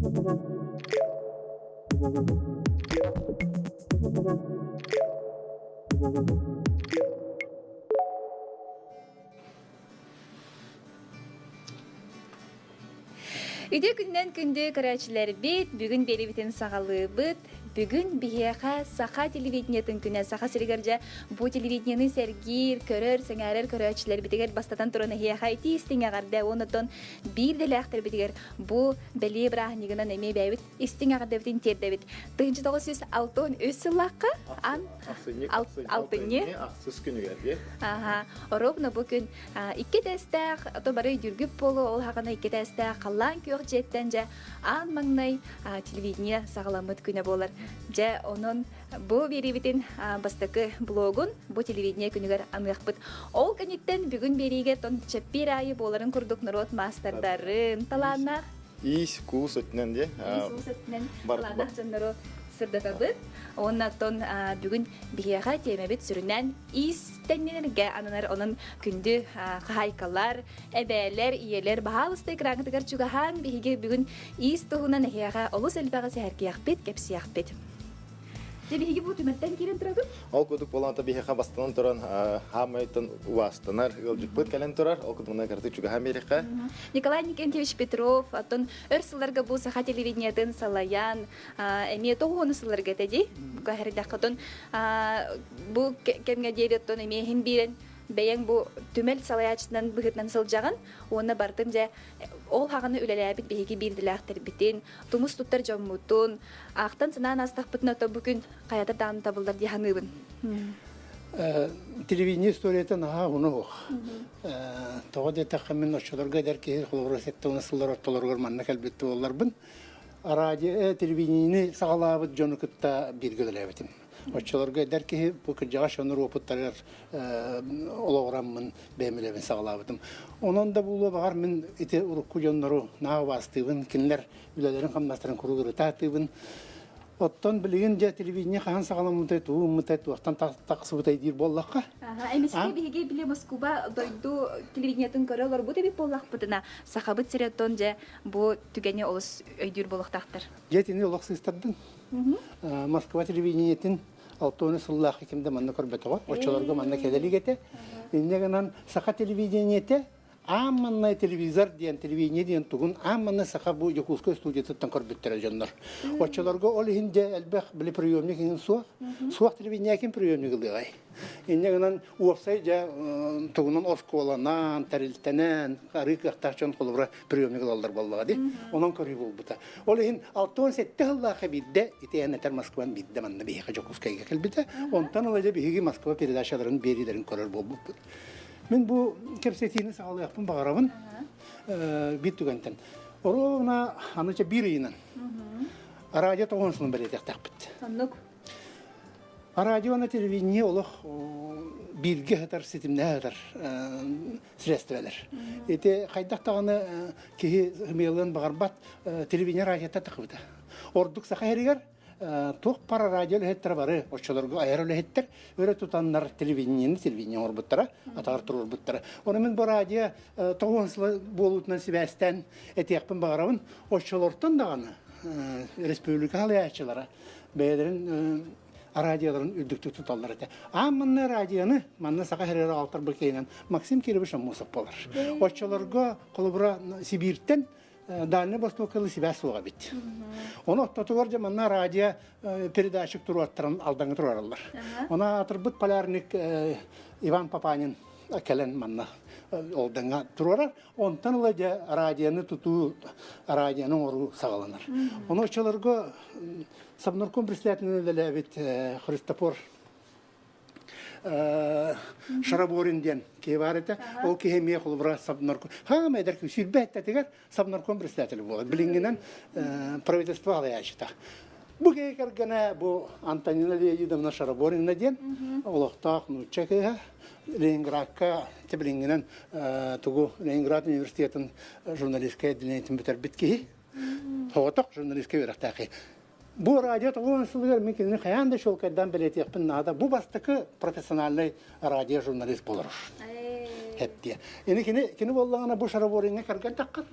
Үтүө күнүнэн күндү көрөөччүлэрбит, бүгүн биэрибитин саҕалыыбыт. Бүгүн биһиэхэ саха телевидениетын күнэ. Саха сиригэр дьэ бу телевидениены сэргиир, көрөр, сэҥээрэр көрөөччүлэрбитигэр бастатан туран эһиэхэ итии истиҥ эҕэрдэ уонна биир дэлээхтэрбитигэр бу бэлиэ бырааһынньыгынан эмиэ бэйэбит истиҥ эҕэрдэбитин тиэрдэбит. 1963 сыллаахха ан алтынньы ахсыс күнүгэр дии. Аха, ровно бу күн икки тэстээх, ото бары өйдүүргүт буолуо, ол хаҕына икки тэстээх халлаан күөх дьиэттэн дьэ аан маҥнай телевидение саҕаламмыт күнэ буолар. Дьэ, онон бу биэриибитин бастакы блогун бу телевидение күнүгэр аныахпыт. Ол кэнниттэн бүгүн биэриигэ тон чэппиэр аайы буоларын курдук норуот маастардарын талааннаах Иис куус өттүнэн дии. Иис уус өттүнэн талааннаах дьоннору сырдатабыт. Уонна оттон бүгүн биһиэхэ тиэмэбит сүрүннээн иистэнньэнэргэ ананар. Онон күндү хаһаайкалар, эбээлэр, ийэлэр баһаалыста экраҥҥытыгар чугаһаан биһиги бүгүн иис туһунан эһиэхэ олус элбэҕи сэһэргиэхпит, кэпсиэхпит. Дьэ биһиги бу түмэлтэн киирэн турабыт. Ол курдук буолан биһиэхэ бастанан туран хаамайтан убаастанар ыалдьыппыт кэлэн турар. Ол курдук мына кыраты чугаһан биэриэххэ. Николай Никентьевич Петров оттон өр сылларга бу саха телевидениетын салайан эмиэ тоҕуону сылларга этэ дии. Бу оттон бу кэмҥэ диэри оттон эмиэ иһин биэрэн бэйэҥ бу түмэл салайааччытынан быһыытынан сылдьаҕын уонна бартын дьэ ол хаҕаны үлэлээбит биһиги биирдилээхтэрбитин тумус туттар дьоммутун аахтан санаан аастахпытына то бу күн хайата даҕаны табыллар дии саныыбын. Телевидение историята наһаа уһуна суох. Тоҕо диэтэххэ мин оччолорго эдэр киһи холобура сэттэ сыллар ортолоругар манна кэлбит буолларбын радио телевидениени саҕалаабыт дьону кытта бииргэ үлэлээбитим. Оччолорго эдэр киһи бу кырдьаҕас дьоннор уопуттарыгар олоҕураммын бэйэм үлэбин саҕалаабытым. Онон да буолуо баҕар мин ити урукку дьоннору наһаа убаастыыбын, кинилэр үлэлэрин-хамнастарын куруук ырытаатыыбын. Оттон билигин дьэ телевидение хаһан саҕаламмытай, тугу гыммытай, туохтан тахсыбытай диир буоллахха. Эмискэ биһиги били Москуба дойду телевидениетын көрө олорбут эбит буоллахпытына, Сахабыт сирэ оттон дьэ бу түгэни олус өйдүүр буолуохтаахтар. Дьэ итини олох сыыстардын. Москва телевидениетин 60 сыллаах ким да манна көрбөтөҕө. Оччолорго манна кэлэ илик этэ. Инньэ гынан саха телевидениетэ аан маннай телевизор диэн телевидение диэн тугун аан манна саха бу Дьокуускай студиятыттан көрбүттэрэ дьоннор. Оччолорго ол иһин дьэ элбэх били приемник иһин суох. Суох телевидение ким приемник ылыаҕай? Инньэ гынан уопсай дьэ тугунан оскуоланан, тэрилтэнэн арыы кыахтаах дьон холобура приемник ылаллар буоллаҕа дии. Онон көрүү буолбута. Ол иһин 67 сыллаахха биирдэ ити эн этэр Москван биирдэ манна биһиэхэ Дьокуускайга кэлбитэ. Онтон ыла дьэ биһиги Москва передачаларын биэриилэрин көрөр буолбуппут. Мин бу кэпсэтиини саҕалыахпын баҕарабын биир түгэнтэн. Оруобуна аны биир ыйынан радио тоҕуон сылын бэлиэтиэхтээхпит. Оннук. Радио уонна телевидение олох бииргэ сытар, ситимнэһэ сытар средстволар. Ити хайдах даҕаны киһи ымыйалыан баҕарбат телевидение радиота тахыбыта. Ордук саха иһэригэр туох пара радио үлэһиттэрэ бары оччолорго айар үлэһиттэр өрө тутаннар телевидениени телевидение оҥорбуттара, атаҕар туруорбуттара. Ону мин бу радио тоҕуон сыла буолуутунан сибээстээн этиэхпин баҕарабын. Оччолортон даҕаны республика халыйааччылара бэйэлэрин радиоларын үрдүктүк туталлар этэ. Аан манна радионы, манна саха сиригэр аҕалтарбыт киһинэн Максим Кирович Аммосов буолар. Оччолорго холобура Сибииртэн Дальний Востокка сибээс суоҕа эбит. Ону ортотугар дьэ манна радио передатчик туруоттаран Алдаҥҥа туруораллар. Ону аатырбыт полярник Иван Папанин кэлэн манна Алдаҥҥа туруорар. Онтон ыла дьэ радионы тутуу, радионы оҥоруу саҕаланар. Ону оччолорго Совнарком председателинэн үлэлээбит Христофор Шараборин диэн киһи баар этэ. Ол киһи эмиэ холобура Совнарком хаама эдэр сүүрбэ эттэтигэр Совнарком председателэ буолар. Билиҥҥинэн правительство салайааччыта. Бу киһи кэргэнэ бу Антонина Леонидовна Шараборина диэн олохтоох нуучча кыыһа Ленинградка билиҥҥинэн тугу Ленинград университетын журналистскай отделениетин бүтэрбит киһи. Соҕотох журналистскай үөрэхтээх киһи. Бу радио тоҕуон сылыгар мин кинини хайаан да чуолкайдаан бэлиэтиэхпин наада. Бу бастакы профессиональный радиожурналист буолар. Хэптиэ. Ини кини кини буоллаҕына бу Шарабориҥҥа кэргэн таххар.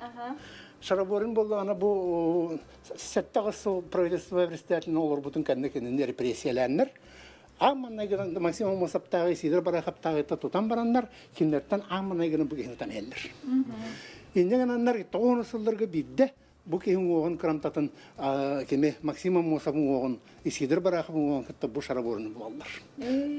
Шараборин буоллаҕына бу 7 сыл правительство председателин олорбутун кэннэ кинини репрессиялээннэр аан маҥнайгынан Максим Аммосовтааҕы Сидор Бараховтааҕыта тутан бараннар кинилэртэн аан маҥнайгынан бу киһини тутан иһэллэр. Инньэ гынаннар 90 сылларга биирдэ Бу киһи уҥуоҕун кырамтатын кими Максим Аммосов уҥуоҕун, Исидор Барахов уҥуоҕун кытта бу шараборunu булаллар.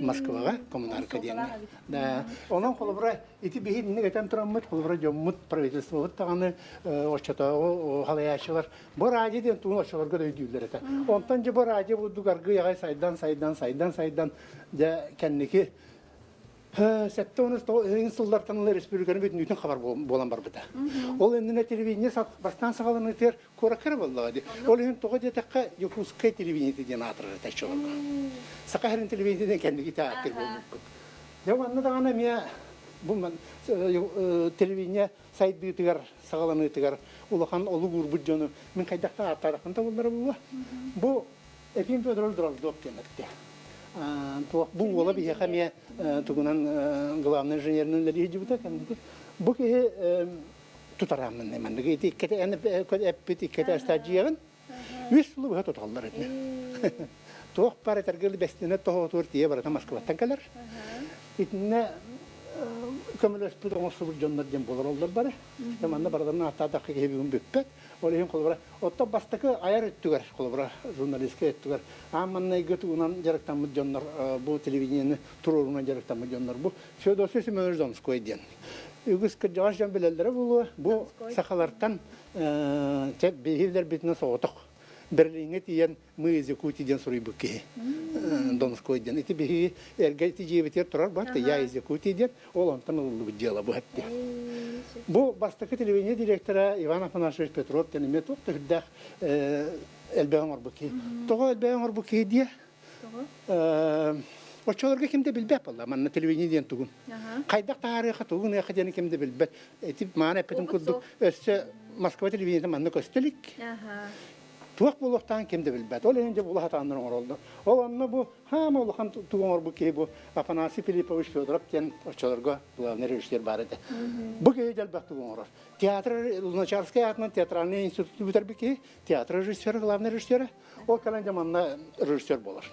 Москваҕа коммунарка диэҥҥэ. Да. Онон холобура ити биһи инник этэн тураммыт, холобура дьоммут правительствобыт даҕаны оччотооҕу халайааччылар бу радио диэн тугун оччолорго да өйдүүллэр этэ. Онтон дьэ бу радио бурдук аргыый аҕай сайдан сайдан сайдан сайдан дьэ кэнники 70 сыллартан ыла республиканы бүтүннүүтүн хабар буолан барбыта. Ол иннинэ телевидение бастаан саҕаланыытыгар куоракка эрэ буоллаҕа дии. Ол иһин тоҕо диэтэххэ Якутскай телевидение диэн аатырар этэ оччолорго. Саха сирин телевидениетин кэнники ааттыыр буолбуппут. Дьэ манна даҕаны эмиэ бу телевидение сайдыытыгар, саҕаланыытыгар улахан олук уурбут дьону мин хайдах да ааттаатахпын табыллара буолуо. Бу Ефим Федорович Дроздов диэн эттэ. Туох бу уола биһиэхэ эмиэ тугунан главный инженеринэн үлэлии сылдьыбыта кэнники. Бу киһи тутарааммын маннык ити иккитэ эн эппит иккитэ астаадьыйаҕын үс сылы быһа туталлар этинэ. Туох бар этэргэ бэстинэ тоһоотуор тиийэ барыта Москваттан кэлэр. Итиннэ көмөлөспүт оҥорсубут дьоннор диэн буолар оллор бары. Манна барытын ааттаатахха киһи бүгүн бүппэт. Ол иһин холобура, оттон бастакы айар өттүгэр, холобура, журналистка өттүгэр аан маҥнайгы тугунан дьарыктаммыт дьоннор, бу телевидениены туруоруунан дьарыктаммыт дьоннор бу Феодосий Семенович Донской диэн. Үгүс кырдьаҕас дьон билэллэрэ буолуо, бу сахалартан биһиги соҕотох Берлиҥҥэ тиийэн Мы из Якутии диэн суруйбут киһи. Донской диэн. Ити биһиги эргэ ити дьиэбитигэр турар бар, Я из Якутии диэн. Ол онтон ылыллыбыт дьыала бу эпти. Бу бастакы телевидение директора Иван Афанасьевич Петров диэн эмиэ туох да үрдээх элбэҕи оҥорбут киһи. Тоҕо элбэҕи оҥорбут киһи диэ? Оччолорго ким да билбэт буолла манна телевидение диэн тугун. Хайдах таһаарыаха тугун ыаха диэн ким да билбэт. Ити мааны эппитим курдук өссө Москва телевидениетэ манна көстө илик. Туох буолуохтааҕын ким да билбэт. Ол иһин дьэ була сатааннар оҥороллор. Ол онно бу хаама улахан тугу оҥорбут киһи бу Афанасий Филиппович Федоров диэн оччолорго главный режиссер баар этэ. Бу киһи дьэ элбэх тугу оҥорор. Театр Луначарскай аатынан театральный институту бүтэрбит киһи, театр режиссера, главный режиссера. Ол кэлэн дьэ манна режиссер буолар.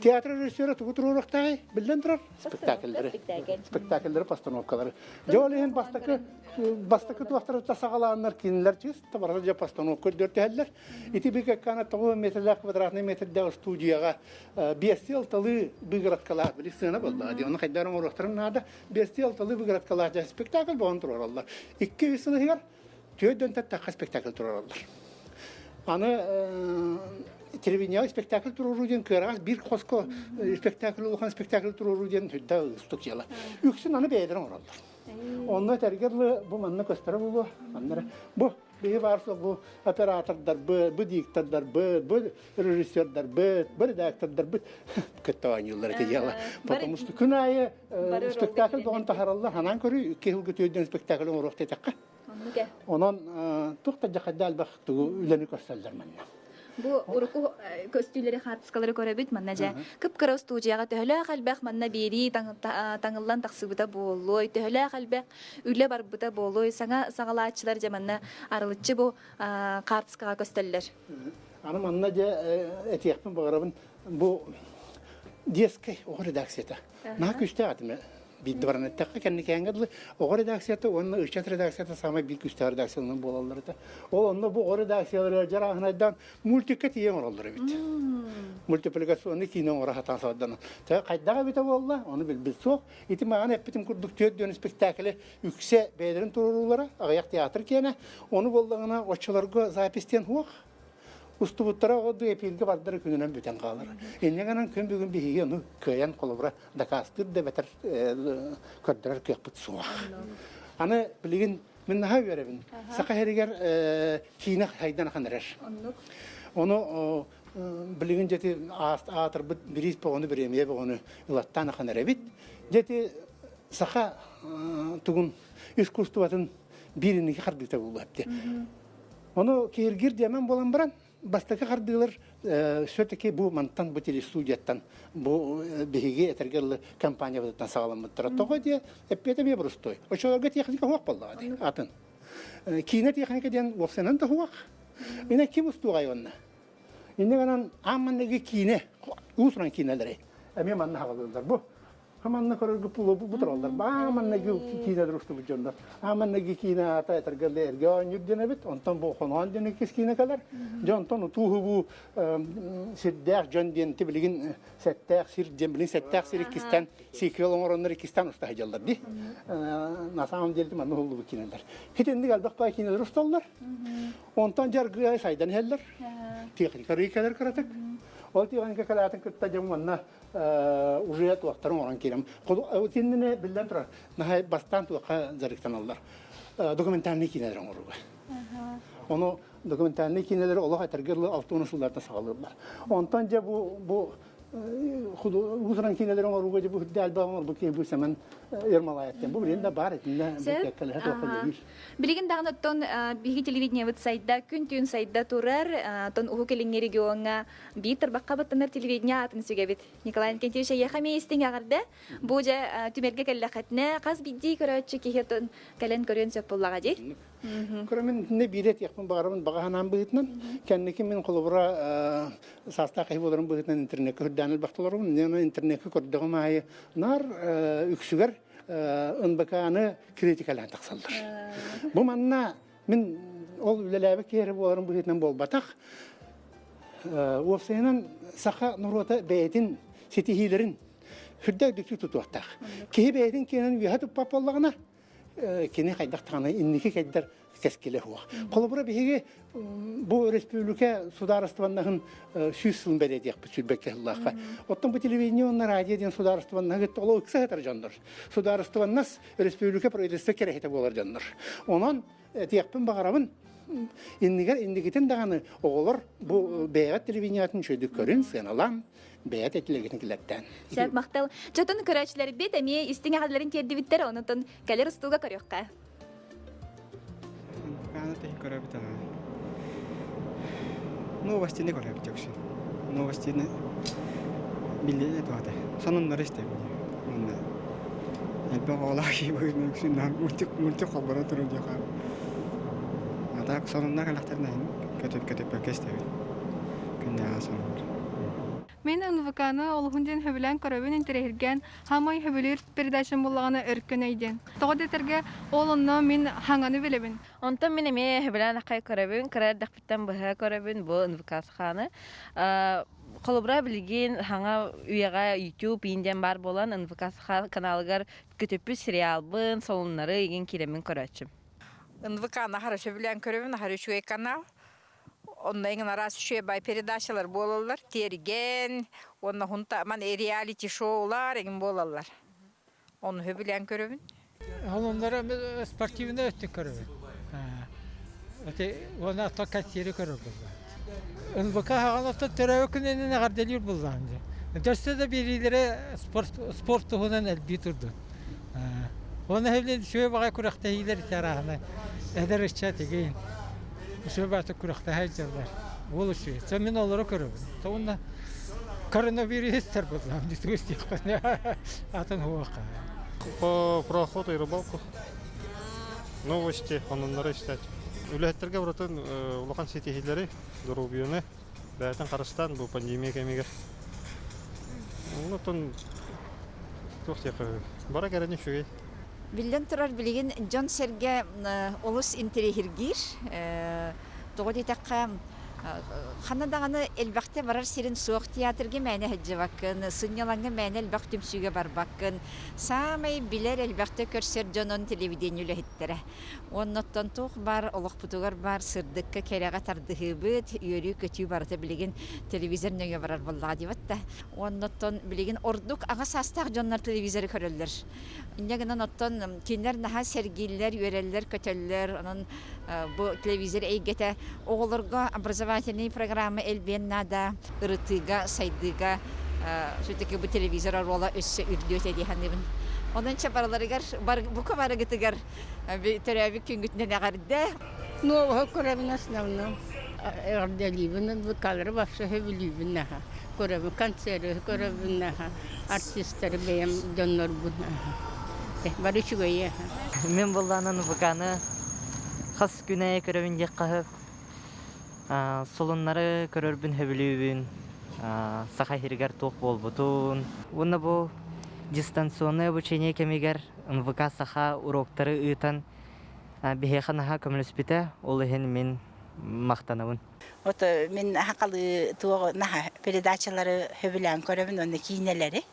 Театр режиссера тугу туруоруохтааҕый? Биллэн турар, спектакльлэри. Спектакльлэри, постановкалары. Дьэ ол иһин бастакы бастакы туохтарыттан саҕалааннар кинилэр чисто барыта дьэ постановка көрдөртөһөллөр. Ити БКК-ны 9 метрлээх квадратный метрдээх студияҕа биэстии алталыы выгородкалаах били сыана буоллаҕа дии. Ону хайдах оҥоруохтарын наада. Биэстии алталыы выгородкалаах дьэ спектакль буолан туруораллар. 2-3 сыл иһигэр Түөрт тахха спектакль туруораллар. Аны телевидениеҕа спектакль туруоруу диэн кыараҕас биир хоско спектакль улахан спектакль туруоруу диэн сүрдээх уустук дьыала. Үксүн аны бэйэлэрэ оҥороллор. Онно этэргэ дылы бу манна көстөрө буолуо. Манна бу биһи баар суох бу оператордарбыт, бу диктордарбыт, бу режиссердарбыт, бу редактордарбыт кытта оонньууллар ити дьыала. Потому что күн аайы спектакль боҕон таһараллар, ханаан көрүү, икки сылга түөрдэн спектакль оҥоруох диэтэххэ. Оннук ээ. Онон туох да дьахайда элбэх тугу үлэни көрсөллөр манна. Бу урукку көстүүлэри хаартыскалары көрөбүт манна дьэ кып-кыра устуудьуйаҕа төһөлөөх элбэх манна биэрии таҥыллан тахсыбыта буолуой, төһөлөөх элбэх үлэ барбыта буолуой, саҥа саҕалааччылар дьэ манна арылыччы бу хаартыскаҕа көстөллөр. Аны манна дьэ этиэхпин баҕарабын бу детскай оҕо редакцията. Наһаа күүстээх этим биирдэ баран эттэххэ кэнникээҥҥэ дылы оҕо редакцията уонна ыччат редакцията саамай биир күүстээх редакцияларынан буолаллар этэ. Ол онно бу оҕо редакциялара дьарааһынайдаан мультикка тиийэ оҥороллор эбит. Мультипликационный киинэ оҥоро сатаан сордонон. Хайдах эбитэ буолла, ону билбит суох. Ити маҕан эппитим курдук түөрт диэн спектаклы үксэ бэйэлэрин туруоруулара, аҕыйах театр киэнэ. Ону буоллаҕына оччолорго запись диэн суох. Устубуттара оҕо эпииргэ бардара күнүнэн бүтэн хаалар. Инньэ гынан күн бүгүн биһиги ону кыайан холобура дакаастыыр да эбэтэр көрдөрөр кыахпыт суох. Аны билигин мин наһаа үөрэбин. Саха сиригэр киинэ хайдан ахан эрэр. Ону билигин дьэти аатырбыт бириис боҕону бириэмийэ боҕону ылаттаан ахан эрэбит. Дьэти саха тугун искусствотын биир инники хардыыта буолуо эбит. Ону киһиргиир диэмэн буолан баран. бастакы хардыылар все-таки бу мантан бу телестудияттан бу биһиги этэргэ дылы компаниябытыттан саҕаламмыттара. Тоҕо диэ эппиэтэ эмиэ боростуой. Оччолорго техника суох буоллаҕа дии атын. Киинэ техника диэн уопсайынан да суох. Инэ ким устуоҕай онно? Инньэ гынан аан маҥнайгы киинэ, уус-уран киинэлэри эмиэ манна хаҕалыыллар. Бу манна көрөргө пулу бу тураллар. Баа маннайгы киинэлэр устубут дьоннор. Аа маннайгы киинэ аата этэргэ эргэ оонньуур диэн эбит. Онтон бу хоноон диэн иккис киинэ кэлэр. Дьэ онтон утууһу бу сирдээх дьон диэн билигин сэттээх сир диэн билигин сэттээх сир иккистэн сиквел оҥороннор иккистэн уста сылдьаллар дии. На самом деле манна уһуллубут киинэлэр. Итинник элбэх баай киинэлэр усталлар. Онтон дьаргыай сайдан иһэллэр. Техника рейкэлэр кыратык. Ол техника кэлээтин кытта дьон манна уже туохтарын оҥорон киирэн. Итиннини биллэн турар, наһаа бастаан туохха дьарыктаналлар. Документальный киинэлэр оҥорууга. Ону документальный киинэлэри олох этэргэ дылы 60 сылларда саҕалыыллар. Онтон дьэ бу бу уусуран киинэлэри оҥорууга дьэ бу үрдэ элбэх оҥорбут киһи бу Сэмэн Ермолаев диэн. Бу билигин да баар итиннэ Сөп. Билигин даҕаны оттон биһиги телевидениебыт сайда, күн-түүн сайда турар, оттон Уһук Илиҥҥи региоҥҥа биир тарбахха баттанар телевидение аатын сүгэбит. Николай Иннокентьевич эйиэхэ эмиэ истиҥ эҕэрдэ. Бу дьэ түмэргэ кэллэххитинэ, хас биирдии көрөөччү киһи оттон кэлэн көрүөн сөп буоллаҕа дии. Көрөмүн итиннэ биири этиэхпин баҕарабын баҕа санаам быһыытынан. Кэнники мин холобура саастаах киһи буоларым быһыытынан интернеккэ үрдээн элбэх толоробун. Инньэ интернеккэ көрдөҕүм аайы наар үксүгэр НБК-ны критикалаан тахсаллар. Бу манна мин ол үлэлээбит киһи эрэ буоларым быһыытынан буолбатах. Уопсайынан саха норуота бэйэтин ситиһиилэрин сүрдээх үрдүктүк тутуохтаах. Киһи бэйэтин киэнин үөһэ туппат буоллаҕына, кини хайдах даҕаны инники кэйдэр кэскилэ суох. Холобура биһиги бу өрөспүүбүлүкэ судаарыстыбаннаһын 100 сылын бэлиэтиэхпит сүүрбэккэ сыллаахха. Оттон бу телевидение уонна радио диэн судаарыстыбаннаһы кытта олох ыкса сытар дьоннор. Судаарыстыбаннас өрөспүүбүлүкэ правительство кэрэһитэ буолар дьоннор. Онон этиэхпин баҕарабын, иннигэр инникитин даҕаны оҕолор бу бэйэҕит телевидениятын үчүгэйдик көрүн, сыаналаан, бэйэт этилэргитин килэртээн. Сөп, махтал. Дьотун көрөөччүлэрбит эмиэ истиҥ эҕэрдэлэрин тиэрдибиттэр, онутун кэлэр устууга көрүөххэ. Аны тэһи көрөбүт ана. Новостины көрөбүт үксүн. Новостины билли туата. Сонуннары истэбин. Онно элбэх оҕолоох киһи быһыытынан үксүн мультик мультик холборо турар диэхэ. А так сонуннар кэлэхтэрин иһин көтүп көтүппэккэ истэбин. Күннээҕи сонуннар. Мин НВК-ны олуһун диэн сөбүлээн көрөбүн, интэриэһиргээн, хаамай сөбүлүүр передачам буоллаҕына Өркөн өй диэн. Тоҕо диэтэргэ, ол онно мин хаҥаны билэбин. Онтон мин эмиэ сөбүлээн аххай көрөбүн, кыра эрдэхпиттэн быһа көрөбүн бу НВК саханы. Холобура билигин хаҥа үйэҕэ YouTube иин диэн баар буолан НВК саха каналыгар көтүппүт сериалбын, солуннары игин киирэммин көрөөччүм. НВК-ны аһара сөбүлээн көрөбүн, аһара үчүгэй канал. Онно эҥин араас үчүгэй бай передачалар буолаллар. Тиэргэн уонна хунта ман реалити шоулар эҥин буолаллар. Ону сөбүлээн көрөбүн. Холоннора спортивнай өттүн көрөбүн. Эти уонна ото кассиры көрөр буллаан. НВК хаҕалата төрөөбүт күнүнэн эҕэрдэлиир буллаан дьэ. Дөссө да биэриилэрэ спорт спорт туһунан элбии турдун. Уонна эһэбилин үчүгэй баҕай күрэхтэһиилэр ити арааһына эдэр ыччат игин үчүгэй баҕайытык күрэхтэһэ сылдьаллар. Уол үчүгэй. Сэ мин олору көрөбүн. Уонна коронавирустар буллаам дии истиэхпин атын уоха. По про охоту и рыбалку. Новости, онуннары истать. Үлэһиттерге барытын улахан ситиһиилэри, доруобуйаны бэйэтин харыстаан бу пандемия кэмигэр. Онтон туох диэххэ бара кэрэн үчүгэй. Биллэн турар, билигин дьон-сэргэ олус интэриэһиргиир. Тоҕо диэтэххэ, ханна даҕаны элбэхтэ барар сирин суох театрга мээнэ сылдьыбаккын, сынньалаҥҥа мээнэ элбэх түмсүүгэ барбаккын. Саамай билэр элбэхтэ көрсөр дьонун телевидение үлэһиттэрэ. Уонна оттон туох баар олохпутугар баар сырдыкка, кэрэҕэ тардыһыыбыт, үөрүү-көтүү барыта билигин телевизор нөҥүө барар буоллаҕа диэбит да. Уонна оттон билигин ордук аҕа саастаах дьоннор телевизоры көрөллөр. Инньэ гынан оттон кинилэр наһаа сэргииллэр, үөрэллэр, көтөллөр. Онон бу телевизор эйгэтэ оҕолорго образовательный программа элбиэн наада. Ырытыыга, сайдыыга все-таки бу телевизор оруола өссө үрдүө этэ дии саныыбын. Онон чэ барыларыгар, бука барыгытыгар төрөөбүт күҥҥүтүнэн эҕэрдэ. Нового көрөбүн основном. Эҕэрдэлиибин НВК-лары вообще сөбүлүүбүн наһаа. Көрөбүн, концеры көрөбүн наһаа. Артистары бэйэм дьоннорбун бары үчүгэйи. Мин буоллаҕына НВК-ны хас күн аайы көрөбүн диэххэ сөп. Солуннары көрөрбүн сөбүлүүбүн. Саха сиригэр туох буолбутун. Уонна бу дистанционное обучение кэмигэр НВК Саха уроктары ыытан биһиэхэ наһаа көмөлөспүтэ. Ол иһин мин махтанабын. Вот мин хакалы туох наха передачалары сөбүлээн көрөбүн уонна киинэлэри.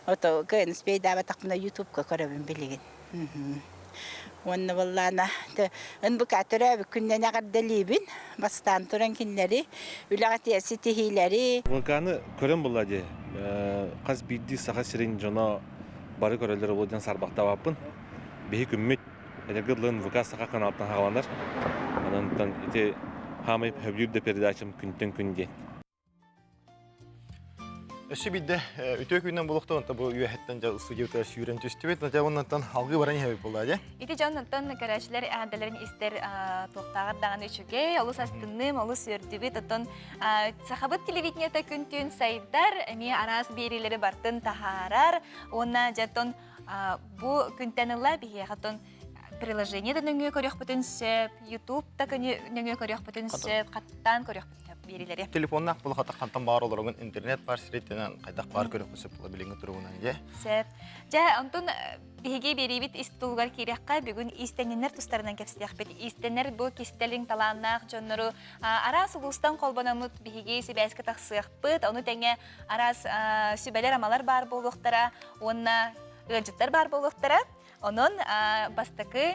Вот кнспейдаабатахпына ютубка көрөбүн билигин. Уонна буоллаана НБК төрөөбүт күннэн эҕэрдэлиибин. Бастаан туран кинилэри үлэҕэ ситиһиилэри. ВК-ны көрөн буолла дии. Хас биирдии Саха сирин дьоно бары көрөллөр буолуо диэн саарбахтаабаппын. Биһи күммүт Эдэргэ дылы НВК Саха каналтан хааланар. Онон ити хаамай сөбүлүүр да передачам күнтэн күн диэн. Өссө биирдэ үтүө күнүнэн буолуохтун, онто бу үөһэттэн дьэ студиябытыгар сүүрэн түстүбүт. Натя оннуттан алгыы баран иһэбит буоллаа дьэ. Ити дьон онтон көрөөччүлэр эҕэрдэлэрин истэр туохтааҕар даҕаны үчүгэй, олус астынным, олус үөрдүбүт. Оттон сахабыт телевидениета күн-түүн сайдар, эмиэ араас биэриилэри бартын таһаарар. Уонна дьэ оттон бу күнтэн ыла биһиэхэ оттон приложение да нөҥүө көрүөхпүтүн сөп, YouTube да нөҥүө көрүөхпүтүн сөп, хаттаан көрүөхпүтүн сөп биэрилэри. Телефоннаах була хантан баар олорогун интернет бар сириттэнэн хайдах баар көрүөххэ сөп була билиҥҥи туругунан дьэ. Сөп. Дьэ, онтон биһиги биэриибит ис тулугар киириэххэ бүгүн иистэнньэннэр тустарынан кэпсэтиэхпит. Иистэнэр бу кистэлиҥ талааннаах дьоннору араас улуустан холбономмут биһиги сибээскэ тахсыахпыт. Ону тэҥэ араас сүбэлэр-амалар баар буолуохтара уонна ыалдьыттар баар буолуохтара. Онон бастакы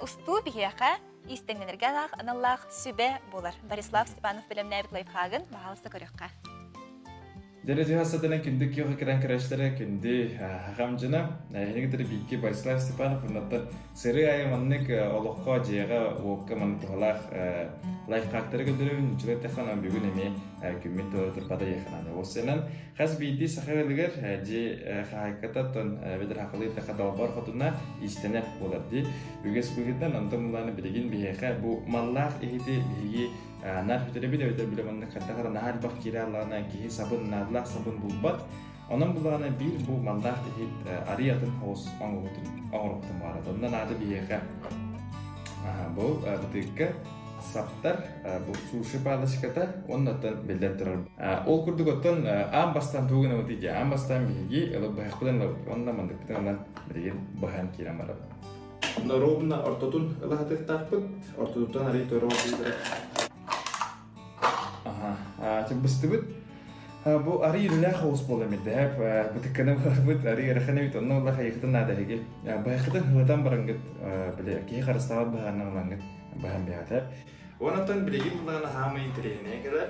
устуу биһиэхэ иистэннэнэргэ аналлаах сүбэ буолар. Борислав Степанов бэлэмнээбит лайфхагын баһаалыста көрүөххэ. Дьэ дьиһасатынан күндү киэхэ кирэн кирэштэрэ күндү хахамдьына эһиги биикки Борислав Степанов оннуттан сырыы айы маннык олоххо дьиэҕэ уокка маннык туһалаах лайфхактары көрдөрөбүн үчүгэй тэххана бүгүн эмиэ күммүт туора турбата яхананы осенан хас биирдии саха ыалыгар дьиэ хаһаайката оттон эбэтэр хахалыы тэхэ далбар хотуна иистэнэр буолар дии үгэс быһыытынан онтон булааны билигин биһиэхэ бу маллаах иһити биһиги наар бүтэрбит эбэтэр билэ маннык хайдах эрэ наһаа элбэх киирэ аллаҕына киһи сабын наадалаах сабын булбат онон буллаҕына биир бу маллаах иһит арый атын соҕус оҥоһутун оҥоруохтун баҕарат онно наада биһиэхэ бу бытыыкка саптар бу суши палочката уонна оттон биллэн турар ол курдук оттон аан бастаан тугу гынабытый дии аан бастаан биһиги ылып быһахпытын ылабыт уонна манныкпытын ылан билигин быһан киирэн барабыт Ровно ортотун ылаһатыахтаахпыт. Ортотуттан арый туора Аха, быстыбыт. Бу арый үлэлээх оҕус буола мирдэһэп. Бытыкканы барбыт арый ыарахан эбит. Онно улах айыхытын наада эһиги. Быһахытын хылатан барангыт бile киһи харыстаабат быһааннан ылангыт быһан биһатэ. Онон билигин буллаҕына хаамай интэриэһинэйэ кэлэр.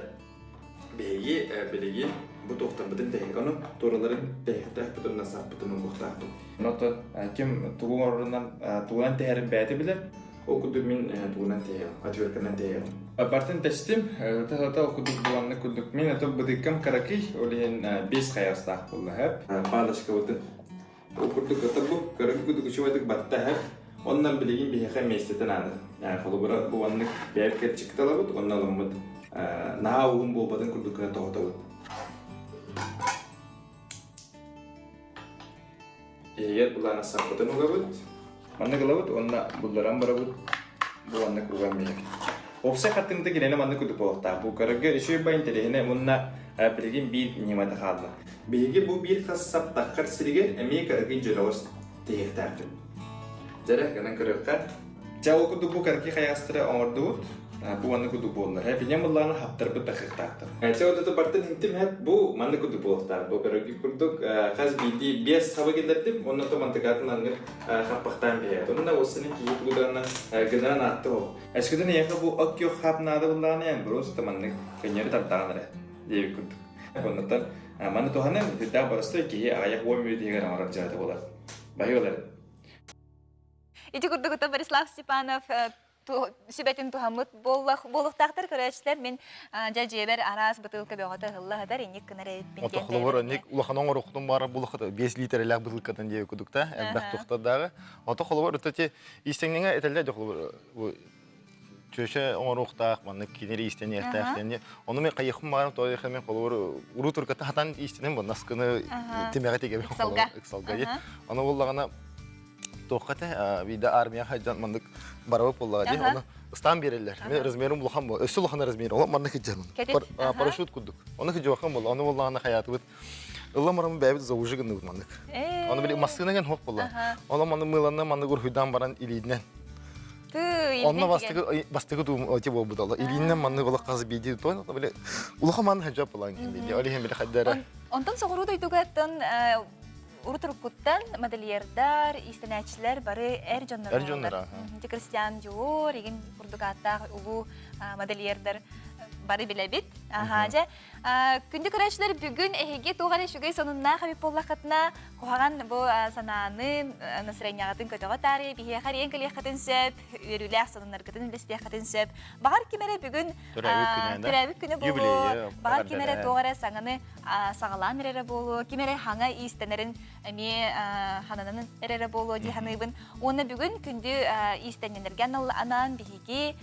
Биһиги билигин бу туохтарбытын тэһик, ону туораларын тэһиэхтээхпит уонна саппытын угуохтаахпыт. Онон ким тугу оҥорорунан тугунан тэһэрин бэйэтэ билэр. Ол курдук мин тугунан тэһиэҕим, отвертканан тэһиэҕим. Бартын тэстим, тата ол курдук буланнык курдук. Мин ото бытыккам кыракый, ол иһин 5 хайаҕастаах буолла һэп. Палочкабытын Ол курдук ото бу көрүҥ курдук үчүгэйдик батта һэп. Онон билигин биһиэхэ миэстэтэ наада. Холобура, бу маннык бэйэбит кэрчиккэ талабыт, онно ылыммыт наһаа уһун буолбатын курдук гына тоһутобут. Иһигэр былаана саппытын угабыт. Маннык ылабыт уонна булларан барабыт. Бу маннык уган биһэбит. Уопсай хаттыҥта кинини маннык курдук буолуохтаах. Бу көрөргө үчүгэй бай интэриэһинэй уонна билигин биир ньымата хаалла. Биһиги бу биир хас сап таххар сиригэр эмиэ кыракый дьөлөҕөс тиһиэхтээхпит. Дьэрэ, гынан көрүөххэ. Дьэ, ол курдук бу кыракый хайаҕастары оҥордубут. Бу маннык курдук буолла. Бинем быллааны хаптарбыт тахыахтаахтар. Чэ, вот это бартын хинтим хэп бу маннык курдук буолуохтаах. Бу көрөргүт курдук хас биирдии биэс сабы киллэрдим. Онно то мантыкаатын аннык хаппахтаан биһээт. Онно осыны киһи тугуданна гынан аатты ол. Эскүтүн эйэхэ бу от күөх хап наада буллааны эн просто маннык көннөрү тартаҕан эрэ диэбит курдук. Оннуттан маны туһанан үрдээх боростуой киһи аҕыйах уон мүнүүт иһигэр оҥорор дьыалата буолар. Баһыылар. Ити курдук ото Борислав Степанов сүбэтин туһаммыт буолуохтаахтар көрөөччүлэр мин дьэ дьиэбэр араас бытыылка бөҕөтө ыһылла сытар инник гынар эбиппин Ото холобур ник улахан оҥоруохтун баара булахыт 5 литрэлээх бытыылкатын диэби кудукта элбэх тухтардааҕы. Ото холобур ото ти истэҥниҥэ этэллэр дьэ холобур бу. чөчө оҥоруохтаах, маннык кинири иистэниэхтээх диэн. Ону мен хайыахпын баҕарам, тоҕо диэххэ мен холобур уруу турката хатан иистэнэн бу наскыны тимэҕи тигэбин холобур ыксалга. Ону буоллаҕына туохха этэ биирдэ армия сылдьан маннык барабыт буоллаҕа дии ону ыстаан биэрэллэр мен размерым улахан буол өссө улахан размер ол маннык сылдьабын парашют курдук ону сылдьыбаккын буолла ону буоллаҕына хайаатыбыт ылла марамы бэйэбит заужи гынныбыт маннык ону били массыына ген хоп буолла ону маннык мыыланна маннык уруһуйдаан баран илиинэн Онно бастакы бастакы туум эти буолбут ол илиинэн маннык олох хас биирдии тутуон били улахан маннык хадьап булан биирдии ол иһин били хайдара Онтон соҕуруу дойдугаттан урут-уруккуттан модельердар, иистэнээччилэр бары эр дьоннор Эр дьоннор, Ити Кристиан Диор, игин курдук ааттаах улуу модельердар бары билэбит. Аха, дьэ, күндү көрөөччүлэр бүгүн эһиги туох эрэ үчүгэй сонуннаах эбит буоллаххытына, куһаҕан бу санааны настроениеҕытын көтөҕө таарыйа биһиэхэ эрийэн кэлиэххитин сөп, үөрүүлээх сонуннаргытын үллэстиэххитин сөп. Баҕар ким эрэ бүгүн төрөөбүт күнэ буолуо, баҕар ким эрэ туох эрэ саҥаны саҕалаан эрэрэ буолуо, ким эрэ хаҥа иистэнэрин эмиэ хананан эрэрэ буолуо дии саныыбын. Уонна бүгүн күндү иистэнньэннэргэ анаан биһиги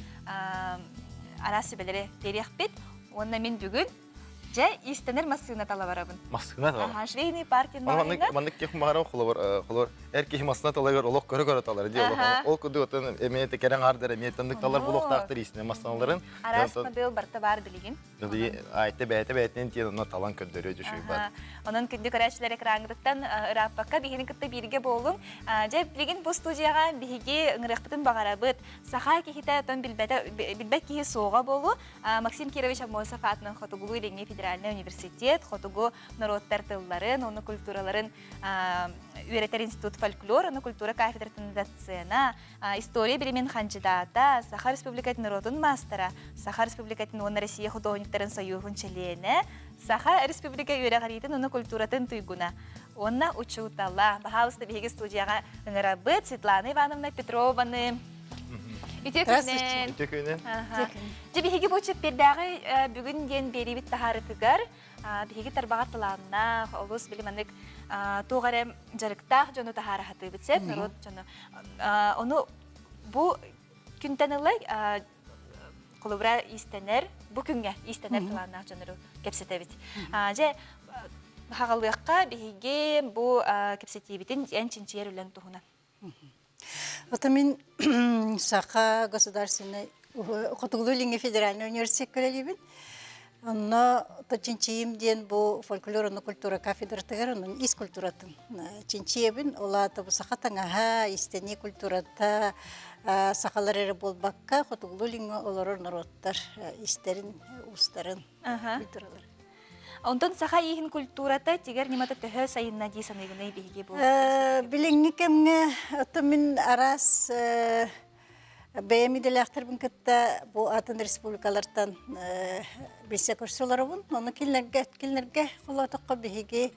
араас сүбэлэри биэриэхпит. Уонна мин бүгүн дьэ иистэнэр массыына талабарабын. Массыына талар. Аха, швейный партия Маннык маннык ких маҕара холобур холобур эр киһи массыына таларыгар олох көрө-көрө талар дии олох. Ол курдук оттон эмиэ кэрэ аҥаардар эмиэ тандык талар булуохтаахтар иистэнэр массыыналарын. Араас модель барыта баар билигин. Айта бэйэтэ бэйэтинэн тиэн онно талан көрдөрүө дьүшүйбат. Онон күндү көрөөччүлэр экраҥҥытыттан ырааппакка биһигини кытта бииргэ буолуҥ. Дьэ, билигин бу студияҕа биһиги ыҥырыахпытын баҕарабыт. Саха киһитэ отон билбэтэ билбэт киһи суоҕа буолуо. Максим Кирович Аммосов аатынан Хотугулуу-Илиҥҥи федеральнай университет хотугу норуоттар тылларын уонна культураларын үөрэтэр институт фольклор уонна культура кафедратын доцена, история билимин хандьыдаата, Саха Республикатын норуотун маастара, Саха Республикатын уонна Россия худуоһунньуктарын сойууһун чилиэнэ, Саха Республика үөрэҕириитин уонна культуратын туйгуна уонна учуутала. Баһаалыста биһиги студияҕа ыҥырабыт Светлана Ивановна Петрованы. Үтүө күнүнэн. Үтүө күнүнэн. Дьэ биһиги бу чэппиэрдээҕи бүгүн диэн биэриибит таһаарытыгар биһиги тарбаҕар талааннаах, олус били маннык туох эрэ дьарыктаах дьону таһаара сатыыбыт сөп, норуот дьону. Ону бу күнтэн ыла холобура иистэнэр, бу күҥҥэ иистэнэр талааннаах дьоннору кэпсэтэбит. Дьэ, хаҕалыахха биһиги бу кэпсэтиибитин эн чинчийэр үлэҥ туһунан. Ото мин Саха государственный Хотугулуу-Илиҥҥи федеральный университекка үлэлиибин. Онно чинчийим диэн бу фольклор уонна культура кафедратыгар онон ис культуратын чинчийэбин. Ол аата бу саха таҥаһа, истэнии культурата сахалар эрэ буолбакка, Хотугулуу-Илиҥҥи олорор норуоттар истэрин, уустарын культуралара. Онтон саха ииһин культурата тигэр ньымата төһө сайынна дии саныыгыный биһиги бу? Билиҥҥи кэмҥэ оттон мин араас бэйэм идэлээхтэрбин кытта бу атын республикалартан билсэ көрсө олоробун. Ону кинилэргэ кинилэргэ холоотоххо биһиги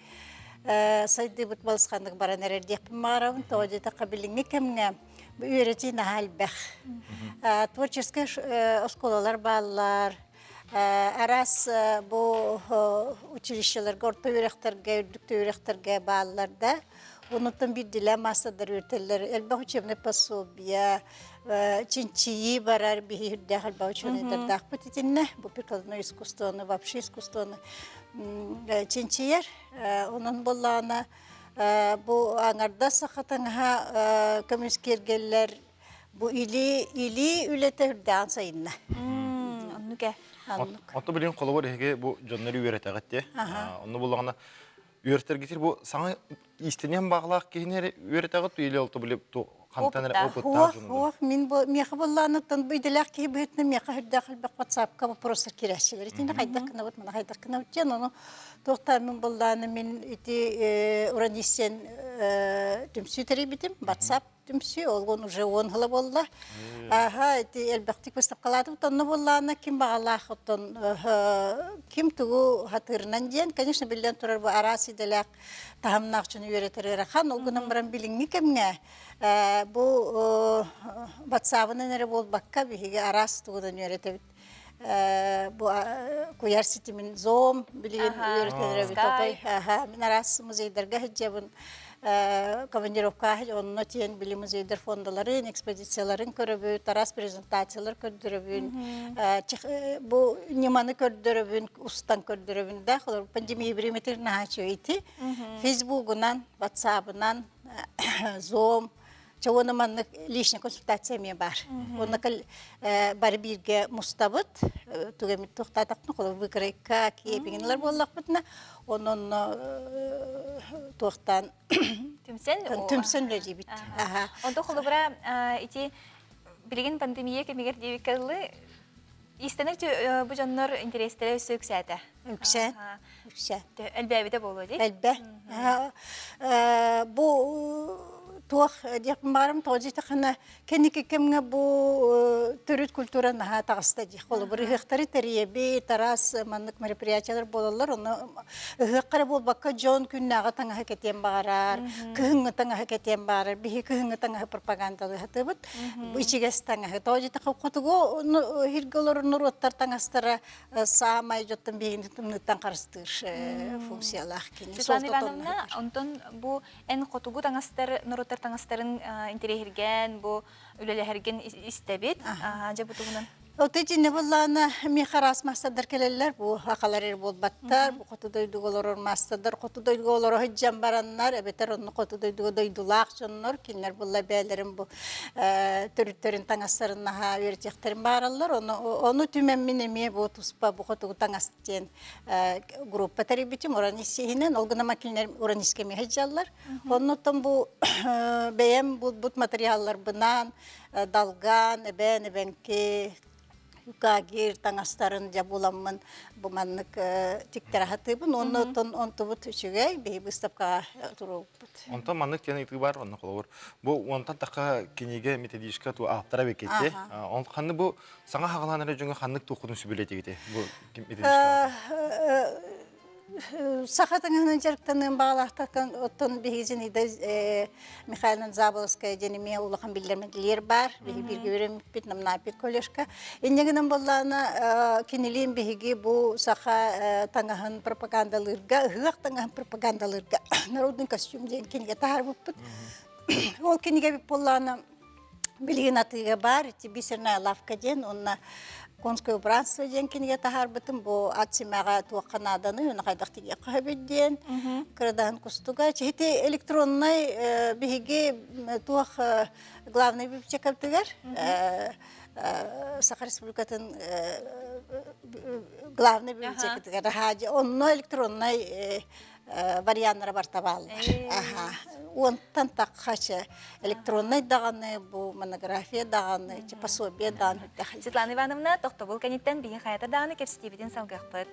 сайдыыбыт балысханнык баран эрэр диэхпин баҕарабын. Тоҕо диэтэххэ билиҥҥи кэмҥэ бу үөрэтии наһаа элбэх. Творческай оскуолалар бааллар, Араас бу училищеларга, орто үөрэхтэргэ, үрдүк да үөрэхтэргэ бааллар да. Онуттан биирдиилээн маастардар үөрэтэллэр. Элбэх учебнай пособие, чинчийии барар, биһи үрдээх элбэх учуонайдардаахпыт итиннэ. Бу прикладной искусствоны, вообще искусствоны чинчийэр. Онон буоллаҕына бу аҥардас саха таҥаһа көмүс киэргэллэр Бу илии илии үлэтэ үрдээн сайынна. Оннук ээ. Онто билигин холобур эһиги бу дьоннору үөрэтэҕит дии. Онно буллаҕына үөрэтэргитир бу саҥа иистэниэн баҕалаах киһини эрэ үөрэтэҕит или олто били хантан эрэ опыттаах дьону Суох, мин бу миэхэ буллааныттан бу идэлээх киһи быһыытынан миэхэ үрдээх элбэх WhatsApp-ка вопростар киирээччилэр. Итини хайдах гынабыт, маны хайдах гынабыт диэн ону туохтаан мин буллааны мин ити уранисен түмсүү тэрийбитим WhatsApp түмсүү ол уже уон сыла буолла. Аха ити элбэхтик выставкалаатыбыт онно буоллаана ким баҕалаах оттон ким тугу хатыырынан диэн конечно биллэн турар бу араас идэлээх таһымнаах дьону үөрэтэр ыарахан ол гынан баран билиҥҥи кэмҥэ бу ватсабынан эрэ буолбакка биһиги араас тугунан үөрэтэбит бу куйаар ситимин зоом билигин үөрэтэлэр эбит отой мин араас музейдарга сылдьабын. командировка онно тиэн били музейдар фондаларын, экспозицияларын көрөбүт, араас презентациялар көрдөрөбүн, бу ньыманы көрдөрөбүн, устан көрдөрөбүн да, пандемия бириметир наһаа ити. Фейсбугунан, ватсабынан, Zoom, Чэ уонна маннык личный консультация эмиэ баар. Уонна бары бииргэ мустабыт, тугэмит туохтаатахпына, холобур выкройка, киэпигинлэр буоллахпытына, онон туохтаан түмсэн түмсэн үлэлиибит. Онто холобура ити билигин пандемия кэмигэр диэбиккэ дылы Иистэнэр бу дьоннор интэриэстэрэ өссө үксээтэ. Үксээн. Үксээн. Элбээбитэ буолуо дии. Элбэ. Бу туох диэхпин баҕарам тоҕо диэтэххинэ кэнники кэмҥэ бу төрүт культура наһаа таҕыста дии. Холобур ыһыахтары тэрийэбит, араас маннык мероприятиялар буолаллар. Ону ыһыахха эрэ буолбакка дьон күннээҕи таҥаһы кэтиэн баҕарар, кыһыҥҥы таҥаһы кэтиэн баҕарар. Биһи кыһыҥҥы таҥаһы пропагандалыы сатыыбыт. Ичигэс таҥаһы. Тоҕо диэтэххэ хотугу иһиргэ олорор норуоттар таҥастара саамай дьоттон биһигини тымныыттан харыстыыр функциялаах кини. Светлана Ивановна, онтон бу эн хотугу таҥастар, норуоттар таҥастарын интэриэһиргээн, бу үлэлэһэргин истэбит. Дьэ бу туһунан. Отой дьинэ буллаана миэхэ араас маастардар кэлэллэр. Бу хахалар эр буолбаттар, бу хоту дойдуга олорор маастардар хоту дойдуга олоро сылдьан бараннар, эбэтэр онно хоту дойдуга дойдулаах дьоннор, кинилэр булла бэйэлэрин бу төрүттэрин таҥастарын наһаа үөрэтиэхтэрин баараллар. Ону, ону түмэммин эмиэ бу туспа бу хотугу таҥас диэн группа тэрийбитим уран иһинэн. Ол гынан кинилэр уран искэ эмиэ сылдьаллар. Оннуттан бу бэйэм булбут материалларбынан далган, эбээн, эбэҥки, юкагир таҥастарын дьэ буламмын бу маннык тиктэрэ сатыыбын. Уонна оттон онтубут үчүгэй, биһи быыстапкаҕа туруорбуппут. Онтон маннык диэн ыйытыы бар, онно холобур. Бу онтон таха кинигэ методичка ту ааптара бекетти. Он ханны бу саҥа хагалаан эрэ дьоҥҥо ханнык туоххутун сүбэлэтигити бу методичка? Саха таҥаһынан дьарыктаныан баҕалаахтартан оттон биһиги Зинаида Михайловна Заболоцкая диэн эмиэ улахан биллэр баар. Биһиги бииргэ үөрэммиппит Намнааппит колледжка. Инньэ гынан буоллаҕына кинилиин биһиги бу саха таҥаһын пропагандалыырга, ыһыах таҥаһын пропагандалыырга народный костюм диэн кинигэ таһаарбыппыт. Ол кинигэбит буоллаҕына Билигин атыыга баар ити бисерная лавка диэн уонна конское убранство диэн кинигэ таһаарбытым. Бу ат симэҕэ туохха нааданы, уонна хайдах тигиэххэ сөбүй диэн кырадаһын кустуга. Ити электроннай биһиги туох главный библиотекабытыгар Саха Республикатын главный библиотекатыгар онно электроннай варианнара барта бааллар. Аха. Уонтан таххачы электроннай даҕаны, бу монография даҕаны, пособие даҕаны Светлана Ивановна, тохтобул кэнниттэн биһи хайата даҕаны кэпсэтиибитин салгыахпыт.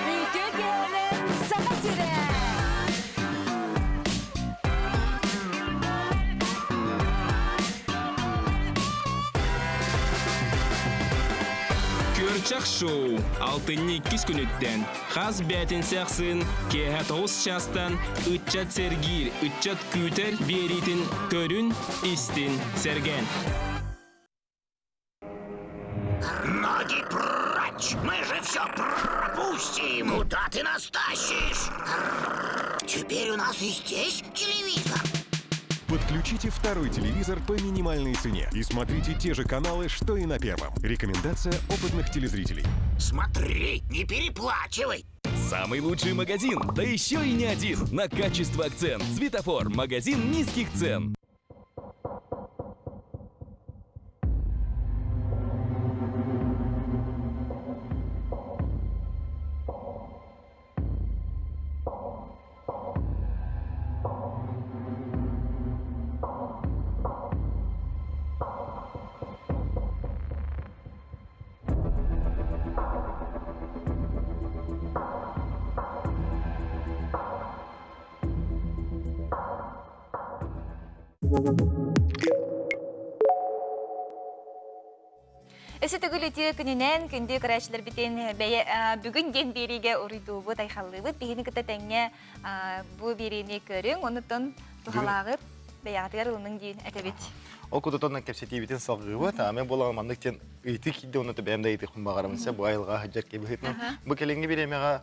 Үтүө киэһэнэн Саха сирэ! Күөрчэх шоу алтынньы иккис күнүттэн хас бээтинсэ ахсын киэһэ 9 чаастан ыччат сэргиир, ыччат күүтэр биэриитин көрүн, истин, сэргээн. Ноги прочь! Мы же все пропустим! Куда ты нас тащишь? Теперь у нас и здесь телевизор. Подключите второй телевизор по минимальной цене и смотрите те же каналы, что и на первом. Рекомендация опытных телезрителей. Смотри, не переплачивай. Самый лучший магазин, да еще и не один. На качество акцент. Светофор. Магазин низких цен. Өссө төгүл үтүө күнүнэн күндү көрөөччүлэрбитин бэйэ бүгүн диэн биэриигэ уруйдуубут, айхаллыыбыт. Биһини кытта тэҥҥэ бу биэриини көрүҥ, онуттан туһалааҕыт. бэйэҕитигэр ылыныҥ диин этэбит. Ол кутутунан кэпсэтиибитин салгыыбыт. Аме буолан маннык диэн ыйытыы киирдэ онно бэйэм да ыйытыахпын баҕарабын. Бу айылҕа сылдьар киһи быһыытынан. Бу кэлиҥҥи бириэмэҕэ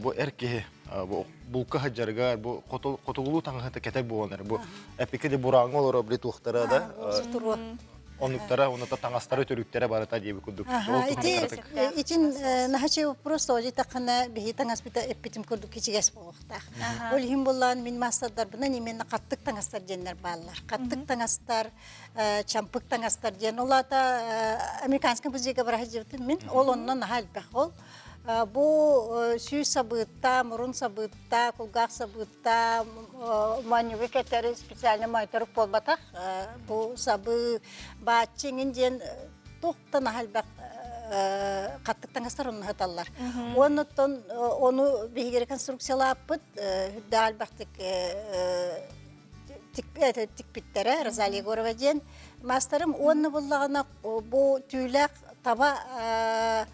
бу эр киһи бу булка сылдьарыгар бу хотугулуу таҥаһыта кэтэр буолан эрэ бу эпикэ де бурааҥҥа олоро били туохтара да оннуктара онута таҥастара төрүктэрэ барыта диэби курдук. Ити итин наһачы вопрос тоҕо таххана биһи таҥаспыта эппитим курдук кичигэс буолуохтаах. Ол иһин буллаан мин маастардарбынан именно хаттык таҥастар диэннэр бааллар. Хаттык таҥастар, чампык таҥастар диэн. Ол аата американскай музейга бара сылдьыбытым мин. Ол онно наһаа элбэх ол. Бу сүүс сабыытта, мурун сабыытта, кулгаах сабыытта, моонньугу кэтэри специально моойторук буолбатах. Бу сабыы бааччы иҥин диэн туох да наһаа элбэх хаттык таҥастар онно сыталлар. Уонна оттон ону биһиги реконструкциялааппыт, үрдээх элбэхтик тикпиттэрэ Розалия Егорова диэн маастарым уонна буллаҕына бу түүлээх таба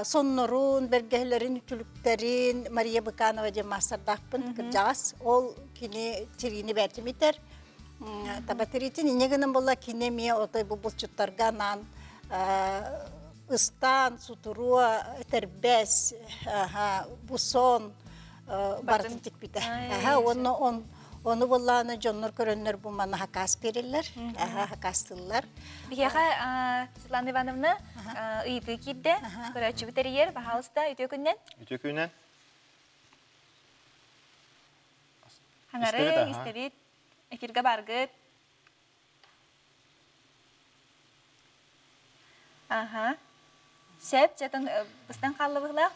соннорун, бэргэһэлэрин, үтүлүктэрин Мария Быканова диэн маастардаахпын кырдьаҕас. Ол кини тириини бэртимитэр. Таба тириитин инньэ гынан буолла кини эмиэ отой бу булчуттарга анаан ыстаан, сутуруо, этэрбэс, бу сон барытын тикпитэ. Аха, уонна он ону буоллааны дьоннор көрөннөр бу манна хакаас бериллэр, аха, хакаастыыллар. Биһиэхэ Светлана Ивановна ыйытыы киирдэ. Көрөөччүбүт эрийэр, баһаалыста, үтүө күннэн. Үтүө күннэн. Хаҥары, истэбит, эфиргэ баргыт. Аха. Сөп, дьэ быстан хаалла быһылаах.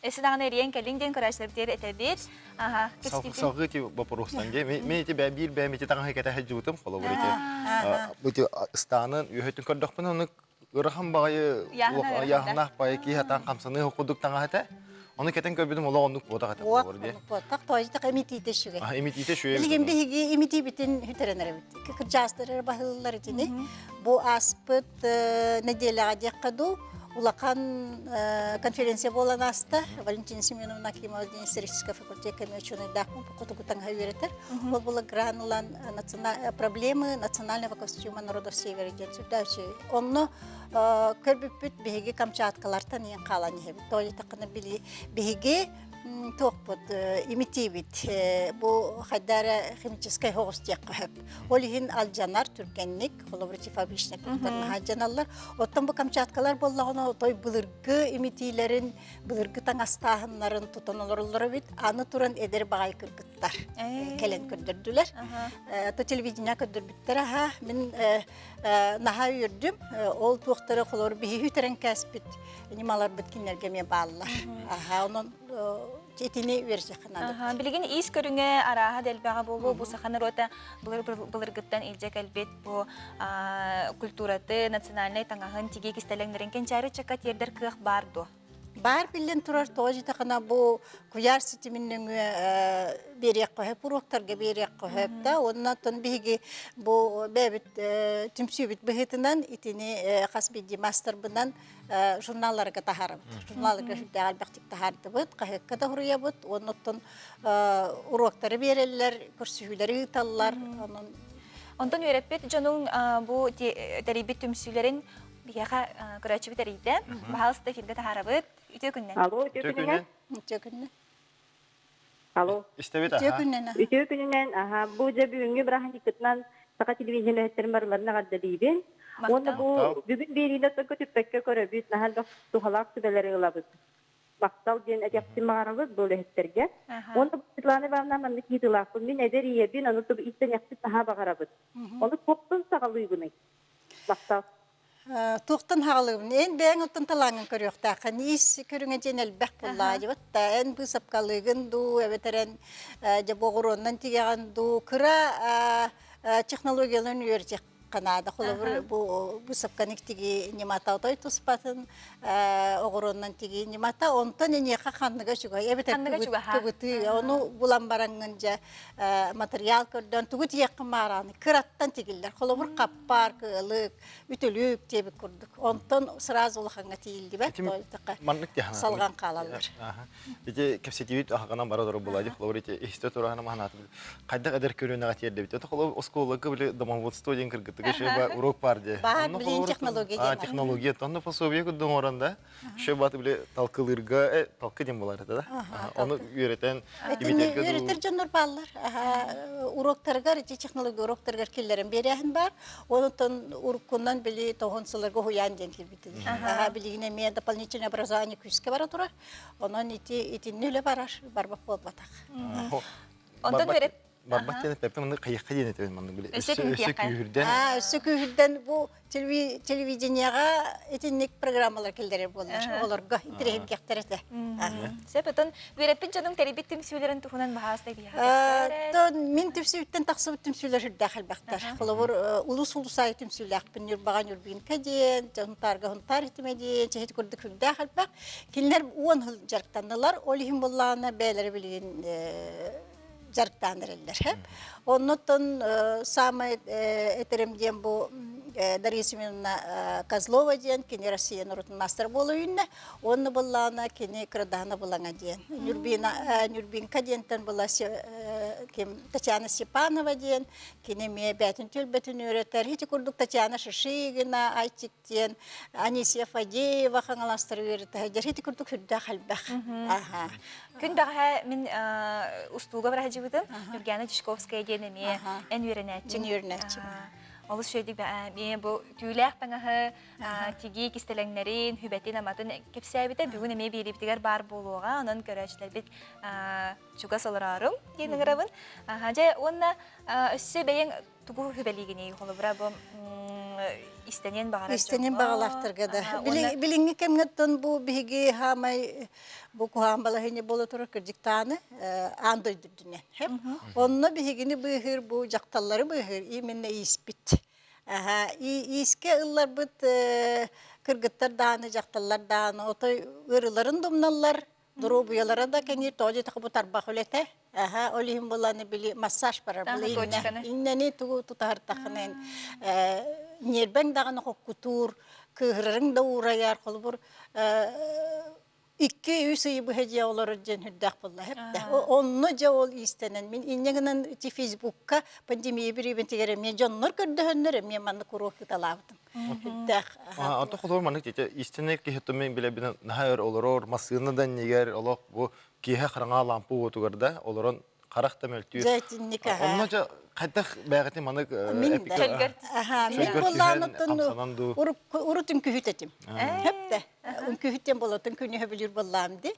Эссе даҕаны эрийэн кэлиҥ диэн көрөөччүлэрбитигэр этэбит. Аха. Салгыы ити боппуруостан дии. Мен ити биир бэйэм ити таҥаһы кэтэ сылдьыбытым. Холобур ити бу ити ыстаанын үөһөтүн көрдөхпүнэ ону ыарахан баҕайы ыйааһыннаах баҕайы киһи атаан хамсаныы курдук таҥаһа этэ. Ону кэтэн көрбүтүм олох оннук буотах этэ буолар дии. Буотах тоойдох имитиитэ үчүгэй. Имитиитэ үчүгэй. Билигин биһиги имитиибитин сүтэрэн эрэбит. Кырдьаастар баһыллар итини. Бу ааспыт нэдиэлэҕэ диэххэ дуу улахан конференция буолан ааста. Валентина Семеновна Акимова диэн историческай факультекка эмиэ учуонайдаахпын хотугу таҥаһы үөрэтэр. Ол була гран ылан проблемы национального костюма народов севера диэн сүрдээх үчүгэй. Онно көрбүппүт биһиги Камчаткалартан иэн хаалан иһэбит. Тоҕо диэтэххинэ биһиги туохпут имитиибит бу хайда эрэ химическэй соҕус диэххэ сөп. Ол иһин алдьанар түргэнник, холобур фабричный наһаа алдьаналлар. Оттон бу Камчаткалар буоллаҕына отой былыргы имитиилэрин, былыргы таҥастааһыннарын тутан олороллор эбит. Аны туран эдэр баҕайы кыргыттар кэлэн көрдөрдүлэр. То телевидение көрдөрбүттэр аха. Мин наһаа үөрдүм. Ол туохтары холобур биһиги үтэрэн кээспит ньымаларбыт кинилэргэ эмиэ бааллар. Аха, онон итини үөрдьэххэ наада. Билигин иис көрүҥэ арааһа да элбэҕэ буолуо. Бу саха норуота былыр-былыргыттан илдьэ кэлбит бу культураты, национальнай таҥаһын, тигии кистэлэҥнэрин кэнчээри ыччакка тиэрдэр кыах баар дуо? Баар биллэн турар тоҕо диэтэххинэ бу куйаар ситимин нөҥүө биэриэххэ сөп, уруоктарга биэриэххэ сөп да уонна оттон биһиги бу бэйэбит түмсүүбүт быһыытынан итини хас биирдии маастарбынан журналларга таһаарабыт. Журналларга сүрдээх элбэхтик таһаардыбыт, хаһыакка да суруйабыт уонна оттон уруоктары биэрэллэр, көрсүһүүлэри ыыталлар. Онон Онтон үөрэппит дьонуҥ бу тэрийбит түмсүүлэрин Биһиэхэ көрөөччүбүт эрийдэ. Баһаалыста эфиргэ таһаарабыт. Үтүө күннэн. Алло, үтүө күнүнэн. Үтүө күннэн. Алло. Истэбит, Үтүө күннэн. Үтүө күнүнэн. Аха, бу дьэ бүгүҥҥү бырааһынньыккытынан Саха телевидение үлэһиттэрин барыларын эҕэрдэлиибин. Уонна бу бүгүн биэриини оттон көтүппэккэ көрөбүт, наһаа элбэх туһалаах сүбэлэри ылабыт. Махтал диэн этиэхпин баҕарабыт бу үлэһиттэргэ. Уонна Светлана Ивановна маннык ыйытыылаахпын. Мин эдэр ийэбин, ону истэниэхпит наһаа баҕарабыт. Ону туохтан саҕалыыбыный? Махтал. Туохтан хаалыыбын? Эн бэйэҥ оттон талааҥҥын көрүөхтээххин. Ис көрүҥэ диэн элбэх буллаадьыбыт да, эн быысапкалыыгын дуу, эбэтэр эн дьэ боҕуруоннан тигэҕин дуу, кыра технологияларын үөрэтиэх наада. Холобур, бу бу тиги ньымата отой туспатын, оҕуруоннан тиги ньымата, онтон эниэхэ ханныга үчүгэй, эбэтэр кыбытыы, ону булан бараҥҥын дьэ материал көрдөөн тугу тиэххин маарааны кыраттан тигиллэр. Холобур, хаппар, кыалык, үтүлүк диэбит курдук. Онтон сразу улахаҥҥа тиийиллибэт, салҕан хаалаллар. Ити кэпсэтиибит аһаҕынан бара турар буолаа дии. Холобур, ити иһистэ тураһына маһанааты хайдах эдэр көлүөнэҕэ тиэрдэбит. Это холобур оскуолага били домоводство диэн кыргыттыга еще ба урок бар дии. Баар билин технология диэн. Технология. Онно пособие курдук оҥорон да. Еще бат били талкылыырга э, талкы диэн буолар это да. Ону үөрэтэн имитэргэ Үөрэтэр дьоннор бааллар. Уроктарыгар ити технология уроктарыгар киллэрэн биэрээһин бар. Онтон уруккунан били тоһун сыларга уһуйаан диэн киирбитин. Билигин эмиэ дополнительное образование күүскэ бара турар. Онон ити итинни үлэ барар, барбах буолбатах. Онтон үөреп Барбат диэн эппэппин, маннык хайыахха диэн этэбин маннык били өссө өссө күүһүрдэн. Аа, өссө күүһүрдэн бу телевидениеҕа итинник программалар киллэрэр буоллар. Оҕолорго интэриэһиргиэхтэр этэ. Сөп, отон үөрэппит дьонуҥ тэрийбит түмсүүлэрин туһунан баһаас да Мин түмсүүттэн тахсыбыт түмсүүлэр сүрдээх элбэхтэр. Холобур, улус улус аайы түмсүүлээхпин Ньурбаҕа Ньурбинка диэн, Хунтаарга Хунтаар итимэ диэн, чэһит курдук сүрдээх элбэх. Кинилэр уон сыл дьарыктаннылар, ол иһин буоллаҕына бэйэлэрэ билигин дьарыктаан эрэллэр. Оннуттан саамай этэрим диэн бу Дарья Семеновна Козлова диэн кини Россия норуотун маастара буола үүннэ. Уонна буоллаҕына кини Кырдаана Булаҥа диэн. Нюрбина, Нюрбинка диэнтэн була ким Татьяна Степанова диэн кини эмиэ бээтин түөлбэтин үөрэтэр. Ити курдук Татьяна Шишигина, Айтик диэн Анисия Фадеева Хаҥаластары үөрэтэ сылдьар. Ити курдук сүрдээх элбэх. Аха. Күн бэҕэһээ мин устууга бара сылдьыбытым. Нюргана Дьячковская диэн эмиэ эн үөрэнээччиҥ. Мин үөрэнээччим. Олус үчүгэйдик эмиэ бу түүлээх таҥаһы тигии кистэлэҥнэрин, сүбэтин-аматын кэпсээбитэ бүгүн эмиэ биэриибитигэр баар буолуоҕа. Онон көрөөччүлэрбит чугас олорооруҥ диэн ыҥырабын. Дьэ уонна өссө бэйэҥ тугу сүбэлиигиний? Холобура бу истэниэн баҕарар Истэниэн баҕалаахтарга да. Билиҥҥи кэмҥэ оттон бу биһиги хаамай бу куһаҕан балаһыанньа буола турар кырдьыктааны аан дойду үрдүнэн. Онно биһигини быыһыыр бу дьахталлары быыһыыр именно ииспит. Иискэ ылларбыт кыргыттар даҕаны, дьахталлар даҕаны отой ыарыыларын думналлар, доруобуйалара да кэҥиир, тоҕо диэтэххэ бу тарбах үлэтэ. Аха, ол иһин буланы били массаж барар. Били иннэни тугу тутаһартаххына ньиэрбэҥ даҕаны хоккутуур, кыыһырарыҥ да уурайар, холобур икки-үс ый быһа дьиэ олорор диэн үрдээх буолла. Онно дьэ ол иистэнэн мин инньэ гынан ити Фейсбукка пандемия бириэмэтигэр эмиэ дьоннор көрдөһөннөр эмиэ маннык уруок ыыталаабытым. Үрдээх. Ото холобур маннык ити истинэй киһи мен билэбин наһаа өр олорор массыына да иннигэр олох бу киэһэ хараҥа лампа уотугар да олорон харах да мөлтүүр. Дьэ итинник Онно дьэ хайдах бэйэҕитин маннык Мин Мин буоллаанаттан урут үҥкүүһүт этим. Хөптө. Үҥкүүһүттэн болотун күнүһэ билир буоллаам ди.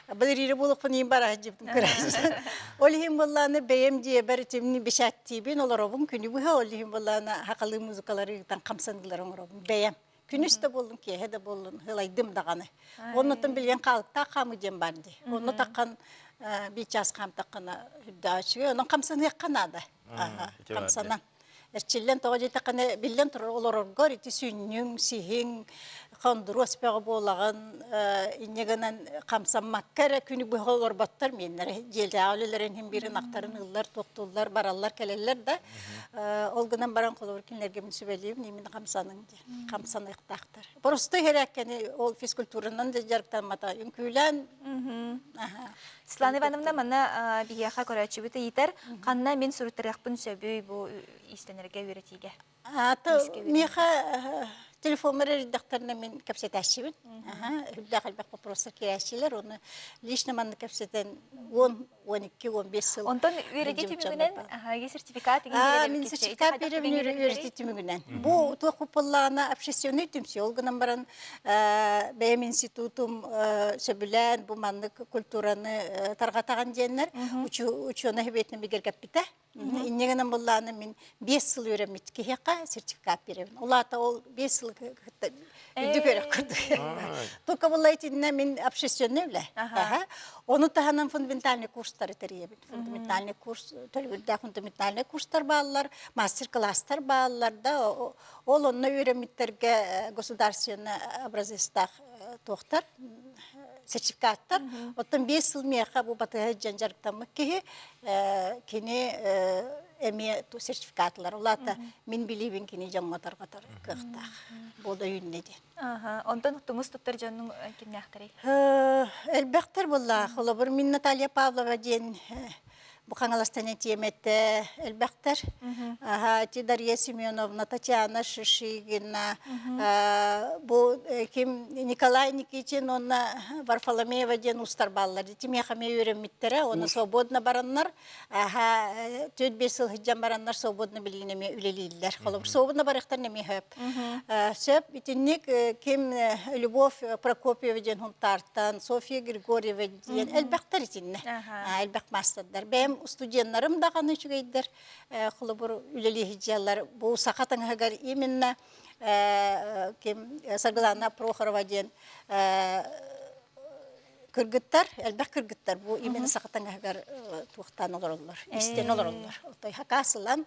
Былырыыры буолуохпун иин бараһы дьибтим көрөсүн. Ол иһин буоллааны бэйэм дьиэбэр итимни бишаттиибин олоробун күнү быһа ол иһин буоллааны хахалыы музыкалары ыытан хамсаныылары оҥоробун бэйэм. Күнүс да буоллун, киэһэ да буоллун, ылайдым даҕаны. Оннуттан билигин хаалыктаах хаамыы диэн бар дии. Онно таххан биир чаас хаамтаххына үрдээх үчүгэй. Онон хамсаныахха наада. Хамсанан. Эрчиллэн тоҕо диэтэххинэ, биллэн турар олороргор ити сүнньүҥ, сиһиҥ, хондуруос бөҕө буолаҕын, инньэ гынан хамсаммакка эрэ күнү быһа олорботтор миэннэрэ дьиэлээх үлэлэрин иһин биир ынахтарын ыллар, туохтууллар, бараллар, кэлэллэр да. Ол гынан баран холобур кинилэргэ мин сүбэлиибин, именно хамсаныҥ диэн, хамсаныахтаахтар. Простой эрээккэни ол физкультуранан да дьарыктаммата, үҥкүүлээн Светлана Ивановна манна биһиэхэ көрөөччүбүт ыйытар, ханна мин суруттарыахпын сөбүй бу иистэнэргэ үөрэтиигэ? Миэхэ телефоммар эрийдэхтэринэ мин кэпсэтээччибин. Үрдээх элбэх вопростар киирээччилэр. Оны лично манна кэпсэтэн 10, 12, 15 сыл. Онтон үөрэтии түмүгүнэн сертификат Мин сертификат биэрэбин үөрэтии түмүгүнэн. Бу туох буоллаҕына общественный түмсүү. Ол гынан баран бэйэм институтум сөбүлээн бу маннык культураны тарҕатаҕын диэннэр учуонай сэбиэтинэн бигэргэппитэ. Инньэ гынан буоллаҕына мин 5 сыл үөрэммит киһиэхэ сертификат биэрэбин. Ол аата ол 5 сыл сыл кытта үрдүк үөрэх курдук. Только була итиннэ мин общественный үлэ. Ону таһынан фундаментальный курстары тэрийэбин. Фундаментальный курс, төлөбүрдээх фундаментальный курстар бааллар, мастер-класстар бааллар да, ол онно үөрэммиттэргэ государственный образецтаах туохтар, сертификаттар. Оттон 5 сыл миэхэ бу батыһа дьон дьарыктаммыт киһи, кини эмиэ сертификатлар. Улаата мин билиибин кини дьоҥҥо тарҕатар кыахтаах. Буола үүннэ диэн. Онтон тумус туттар дьоннуҥ кимнээхтэрий? Элбэхтэр буоллаах. Холобур, мин Наталья Павлова диэн бу Хаҥаластан этиэм этэ элбэхтэр. Аха, ити Дарья Семеновна, Татьяна Шишигина, бу ким Николай Никитин уонна Варфоломеева диэн уустар бааллар. Ити миэхэ эмиэ үөрэммиттэрэ, уонна свободно бараннар, аха, 4-5 сыл сылдьан бараннар свободно билигин эмиэ үлэлииллэр. Холобур, свободно барыахтарын эмиэ сөп. Сөп, итинник ким Любовь Прокопьева диэн Хунтаартан, Софья Григорьева диэн элбэхтэр итиннэ. Элбэх маастардар. Бэйэм студеннарым даҕаны үчүгэйдэр, холобур, үлэлии сылдьаллар. Бу саха таҥаһыгар именно ким Саргылана Прохорова диэн кыргыттар, элбэх кыргыттар бу именно саха таҥаһыгар туохтаан олороллор, истэн олороллор. Отой хакаас ылан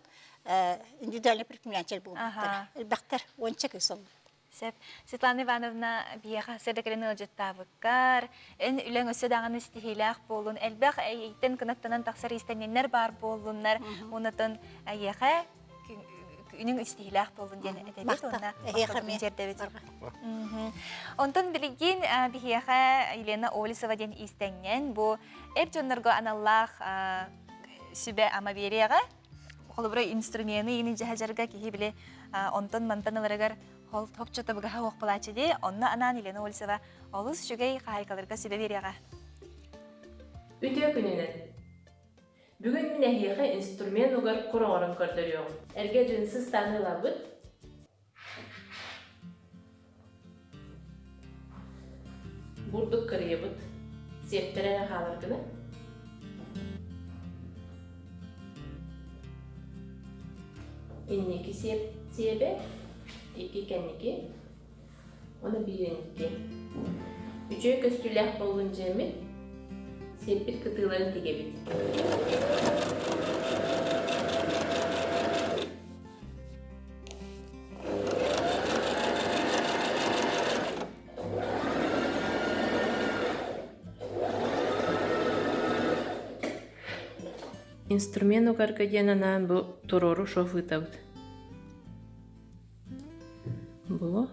индивидуальный предприниматель буолбуттара. Элбэхтэр, уонча кыыс олбут. Сөп. Светлана Ивановна биһиэхэ сырдыкырын ыалдьыттаабыккар, эн үлэҥ өссө даҕаны ситиһиилээх буолун, элбэх эйиттэн кынаттанан тахсар иистэнньэннэр баар буоллуннар, онотон эйиэхэ күнүҥ ситиһиилээх буоллун диэн этэбит уонна махталбытын тиэрдэбит. Онтон билигин биһиэхэ Елена Олесова диэн иистэнньэн бу эр дьоннорго аналлаах сүбэ-ама биэриэҕэ. Холобура инструмены иини дьаһажарга киһи били онтон-мантан ыларыгар хол хопчо табыгаһа уох булааччы дии. Онно анаан Елена Олесова олус үчүгэй хаһаайкаларга сүбэ биэриэҕэ. Үтүө күнүнэн! Бүгүн мин эһиэхэ инструмент угар кур оҥорон көрдөрүөҕүм. Эргэ джинсы ыстааны ылабыт. Бурдук кырыйабыт. Сиэптэрэ эрэ хаалар гына. Инники сиэп сиэбэ, икки кэнники, уонна биир инники. Үчүгэй көстүүлээх буоллун дьиэммит, сиэппит кытыыларын тигэбит. Инструмент угарга диэн анаан бу туруору шов ыытабыт. Бу.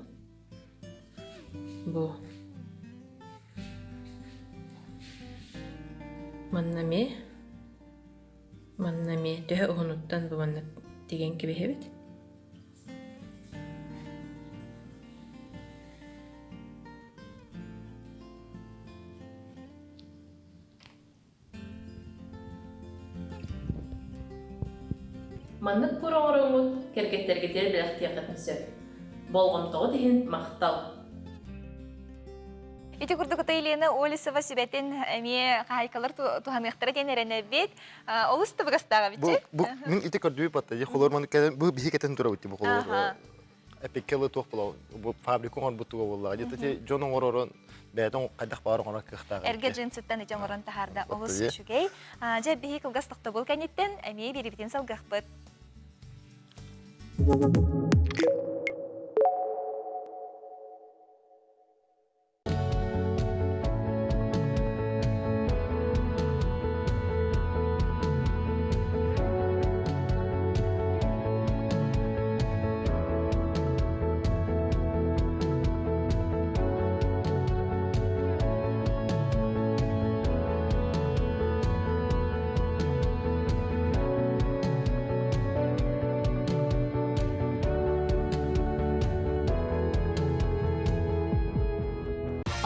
Бу. Манна эмиэ Манна эмиэ төһө уһунуттан бу манна тигэн кэбиһэбит. Маннык кур оҥороҥҥут кэргэттэргитигэр бэлэхтиэххитин сөп. Болҕомтоҕут иһин махтал! Ити курдук Елена Олесова сүбэтин эмиэ хаһайкалар туһаныахтара диэн эрэнэбит. Олус табыгастаах эбит. Бу мин ити көрдүүбүт батта. Холор маны бу биһи кетен турабыт бу холор. Эпиккелы туох була бу фабрика оҥорбут туга буоллаҕа. Дьэ дьон оҥорорун бэйэтин хайдах баар оҥорор кыахтаах. Эргэ джинсыттан ити оҥорон таһаарда олус үчүгэй. Дьэ биһи кылгас тохтобул кэнниттэн эмиэ биэрибитин салгыахпыт.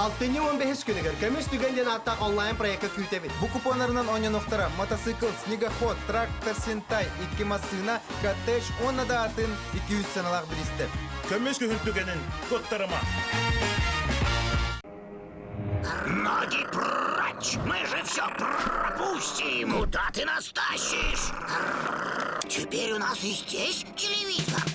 Алтынньы 15 күнүгэр Көмүс түгэн диэн ааттаах онлайн-проекка күүтэбит. Бу купоннарынан оонньонуохтара мотоцикл, снегоход, трактор, сентай, икки массыына, коттедж уонна да атын 200 сыаналаах бириистэр. Көмүс күһүн түгэнин куттарыма! Ноги прочь! Мы же все пропустим! Куда ты нас тащишь? Теперь у нас и здесь телевизор.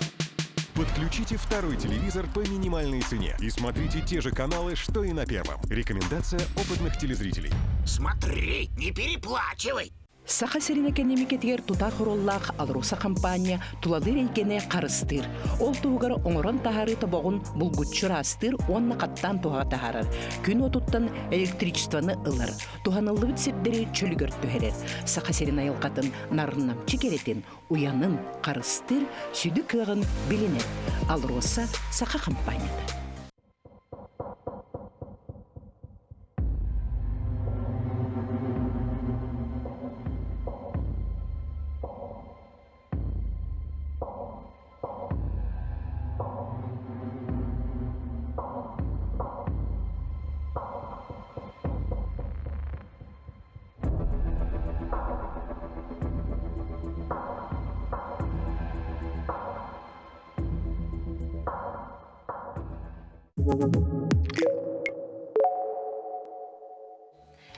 Подключите второй телевизор по минимальной цене и смотрите те же каналы, что и на первом. Рекомендация опытных телезрителей. Смотри, не переплачивай! Саха сирин экэниэмикэтигэр тутаах оруоллаах АЛРОСА хампаанньа тулалыыр эйгэни харыстыыр. Ол туһугар оҥорон таһаарыы тобоҕун булгуччу ыраастыыр уонна хаттаан туһаҕа таһаарар. Күн уотуттан электричествоны ылар, туһаныллыбыт сирдэри чөлүгэр түһэрэр. Саха сирин айылҕатын нарыннамчы кэрэтин, уйанын харыстыыр сүдү кыаҕын билинэр. АЛРОСА Саха хампаанньата.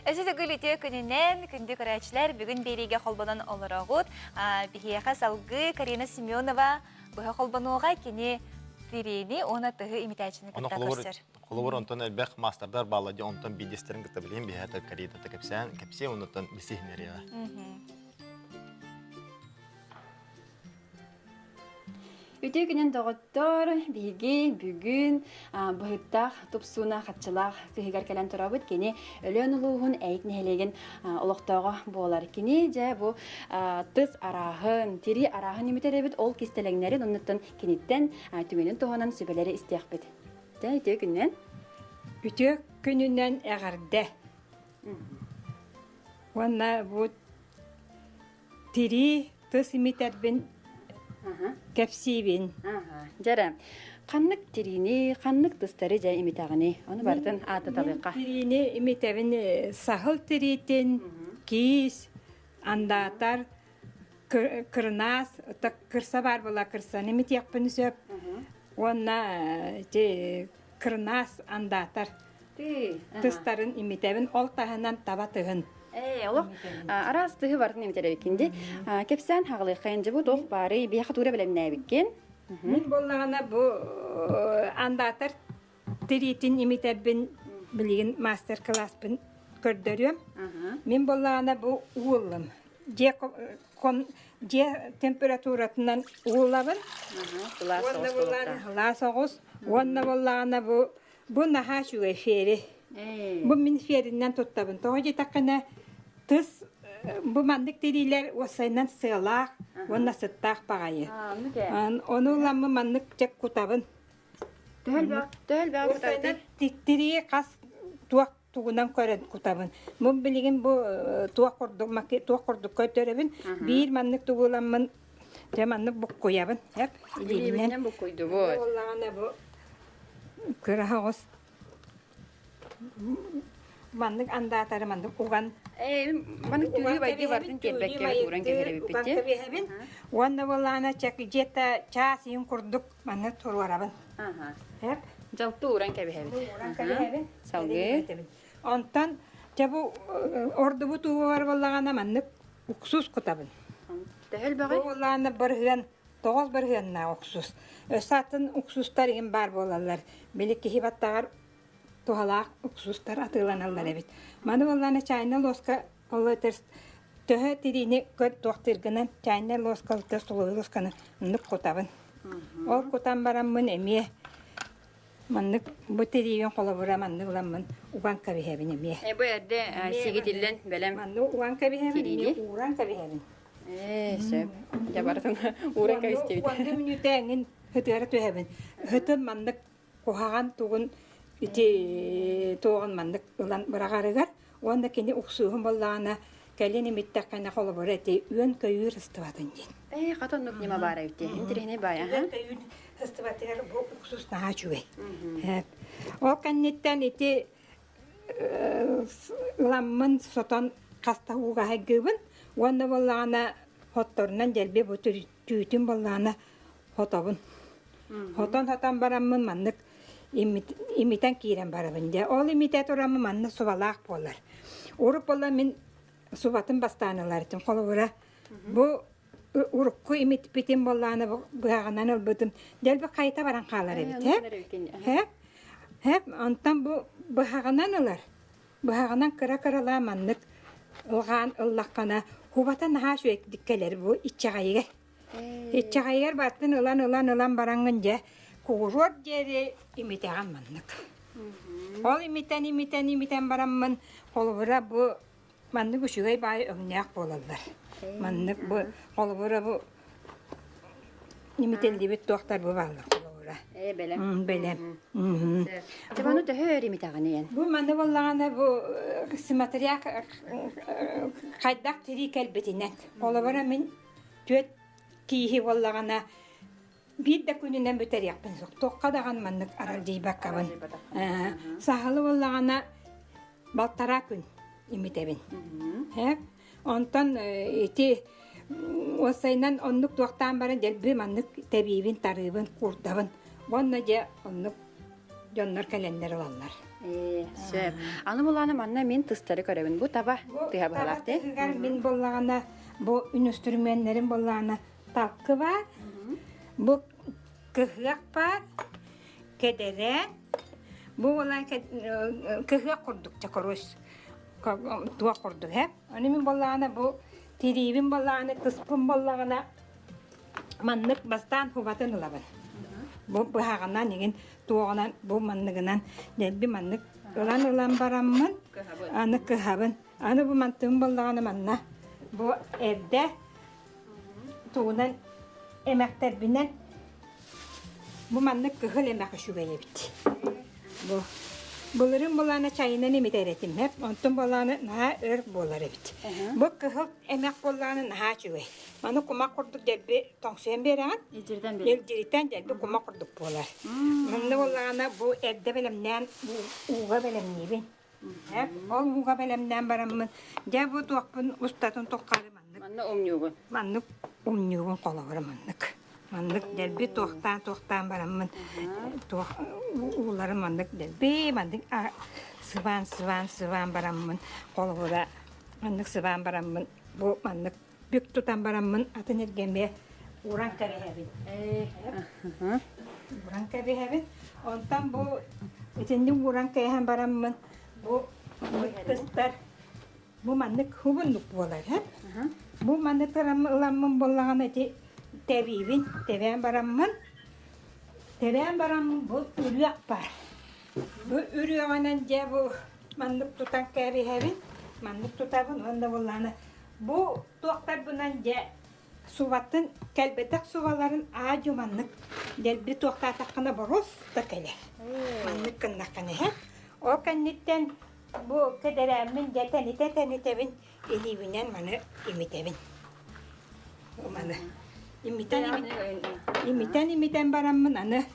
Өсө төгүл үтүө күнүнэн, күндү көрөөччүлэр, бүгүн биэриигэ холбонон олороҕут. Биһиэхэ салгыы Карина Семенова быһа холбонуоҕа кини тириини уонна тыһы имитээччини кытта көрсөр. Холобур, онтон элбэх маастардар баалла дии, онтон биирдэстэрин кытта билиһин биһиэхэ Карина кэпсээн, кэпсиэ оннуттан билсиһиннэриэҕэ. Үтүө күнүн доҕоттор, биһиги бүгүн быһыттаах тупсууна хаччылаах кыһыгар кэлэн турабыт. Кини Өлөөн улууһун Эйик нэһилиэгин олохтооҕо буолар. Кини дьэ бу тыс арааһын, тирии арааһын имитэр эбит, ол кистэлэҥнэрин оннуттан киниттэн түгэнин туһунан сүбэлэри истиэхпит. Дьэ, үтүө күнүнэн. Үтүө күнүнэн эҕэрдэ. Уонна бу Тирии тыс имитэрбин кэпсиибин. Дьэрэ, ханнык тириини, ханнык тыстары дьэ имитэҕиний? Ону барытын ааттаталыахха. Тириини имитэбин саһыл тириитин, киис, андаатар, кырынаас, кырса баар була кырсаны имитиэхпин сөп. Уонна кырынаас андаатар тыстарын имитэбин, ол таһынан таба тыһын. Ээ, олох араас тыһы бартын имитэрэбиккин ди. Кэпсээн хаҕылыаххайын дьэ бу туох баарый, биһиэхэ туура бэлэмнээбиккин. Мин буоллаҕына бу андаатар тириитин имитэрбин билигин мастер-класспын көрдөрүөм. Мин буоллаҕына бу ууллум. Дьиэ дьиэ температуратынан уулабын. Уонна буоллаҕына сылаас оҕус. Уонна буоллаҕына бу бу наһаа үчүгэй фери. Бу мин феринэн туттабын. Тоҕо диэтэххинэ тыс бу маннык тириилэр уоссайынан сыалаах уонна сыттаах баҕайы. Ону ыламмын маннык дьэ кутабын. Төһөл Уоссайынан тирии хас туох тугунан көрөн кутабын. Бу билигин бу туох курдук туох курдук көрдөрөбүн. Биир маннык тугуламмын дьэ маннык буккуйабын. Эп илиибинэн буккуйдубут. Буоллаҕына бу кыра оҕус маннык андаатары маннык уган маннык түүлүү байдыы бартын тиэрбэккэ ууран кэбиһэбиппит. Кэбиһэбин. Уонна буоллаҕына где-то чаас иһин курдук маннык туруорабын. Эп Дьалты ууран кэбиһэбит. Ууран кэбиһэбин. Салгыы. Онтон дьэ бу ордубут уугар буоллаҕына маннык уксус кутабын. Төһөл бөҕүй? Бу буоллаҕына бырыһыан тоҕус бырыһыаннаах уксус. Өссө атын уксустар иһин баар буолаллар. Били киһи баттаҕар туһалаах уксустар атыыланаллар эбит. Маны буоллаҕына чайная лоска ол этэр төһө тириини көр туохтыыргынан чайная лоска столовой лосканы оннук кутабын. Ол кутан бараммын эмиэ маннык бу тириибин холобура маннык ыламмын уган кэбиһэбин эмиэ. Э, бу эрдэ сигитиллэн бэлэм. Маннык уган кэбиһэбин, эмиэ ууран кэбиһэбин. Ээ, сөп. Дьэ барытын ууран кэбистибит. Уонна мүнүүтэ эҥин ытыара түһэбин. Ытын маннык куһаҕан тугун ити туоҕун маннык ылан быраҕарыгар уонна кини уксууһун буоллаҕына кэлин имиттэххинэ холобура ити үөн-көйүүр ыстыбатын диэн. Ээ, хата оннук ньыма баар эбит дии. Интэриэһинэй баай, аха. Үөн-көйүүр ыстыбатыгар бу уксус наһаа үчүгэй. Ол кэнниттэн ити ыламмын сотон хаста уугаһайгыыбын уонна буоллаҕына хотторунан дэлби бу түүтүн буоллаҕына хотобун. Хотон-хотон бараммын маннык имитэн киирэн барабын дьэ. Ол имитэ тураммын манна субалаах буолар. Урут буолла мин субатын бастаан ылар этим. Холобура, бу Урукку имитпитим боллааны быһаҕынан ылбытым. Дэлби хайта баран хаалар эбит. Хэп. Хэп. Онтон бу быһаҕынан ылар. Быһаҕынан кыра-кыралаа маннык ылҕаан ыллаххына, хубата наһаа үчүгэйдик кэлэр бу иччэҕэйигэр. Иччэҕэйигэр баттын ылан-ылан-ылан бараҥҥын дьэ, кугуруор диэри имитэҕин маннык. Ол имитэн-имитэн-имитэн бараммын, холобура бу маннык үчүгэй баай өҥнөөх буолаллар. Маннык бу холобура бу имитиллибит туохтар бу бааллар холобура. Ээ бэлэм. Бэлэм. Дьабаны төһө өр имитэҕиний эн? Бу маны буоллаҕына бу смотря хайдах тирии кэлбитинэн. Холобура мин түөрт кииһи буоллаҕына биир да күнүнэн бүтэриэхпин суох. Туохха даҕаны маннык аралдьыйбаккабын. Саһылы буоллаҕына балтараа күн имитэбин. Онтон ити уопсайынан оннук туохтаан баран дэлби маннык тэбиибин, тарыыбын, куурдабын. Уонна дьэ оннук дьоннор кэлэннэр ылаллар. Ээ, сөп. Аны булааны манна мин тыстары көрөбүн. Бу таба тыһа быһалаах Таба тыһыгар мин буллаҕына бу үнүстүрүмүөннэрим буллаҕына талкы баар, бу кыһыах баар, кэдэрэ, бу буолан кыһыах курдук чокоруос туох курдук ээ. Аны мин буоллаҕына бу тириибин буоллаҕына тыспын буоллаҕына маннык бастаан хубатын ылабын. Бу быһаҕынан игин туоҕунан бу манныгынан дэлби маннык ылан ылан бараммын аны кыһабын. Аны бу мантыым буоллаҕына манна бу эрдэ тугунан эмэхтэрбинэн бу маннык кыһыл эмэх үчүгэй эбит. Бу былырын булаана чайынан имитэр этим эп, онтон булаана наһаа өр буолар эбит. Бу кыһыл эмэх буоллаҕына наһаа үчүгэй. Маны кумах курдук дэлби тоҥсуйан биэрэҕин. Илдьиритэн дэлби кумах курдук буолар. Манна буоллаҕына бу эрдэ бэлэмнээн ууга бэлэмниибин. Ол ууга бэлэмнээн бараммын, дьэ бу туохпун устатын туххары маннык. Манна умньуугун. Маннык умньуугун холобура маннык. Маннык дэлби туохтаан-туохтаан бараммын туох ууларын маннык дэлби маннык сыбаан сыбаан сыбаан бараммын холобура маннык сыбаан бараммын бу маннык бүк тутан бараммын атын эргэмиэ уран кэбиһэбин. Уран кэбиһэбин. Онтон бу итинник уран кэһэн бараммын бу кыстар бу маннык хубуннук буолар һэ. Бу маннык ыламмын буоллаҕына ити тэбиибин, тэбээн бараммын тэбээн бараммын бу үрүөх баар. Бу үрүөҕүнэн дьэ бу маннык тутан кэбиһэбин, маннык тутабын уонна буоллаҕына бу туохтарбынан дьэ субатын кэлбэтэх субаларын аа-дьуо маннык дэлби туохтаатаххына боруос да кэлэр. Маннык гыннаххына иһэ. Ол кэнниттэн бу кэдэрээммин дьэ тэнитэ-тэнитэбин илиибинэн маны имитэбин. Маны имитэн имитэн имитэн бараммын аны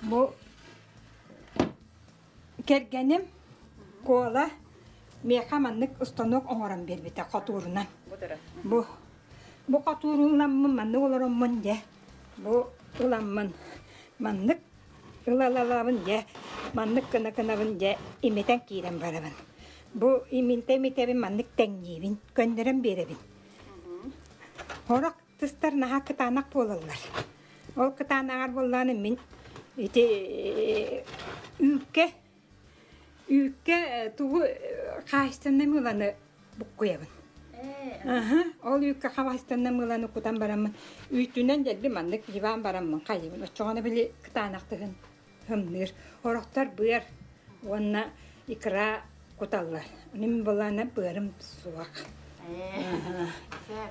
бу Кэргэним Куола миэхэ маннык устанок оҥорон биэрбитэ хотуурунан. Бу бу хотууру ыламмын маннык олороммун дьэ бу ыламмын маннык ыла-ылалабын дьэ маннык гына-гынабын дьэ имитэн киирэн барабын. Бу иминтэ имитэбин маннык тэҥниибин, көннөрөн биэрэбин. Сорох тыстар наһаа кытаанах буолаллар. Ол кытаанаҕар буоллаҕына мин ити үүккэ үүккэ тугу хаачыстыбаннай мыыланы буккуйабын. Ол үүккэ хаачыстыбаннай мыыланы кутан бараммын үүтүнэн дэлби маннык диван бараммын хайыбын. Оччоҕуна били кытаанах тыһын ымныыр. Орохтор быар уонна икра куталлар. Мин былаана быарым суох.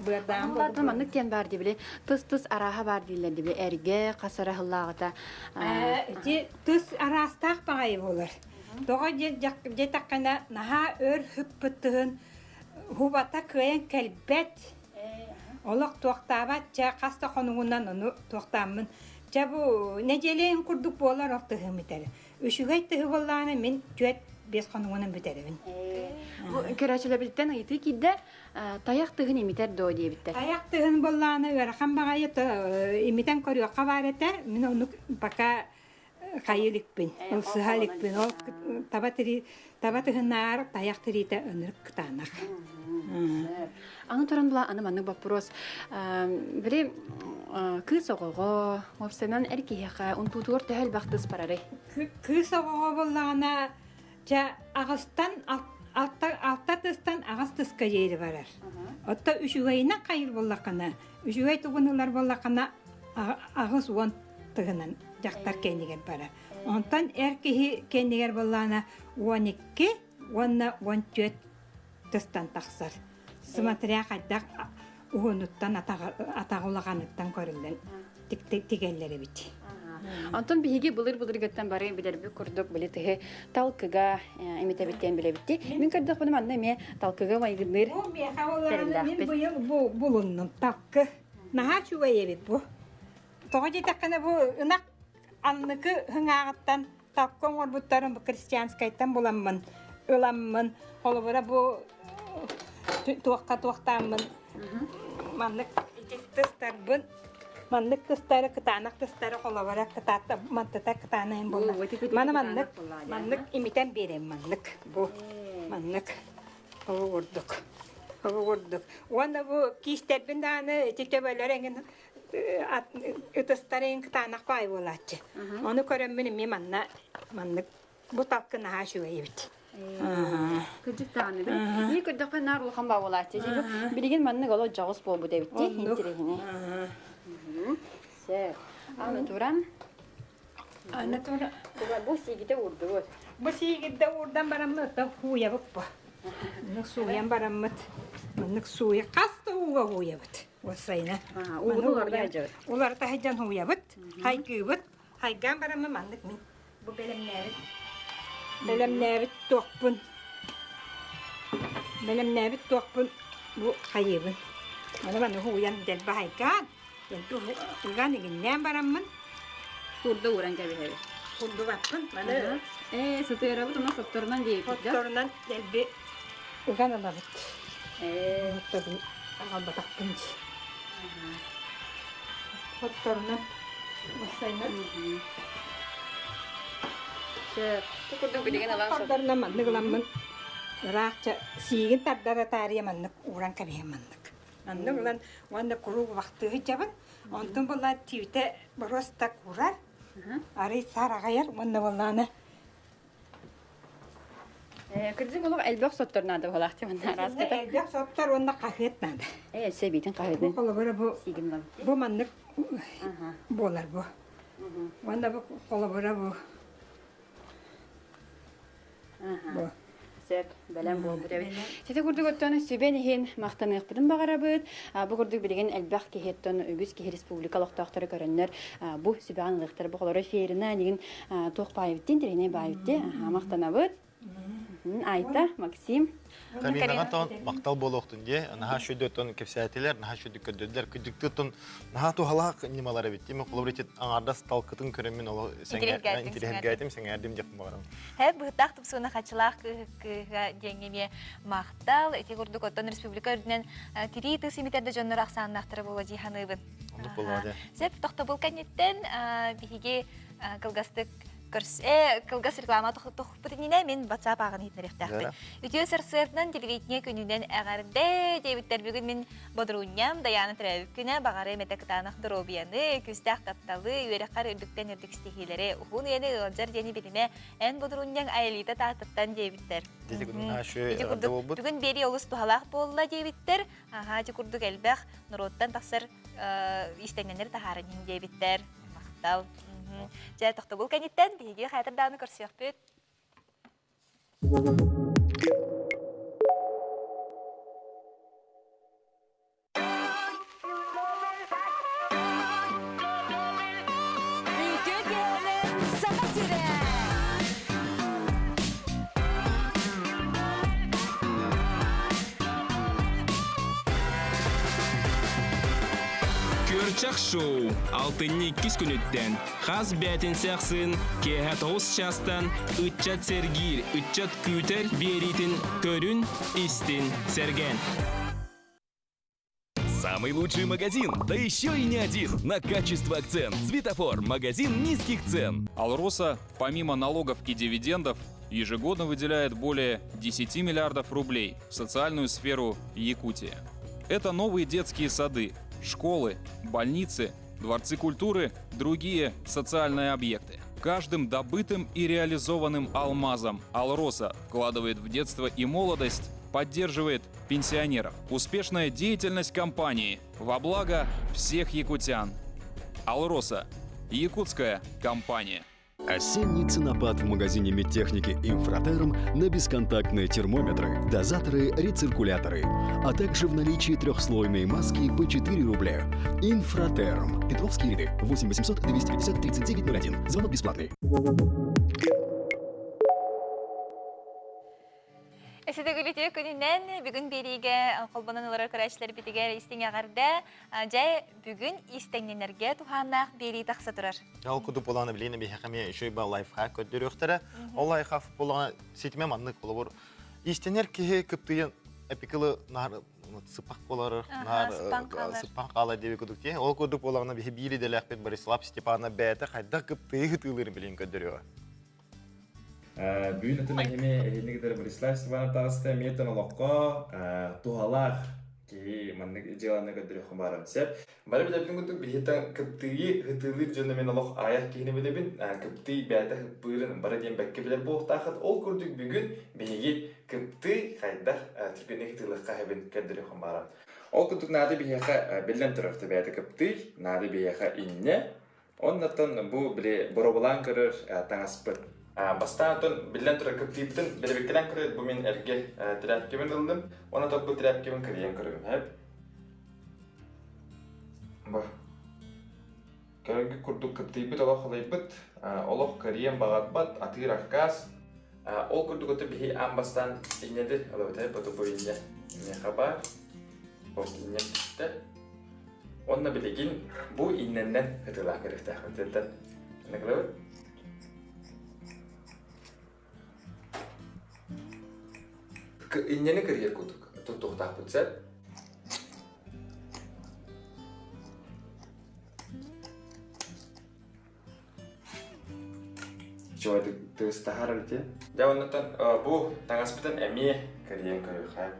Быардаан буолла. Маннык диэн баар дии тыс-тыс арааһа баар дииллэр дии эргэ хас араһыллааҕыта. Ити тыс араастаах баҕайы буолар. Тоҕо диэтэххинэ наһаа өр ыппыт тыһын хубата кыайан кэлбэт. Олох туохтаабат чэ хас да хонугунан ону туохтааммын чэ бу нэдиэлэйин курдук буолар ол тыһым бүтэрэ. Үчүгэй тыһы буоллаҕына мин 4-5 хонугунан бүтэрэбин. Бу көрөөччүлэрбититтэн ыйытыы киирдэ. Тайах тыһын имитэр дуо диэбиттэр. Тайах тыһын буоллаҕына ыарахан баҕайы имитэн көрүөххэ баар этэ. Мин оннук пока хайы иликпин, ылсыһа иликпин. Ол таба тири таба тыһынаар тайах тириитэ ынырык кытаанах. Аны туран була аны маннык боппуруос. Били кыыс оҕоҕо, уопсайынан эр киһиэхэ унтуутугар төһө элбэх тыс барарый? Кыыс оҕоҕо буоллаҕына Чэ, аҕыстан алта тыстан аҕыс тыска диэри барар. Отто үчүгэйинэн хайыр буоллаххына, үчүгэй тугун ылар буоллаххына, 80 тыһынан дьахтар кэннигэр барар. Онтон эр киһи кэннигэр буоллаҕына 12 уонна 14 тыстан тахсар. Смотря хайдах уһунуттан атаҕа улаханыттан көрүллэн тигэллэр эбит. Онтон биһиги былыр-былыргыттан бары билэрбит курдук били тыһы талкыга имитэбиттэн билэбитти. Мин көрдөхпүнэ манна эмиэ талкыга майгынныыр Бу миэхэ буоллаҕына мин быйыл бу булуннум талкы. Наһаа үчүгэй эбит бу. Тоҕо диэтэххинэ бу ынах анныкы хыҥааҕыттан талкы оҥорбуттарын бу крестьянскайтан буламмын ыламмын холобура бу туохха туохтааммын маннык ити тыстарбын маннык тыстары кытаанах тыстары холобура кытаатта мантыта кытаанайын буолла маны маннык маннык имитэн биэрэн маннык бу маннык ол курдук ол курдук уонна бу киистэрбин даҕаны ити төбөлөр эҥин ытыстарын кытаанах баай буолааччы. Ону көрөммүн эмиэ манна маннык бу талкы наһаа үчүгэй эбит. Кырдьык даҕаны били. Ии көрдөххө наар улахан баа буолааччы. Билигин маннык олох дьоҕус буолбут эбит дии интириэһинэй. Сөп. Аны туран Аны туран бу сиигитэ уурдубут. Бу сиигитэ уурдан бараммыт хууйабыт бу. Маннык сууйан бараммыт. Маннык сууйа хас да ууга хууйабыт. Уоссайына. Ууну уларыта сылдьабыт. Уларыта сылдьан һууйабыт, хайгыыбыт. Хайгаан бараммын маннык мин бу бэлэмнээбит бэлэмнээбит туохпун бэлэмнээбит туохпун бу хайыыбын. Аны маны һууйан дэлби хайгаан, дэлби ыган игиннээн бараммын Курда ууран кэбиһэбит. Курдубаппын. Маны Ээ, сытыарабыт уонна сотторунан диэбиппит да? Сотторунан дэлби ыган ылабыт. Ээ, сотторун аҕалбатахпын дии. Сотторунан массайынан. Сөп. Бу курдук билигин ылан Сотторунан маннык ыламмын ыраахча сиигин тардара таарыйа маннык ууран кэбиһэн маннык. Маннык ылан уонна куруук убахтыы сылдьабын. Онтон буолла тиитэ боруоста куурар, арый саараҕайар уонна буоллаҕына Кырдьык олох элбэх соттор наада буолаах дии манна араас Элбэх соттор уонна хаһыат наада. Ээ, сэбиитин хаһыатын. Бу холобура бу бу маннык буолар бу. Уонна бу холобура бу Бу. Сөп, бэлэм буолбут эбит. Сити курдук оттон сүбэн иһин махтаныахпытын баҕарабыт. Бу курдук билигин элбэх киһи оттон үгүс киһи республика олохтоохторо көрөннөр бу сүбэҕин ылыахтара. Бу холоро ферина нигин туох баайбыттын, тиринэй баайбытты. Махтанабыт. Айта, Максим. Каринаҕа тон махтал буолуохтун дии. Наһаа шөйдөттөн кэпсээтилэр, наһаа шөйдүк көрдөрдүлэр. Күдүктүттэн наһаа туһалаах ньымалар эбит. Тиме холобур ити аҥаардас талкытын көрөммүн олох интириэһиргээтим, сэҥээрдим диэхпин баҕарабын. Һэ быһыттаах тупсууна хачылаах кыыһа диэҥҥэ эмиэ махтал. Ити курдук оттон республика үрдүнэн тирии тыс имитэр да дьоннор ахсааннаахтара буолуо дии саныыбын. Оннук буолуо дии. Сөп тохтобул кэнниттэн биһиги кылгастык Көрсө кылгас реклама тохпут иннинэ мин WhatsApp ааҕын иһитинэриэхтээхпин. Үтүө сарсыардан телевидение күнүнэн эҕэрдэ диэбиттэр бүгүн мин бодуруунньам Дайаана төрөөбүт күнэ баҕары эмэтэ кытаанах доруобуйаны, күүстээх тапталы, үөрэххэр үрдүктэн үрдүк ситиһиилэри, уһун үйэни ыалдьар диэни билимэ эн бодуруунньаҥ Аэлита Тааттаттан диэбиттэр. Ити курдук бүгүн биэрии олус туһалаах буолла диэбиттэр. Аһаа, ити курдук элбэх норуоттан тахсар иистэнньэннэри таһааран иһин диэбиттэр. Махтал. Дьэ, тохтобул кэнниттэн биһиги хайатар даҕаны көрсүөхпүт. Үтүө киһинэн Саха сирэ! Күөрчэх шоу алтынньы иккис күнүттэн хас бээтинсэ ахсын киэһэ 9 чаастан ыччат сэргиир, ыччат күүтэр биэриитин көрүн, истин, сэргээн. Самый лучший магазин, да еще и не один. На качество акцент. Светофор. Магазин низких цен. Алроса, помимо налогов и дивидендов, ежегодно выделяет более 10 миллиардов рублей в социальную сферу Якутии. Это новые детские сады, школы, больницы, дворцы культуры, другие социальные объекты. Каждым добытым и реализованным алмазом Алроса вкладывает в детство и молодость, поддерживает пенсионеров. Успешная деятельность компании во благо всех якутян. Алроса – якутская компания. Осенний ценопад в магазине медтехники «Инфратерм» на бесконтактные термометры, дозаторы, рециркуляторы, а также в наличии трехслойные маски по 4 рубля. «Инфратерм». Петровские ряды. 8 800 250 3901. Звонок бесплатный. Эсэтэгүлүтүө күнүнэн бүгүн биэриигэ холбонон олорор көрөөччүлэрбитигэр истиҥ эҕэрдэ. Дьэ, бүгүн истэҥнэнэргэ туһааннаах биэрии тахса турар. Ол курдук буолаҕына билигин биһиэхэ эмиэ үчүгэй ба лайфхак көрдөрүөхтэрэ. Ол лайфхак буолаҕына ситимэ маннык холобур истэнэр киһи кыптыйын эпикылы наар сыппах буолар, наар сыппах хаалар диэби курдук тиэ. Ол курдук буолаҕына биһи биир идэлээхпит Борислав Степанов бэйэтэ хайдах кыптыйы ытыылыырын билигин көрдөрүөҕэ. Бүгүн атын эһини эһини кытары Борислав Степанов таҕыста эмиэ олоххо туһалаах киһи маннык дьыаланы көрдөрүөххэ баарым сөп. Бары билэбин курдук биһиттэн кыптыйы ытыылыыр дьону мен олох аҕыйах киһини билэбин. Кыптый бэйэтэ хыппыырын бары диэн бэккэ билэр буолуохтааххыт. Ол курдук бүгүн биһиги кыптый хайдах түргэнник ытыылыахха сөбүн көрдөрүөххэ баарым. Ол курдук наада биһиэхэ биллэн турар бэйэтэ кыптый, наада биһиэхэ иннэ, Оннуттан бу били боробулаан көрөр таҥаспыт. Бастаан оттон биллэн турар кыптыыбытын бэрэбиккэлээн көрөр бу мин эргэ тряпкабын ыллым. Уонна бу тряпкабын кырыйан көрөбүн. Хэп. Бу. Көрөргүт курдук кыптыйбыт олох халайбыт, олох кырыйан баҕарбат, атыыр аккаас. Ол курдук ото биһи аан бастаан иннеди ылабыт бу бу инне миэхэ баар. Ол инне түстэ. Уонна билигин бу иннэннэн ытыылаах көрүөхтээхпин. Тентэн кылабыт. Иннэни кырыйар курдук туттуохтаахпыт сөп. Чугайдык тыыстаһар ити. Дьэ оннуттан бу таҥаспытын эмиэ кырыйан көрүөххэ.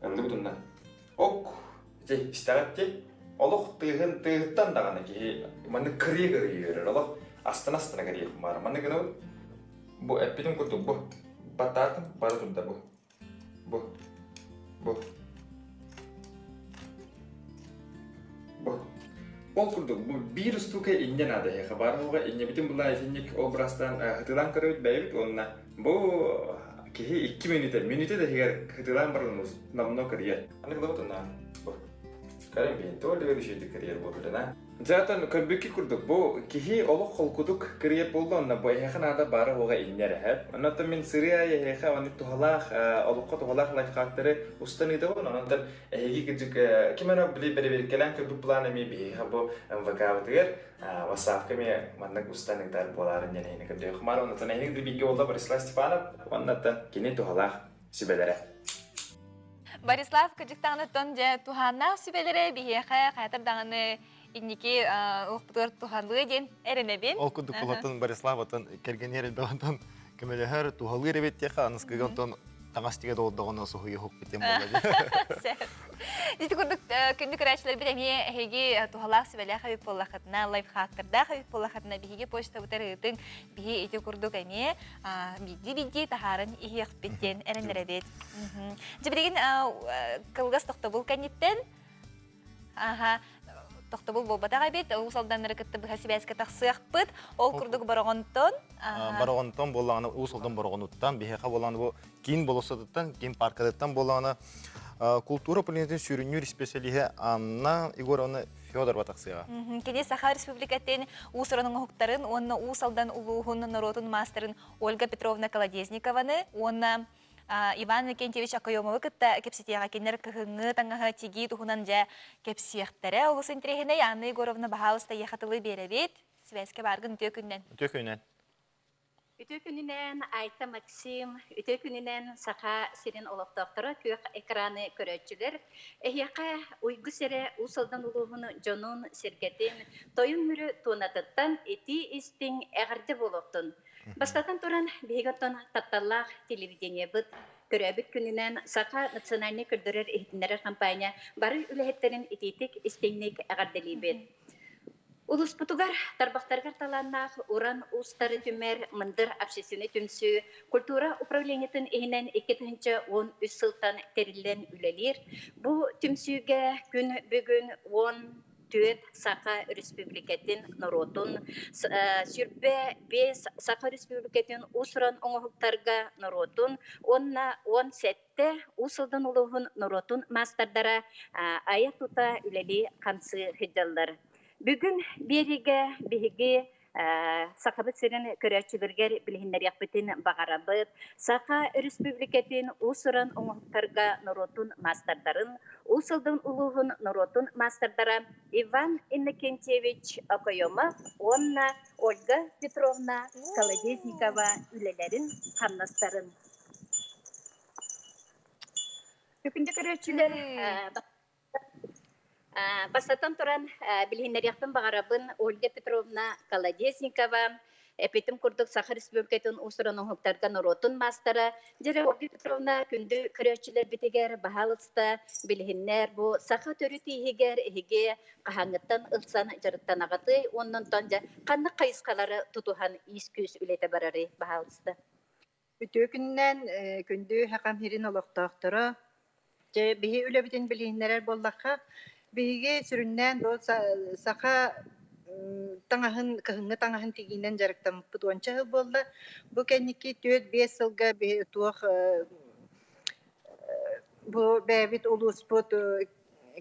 Ыллыбыт онно. Ок, ити истэҕит дии. Олох тыаһын тыаһыттан даҕаны киһи маннык кырыйа-кырыйа үөрэр. Олох астына-астына кырыйыахпын баара. Маннык гынабыт. Бу эппитим курдук бу. Баттаатым, бара турда бу. Бу. Бу. Бу. Ол курдук бу биир устуука инньэ наада эһиэхэ баар буолуоҕа. Инньэбитин булаа итинник образтаан хытыылаан көрөбүт бэйэбит уонна бу киһи икки мүнүүтэ, мүнүүтэ да иһигэр хытыылаан баран номнуо кырыйар. Аны кылабыт онно бу. Карен бейин толи үчүгүйдүк кырыйар буолбутuna. Дьэ көрбүккэ курдук бу киһи олох холкутук кырыйар буолла онно бу эһиэхэ наада баара уоҕа иннэр эһэ. Оннотон мин сырыы аайы эһиэхэ оннук туһалаах олоххо туһалаах лайфхактары устан ыытабын. Онон эһиги кырдьык ким эрэ били бэрэбиэркэлээн көрбүт план эмиэ биһиэхэ бу МВК-бытыгар WhatsApp-ка эмиэ маннык устан ыытар буолаарын диэн эһини көрдөөх маар оннотон эһиги бииргэ буолла Борислав Степанов уоннаттан кини туһалаах сүбэлэрэ. Борислав кырдьыктаҕыныттан дьэ туһааннаах сүбэлэрэ биһиэхэ хайатар даҕаны инники олохпутугар туһалыа диэн эрэнэбин. Ол курдук булатын Борислав отон кэргэнигэр элбэҕинтэн көмөлөһөр, туһалыыр эбит диэхэ, аныскыга онтон таҥас тигэ долдоҕуна суһуйуһукпут диэн буолла. Сөп. Ити курдук күндү көрөөччүлэрбит эмиэ эһиги туһалаах сүбэлээх эбит буоллаххытына, лайфхактардаах эбит буоллаххытына биһиги почтабытар ыытыҥ, биһи ити курдук эмиэ биирдии-биирдии таһааран иһиэхпит диэн эрэннэрэбит. Дьэ билигин кылгас тохтобул кэнниттэн Аха, тохтобул буолбатах эбит. Уус Алданнары кытта быһа сибээскэ тахсыахпыт. Ол курдук Бороҕонтон. Бороҕонтон буоллаҕына Уус Алдан Бороҕонуттан, биһиэхэ буоллаҕына бу киин болуоссатыттан, киин паркатыттан буоллаҕына култуура управлениетын сүрүннүүр исписэлииһэ Анна Егоровна Федорова тахсыаҕа. Кини Саха Республикатын уус-уран оҥоһуктарын уонна Уус Алдан улууһун норуотун маастарын Ольга Петровна Колодезникованы уонна Иван Викентьевич Окоемовы кытта кэпсэтиэҕэ кинилэр кыһыҥҥы таҥаһы тигии туһунан дьэ кэпсиэхтэрэ. Олус интэриэһинэй Анна Егоровна баһаалыста эйиэхэ тылы биэрэбит. Сибээскэ бааргын үтүө күннэн. Үтүө күннэн. Үтүө күнүнэн Айта Максим, үтүө күнүнэн Саха сирин олохтоохторо күөх экраны көрөөччүлэр. Эһиэхэ Уйгу сирэ Уус Алдан улууһун дьонун, сэргэтин, Тойон Мүрү туонатыттан итии-истиҥ эҕэрдэ буолуохтун. Бастатан туран, биһиги оттон тапталлаах телевидениебыт төрөөбүт күнүнэн Саха национальнай көрдөрөр-иһитиннэрэр хампаанньа бары үлэһиттэрин итиитик истиҥник эҕэрдэлиибит. Улууспутугар тарбахтарыгар талааннаах уран уустары түмэр Мындыр общественнай түмсүү культура управлениетын иһинэн 2013 сылтан тэриллэн үлэлиир. Бу түмсүүгэ күн бүгүн 14 Саха Республикатын норуотун 25 Саха Республикатын уус-уран оҥоһуктарга норуотун уонна 17 Уус Алдан улууһун норуотун маастардара айа-тута үлэлии-хамсыы сылдьаллар. Бүгүн биэриигэ биһиги Сахабыт сирин көрөөччүлэригэр билиһиннэриэхпитин баҕарабыт. Саха Өрөспүүбүлүкэтин уус-уран оҥоһуктарга норуотун маастардарын, Уус Алдан улууһун норуотун маастардара Иван Иннокентьевич Окоемов уонна Ольга Петровна Колодезникова үлэлэрин, хамнастарын. Күндү көрөөччүлэр, Бастатан туран, билиһиннэриэхпин баҕарабын Ольга Петровна Колодезникова, эппитим курдук Саха Республикатын уус-уран оҥоһуктарга норуотун маастара. Дьэ, Ольга Петровна, күндү көрөөччүлэрбитигэр баһаалыста билиһиннэр бу саха төрүт ииһигэр эһиги хаһааҥҥыттан ылсан дьарыктанаҕытый уонна онтон дьэ ханнык хайысхалары тутуһан иис-күүс үлэтэ барарый баһаалыста. Үтүө күнүнэн күндү Хакам сирин олохтоохторо. Дьэ, биһи үлэбитин билиһиннэрэр буоллахха, биһиги сүрүннээн бу саха таҥаһын, кыһыҥҥы таҥаһын тигиинэн дьарыктаммыппыт уонча сыл буолла. Бу кэнники 4-5 сылга биһи туох бу бэйэбит улууспут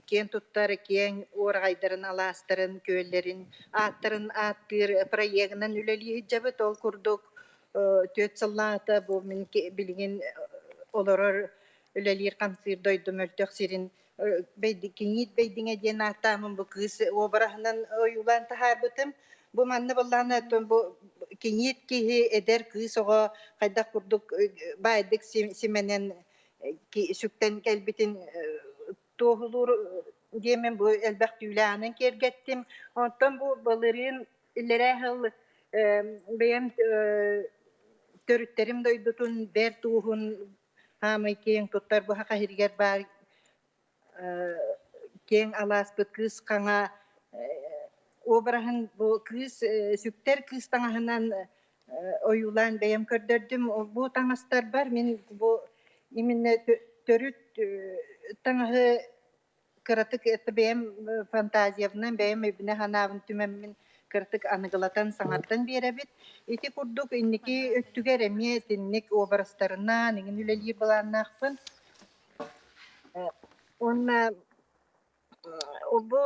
киэн туттар киэҥ уораҕайдарын, алаастарын, күөллэрин ааттарын ааттыыр проегынан үлэлии сылдьабыт. Ол курдук түөрт сыллааҕыта бу мин билигин олорор үлэлиир хамсыыр дойду мөлтөх сирин Киҥиит Бэйдиҥэ диэн ааттааммын бу кыыс уобараһынан ойуулаан таһаарбытым. Бу манна буоллаҕына бу киҥиит киһи эдэр кыыс оҕо хайдах курдук баайдык симэнэн сүктэн кэлбитин туоһулуур диэммин бу элбэх түүлээҕинэн киэргэттим. Онтон бу былырыын иллэрээ сыл бэйэм төрүттэрим дойдутун бэрт ууһун хаамай киэҥ туттар бу саха сиригэр баар киэҥ алааспыт кыыс хаҥа обраһын бу кыыс сүктэр кыыс таҥаһынан ойуулаан бэйэм көрдөрдүм. Бу таҥастарбар мин бу именно төрүт таҥаһы кыратык это бэйэм фантазиябынан бэйэм өйбүнэ-санаабын түмэммин кыратык аныгылатан саҥардан биэрэбит. Ити курдук инники өттүгэр эмиэ итинник уобарастарынан иҥин үлэлиир былааннаахпын. Уонна Бу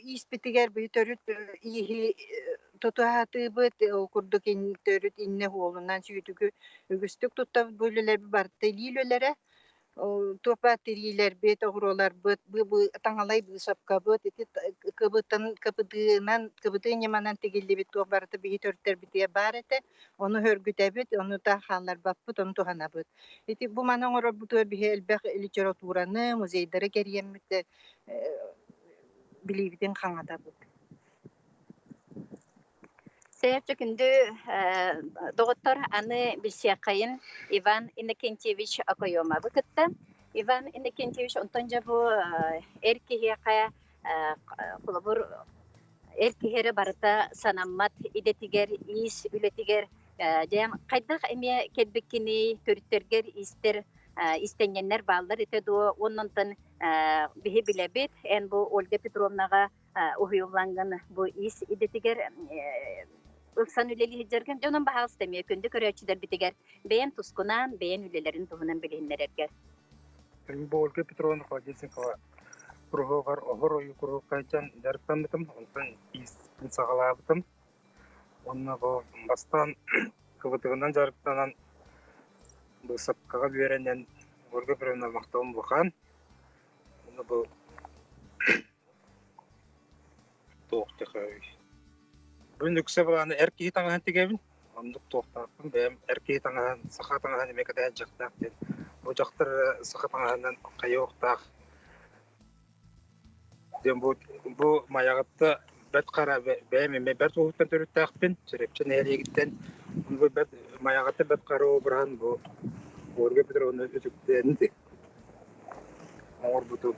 ииспитигэр бу төрүт ииһи тутуһаатыыбыт, ол курдук төрүт иннэ уолунан сүүтүгү үгүстүк туттабыт бу үлэлэрбит барыта илии үлэлэрэ. Туох баар тириилэрбит, оҕуруоларбыт, таҥалай быысапкабыт ити кыбытын кыбытыынан кыбытыы ньыманан тигиллибит туох барыта биһи төрүттэрбитигэр баар этэ. Ону сөргүтэбит, ону да хаалларбаппыт, ону туһанабыт. Ити бу маны оҥорорбутугар биһи элбэх литератураны, музейдары кэрийэммит билиибитин хаҥатабыт. Сэрчэ күндү доҕоттор, аны билсиэххэйин Иван Иннокентьевич Окоемовы кытта. Иван Иннокентьевич, онтон дьэ бу эр киһиэхэ холобур эр киһи эрэ барыта санаммат идэтигэр, иис үлэтигэр дьэ хайдах эмиэ кэлбиккиний, төрүттэргэр иистэр истэнньэннэр бааллар этэ дуо? Уонна онтон биһи билэбит, эн бу Ольга Петровнаҕа уһуйуллаҥҥын бу иис идэтигэр ылсан үлэлии сылдьаргын дьонум баһаалыста эмиэ күндү көрөөччүлэрбитигэр бэйэм тускунаан, бэйэм үлэлэрин туһунан билиһиннэрэргэр. Бу Ольга Петровна Холодильникова куруһуогар оһор ойуу куруһуокка дьарыктаммытым, онтон ииспин саҕалаабытым. Уонна бу бастаан кыбытыгынан дьарыктанан быысапкаҕа үөрэнэн Ольга Петровна махталым улахан. Уонна бу туох тэхэй. Бүгүн үксэ былааны эр киһи таҥаһын тигэбин. Оннук туохтаахпын бэйэм эр киһи таҥаһын, саха таҥаһын эмиэ кэтэһэн дьахтаах диэн. Бу дьахтар саха таҥаһынан хайыахтаах диэн бу бу Майаҕатта Бэрт Хара бэйэм эмиэ Бэрт Уһуттан төрүттээхпин, Чөрөпчө нэһилиэгиттэн. Бу Бэрт Майаҕатта Бэрт Хара обраһын бу Ольга Петровна үтүктэн оҥорбутум.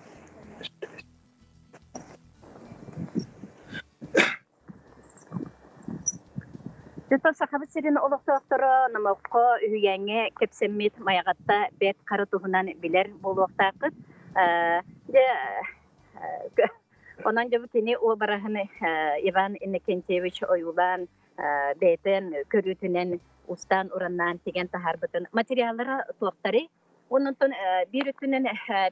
Дьэ, Сахабыт сирин олохтоохторо номоххо, үһүйээҥҥэ кэпсэммит Майаҕатта Бэрт Хара туһунан билэр буолуохтааххыт. Дьэ, онон дьэ бу кини уобараһын Иван Иннокентьевич ойуулаан бэйэтин көрүүтүнэн устаан-ураннаан тигэн таһаарбытын материаллара туохтарый? Онтон биир өттүнэн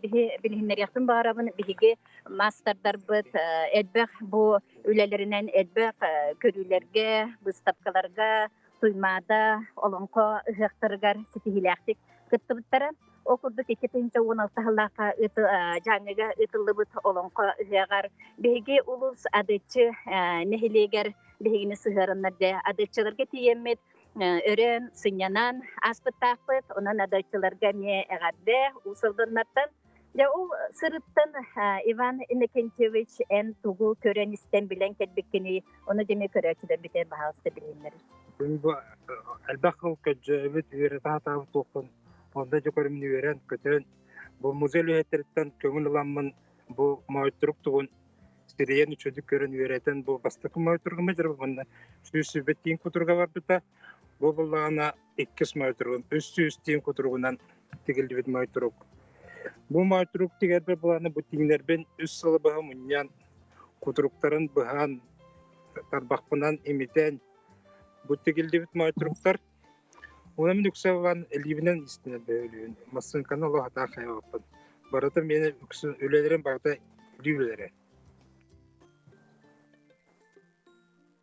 биһи билиһиннэриэхпин баҕарабын, биһиги маастардарбыт элбэх бу үлэлэринэн элбэх көрүүлэргэ, быыстапкаларга, Туймаада, Олоҥхо ыһыахтарыгар ситиһиилээхтик кыттыбыттара. Ол курдук 2016 сыллаахха Дьааҥыга ыытыллыбыт Олоҥхо ыһыаҕар биһиги улуус Адыаччы нэһилиэгэр биһигини сыһыараннар дьэ Адыаччыларга тиийэммит өрөөн, сынньанан ааспыттаахпыт. Онон адаччыларга эмиэ эҕэрдэ Уус Алданнартан. Дьэ, ол сырыттан Иван Иннокентьевич эн тугу көрөн-истэн билэн кэлбиккиний? Ону дьэ көрөөччүлэрбитигэр баһаалыста билиһиннэр. Күн бу элбэх сыл көдьөөбүт, үөрэтэ сатаабыт туохпун онно дьэ көрүмүн үөрэн, көтөн, бу музей үлэһиттэриттэн көҥүл ыламмын бу моойторук тугун сирийэн үчүгэйдик көрөн үөрэтэн бу бастакы моойторугум дьарык уонна 120 тииҥ кутуруга барбыта. Бу буоллаҕына иккис моойторугум 300 тииҥ кутуругунан тигиллибит моойторук. Бу моойторук тигэрбэр былааны бу тииҥнэрбин үс сылы быһа мунньан, кутуруктарын быһан, тарбахпынан имитэн бу тигиллибит моойторуктар. Уонна мин үксэ ылан илиибинэн истинэн бөһүөлүүн. Массыыҥканы олох атаах хайабаппын. Барыта миэнэ үксүн үлэлэрим барыта илии үлэлэрэ.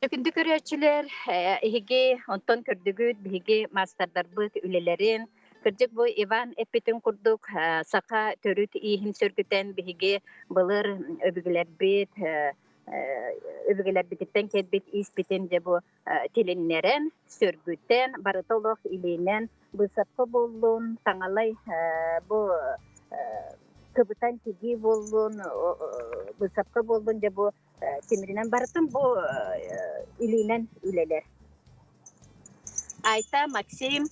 Күндү көрөөччүлэр, эһиги онтон көрдүгүт биһиги маастардарбыт үлэлэрин. Кырдьык бу Иван эппитин курдук саха төрүт ииһин сөргүтэн биһиги былыр өбүгэлэрбит өбүгэлэрбититтэн кэлбит ииспитин дьэ бу тилиннэрэн, сөргүтэн, барыта олох илиинэн быысапка буоллун, таҥалай бу кыбытан тигии буоллун, быысапка буоллун дьэ бу тимиринэн барытын бу илиинэн үлэлэр. Айта, Максим.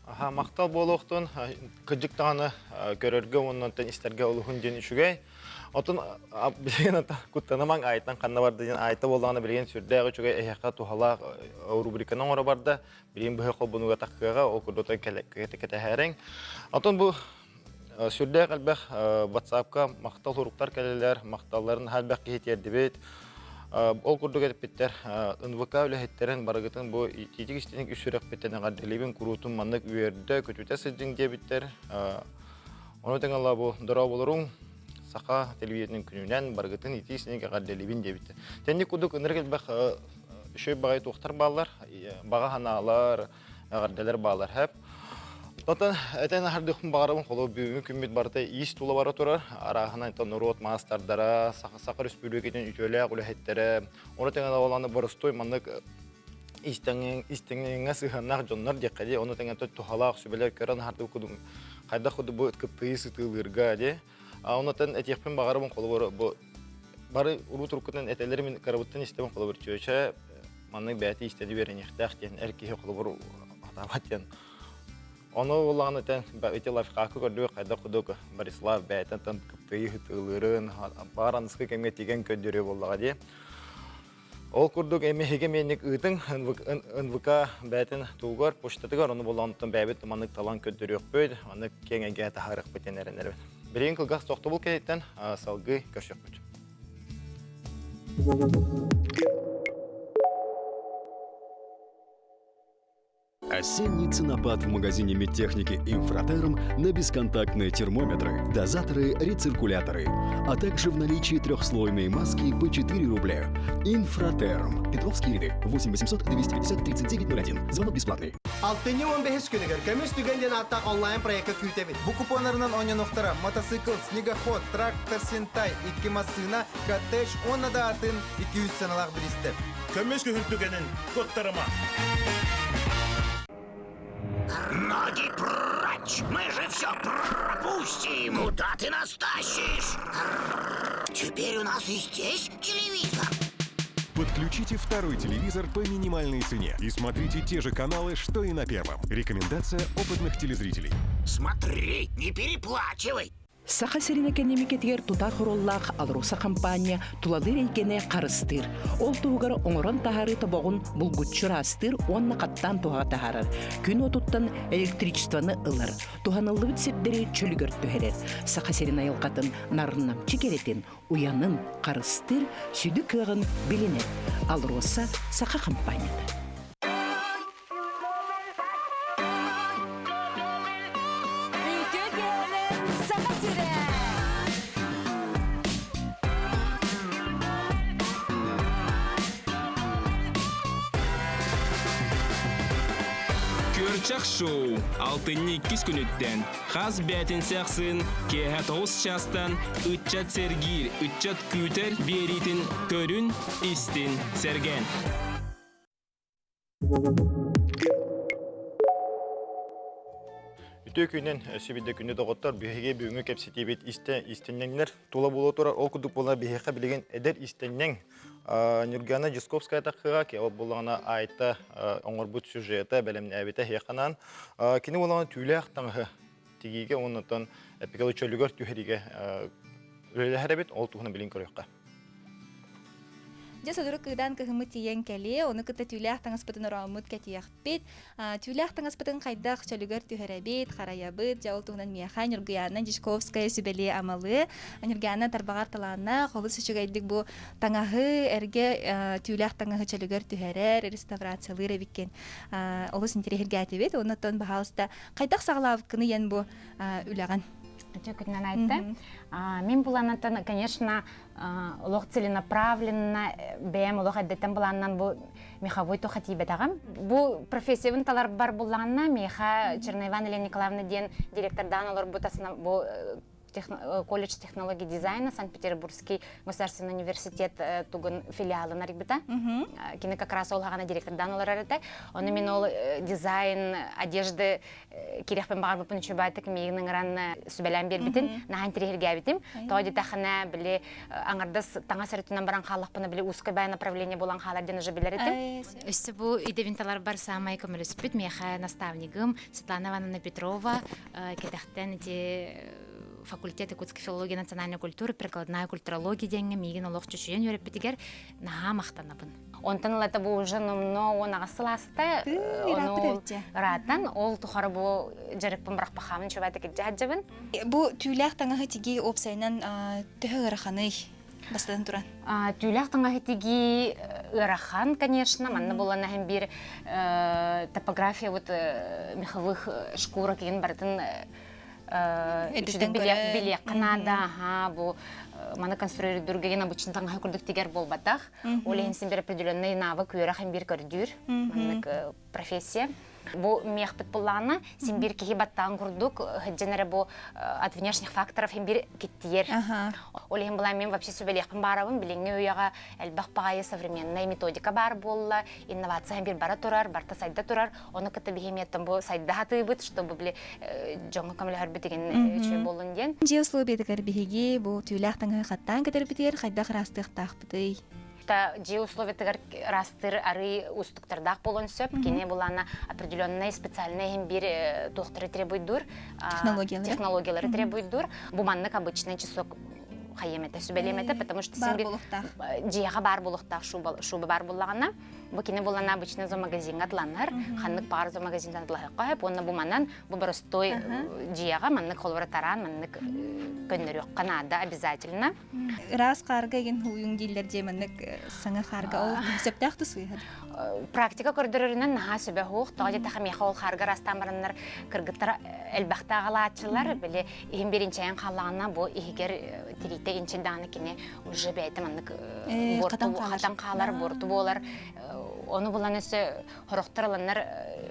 Аха, махтал буолуохтун. Кырдьык даҕаны көрөргө уонна истэргэ олуһун диэн үчүгэй. Отун билигин куттанамаҥ айтан ханна барда диэн айта буоллаҕына билигин сүрдээх үчүгэй эһиэхэ туһалаах рубриканы оҥоро барда. Билигин быһа холбонууга таххыаҕа, ол курдук кэтэһээриҥ. Отон бу сүрдээх элбэх WhatsApp-ка махтал суруктар кэлэлэр, махталларын элбэх киһи тиэрдибит. Ол курдук эппиттэр, НВК үлэһиттэрин барыгытын бу итиитик истиник үс сүрэхпиттэн эҕэрдэлиибин, куруутун маннык үөрдэ, көтүтэ сылдьыҥ диэбиттэр. Ону тэҥэ бу дорооболоруҥ саха телевидениетин күнүнэн барыгытын итии истиник эҕэрдэлиибин диэбиттэр. Тэнник курдук ынырык элбэх үчүгэй баҕайы туохтар бааллар, баҕа санаалар, эҕэрдэлэр бааллар хэп. Отон этэн аһардыхпын баҕарабын холобур бүгүҥҥү күммүт барыта иис тула бара турар. Арааһынан норуот маастардара, Саха Саха Республикатын үтүөлээх үлэһиттэрэ, ону тэҥэ оланы боростуой маннык истэҥҥэ сыһыаннаах дьоннор диэххэ дии, ону тэҥэ туһалаах сүбэлэр көрөн аһардык кудум хайдах курдук бу кыптыйы сытыылыырга дии. Онотон этиэхпин баҕарабын холобур бу бары уруу туруккутунан этэллэр мин кырабыттан истэбин холобур чүөчэ маннык бэйэтэ истэни үөрэниэхтээх диэн эр киһи холобур хатаабат диэн ону буоллаҕына этэн ити лайфхакы көрдүк хайдах курдук Борислав бэйэтин кыптыйы ытыылыырын баар аныскы кэмҥэ тигэн көрдөрүө буоллаҕа дии Ол курдук эмиһиги миэнник ыытыҥ НВК бэйэтин тугугар, почтатыгар ону буолан бэйэбит маннык талан көрдөрүөхпүт, маннык киэҥ эйгэҕэ таһаарыахпыт диэн эрэнэбин. Билигин кылгас тохтобул кэнниттэн салгыы көрсүөхпүт. Осенний ценопад в магазине медтехники «Инфратерм» на бесконтактные термометры, дозаторы, рециркуляторы, а также в наличии трехслойные маски по 4 рубля. «Инфратерм». Петровские ряды. 8 800 250 39 01. Звонок бесплатный. Алтынньы 15 күнүгэр Көмүс түгэн диэн ааттаах онлайн-проекка күүтэбит. Бу купоннарынан оонньонуохтара мотоцикл, снегоход, трактор Сентай, икки массыына, коттедж уонна да атын 200 сыаналаах бириистэр. Көмүс күһүн түгэнин куттарыма. Ноги прочь! Мы же все пропустим! Куда ты нас тащишь? Теперь у нас и здесь телевизор. Подключите второй телевизор по минимальной цене и смотрите те же каналы, что и на первом. Рекомендация опытных телезрителей. Смотри, не переплачивай. Саха сирин экэниэмикэтигэр тутаах оруоллаах АЛРОСА хампаанньа тулалыыр эйгэни харыстыыр. Ол туһугар оҥорон таһаарыы тобоҕун булгуччу ыраастыыр уонна хаттаан туһаҕа таһаарар. Күн уотуттан электричествоны ылар, туһаныллыбыт сирдэри чөлүгэр түһэрэр. Саха сирин айылҕатын нарыннамчы кэрэтин, уйанын харыстыыр сүдү кыаҕын билинэр. АЛРОСА саха хампаанньата. Үтүө киэһэнэн Саха сирэ! Күөрчэх шоу алтынньы иккис күнүттэн хас бээтинсэ ахсын киэһэ тоҕус чаастан ыччат сэргиир, ыччат күүтэр биэриитин көрүн, истин, сэргээн. Үтүө күнүн сүбүдэ күнү доҕоттор биһиги бүгүҥҥү кэпсэтиибит истэ истинньэҥнэр тула буола турар ол курдук буола биһиэхэ билигин эдэр истэнньэҥ Нюргана Дьусковская таххыга ол буоллаҕына Айта оҥорбут сюжета бэлэмнээбитэ эһиэхэ кини буоллаҕына түүлээх таҥаһы тигиигэ уоннатан эпикалы чөлүгэр түһэриигэ үлэлэһэр эбит ол туһунан билин көрүөххэ. Дьэ сотору кыыдаан кыһыммыт тиийэн кэлиэ, ону кытта түүлээх таҥаспытын орооммут кэтиэхпит. Түүлээх таҥаспытын хайдах чөлүгэр түһэрэбит, харайабыт, дьэ ол туһунан миэхэ Ньургуйаана Дьячковская сүбэлиэ-амалыа. Ньургуйаана тарбаҕар талааннаах, олус үчүгэйдик бу таҥаһы, эргэ түүлээх таҥаһы чөлүгэр түһэрэр, реставрациялыыр эбиккин. Олус интэриэһиргээтибит. Оннуттан, баһаалыста, хайдах саҕалаабыккыный эн бу үлэҕин? Үтүө күнүнэн айтты. Мин буланаттан, конечно, олох целенаправленно бэйэм олох эрдэттэн былааннан бу меховой туха тиийбэтэҕим. Бу профессиябын таларбар буллаҕына миэхэ Черноиван Елена Николаевна диэн директордаан олорбут бу колледж технологий дизайна Санкт-Петербургский государственный университет тугун филиалын арыйбыта. Кини как раз ол хаҕана директордаан олорор этэ. Ону мин ол дизайн одежды кириэхпин баҕарбыппын үчүгэйдик миигин ыҥыран сүбэлээн биэрбитин наһаа интириэһиргээбитим. Тоҕо диэтэххинэ, били аҥардас таҥас өрүтүнэн баран хааллахпына, били узкое бай направление буолан хаалар диэн уже билэр этим. Өссө бу идэбин таларбар саамай көмөлөспүт миэхэ наставнигым Светлана Ивановна Петрова кэтэхтэн ити факультет якутской филологии национальной культуры прикладная культурология диэҥҥэ миигин олох чочуйан үөрэппитигэр наһаа махтанабын. Онтон ылата бу уже номно 18 сыл ааста. Ону ыраатан ол тухары бу дьарыкпын бырахпахаамын чубаатык дьаһаджабын. Бу түүлээх таҥаһы тигии уопсайынан төһө ыараханый? Бастатан туран. Түүлээх таҥаһы тигии ыарахан, конечно. Манна булан аһын биир топография вот меховых шкурок игин барытын билиэххэ наада аха бу маны конструирдургеген обычно таҥаһы курдук тигэр буолбатах ол иһин син бир определенный навык үөрэх бир көрдүүр маннык профессия бу миэхпит буллаҕына син бир киһи баттаан курдук сылдьан эрэ бу от внешних факторов хин бир киттиер ол иһин булан мен вообще сүбэлиэхпин баарабын билиҥҥи үйэҕэ элбэх баҕайы современная методика баар буолла инновация бир бара турар барта сайда турар Ону кытта биһимиэттэн бу сайда сатыыбыт, чтобы били дьоҥҥо көмөлөһөрбүт игин үчүгэй буоллун диэн. Дьиэ условиятыгар биһиги бу түүлээх таҥаһы хаттаан кэтэрбитигэр хайдах ыраастыахтаахпытый? Дьиэ условиятыгар ыраастыыр арый уустуктардаах буолуон сөп. Кини булаана определенный специальный иһин биир туохтары требуйдуур. Технологиялары. Технологиялары требуйдуур. Бу маннык обычный часок хайыам этэ, сүбэлиэм этэ, потому что син бир дьиэҕэ баар буолуохтаах шуба, шуба баар буоллаҕына. Бу кини булана обычно зоомагазиҥҥа атланар, ханнык баҕар зоомагазинтан атлаһыахха сөп уонна бу манан бу боростуой дьиэҕэ маннык холобура тараан маннык көннөрүөххэ наада обязательно. Ыраас хаарга игин һууйуҥ дииллэр дьиэ маннык саҥа хаарга ол сөптөөх да сыыһа. Практика көрдөрөрүнэн наһаа сөбө суох. Тоҕо диэтэххэ миэхэ ол хаарга ыраастаан бараннар кыргыттар элбэхтэ аҕалааччылар. Били иһин биэринчэйэн хааллаҕына бу иһигэр тириитэ инчэйдэҕинэ кини уже бэйэтэ маннык буорту хатан хаалар, буорту буолар. Ону булан өссө хорохтор ыланнар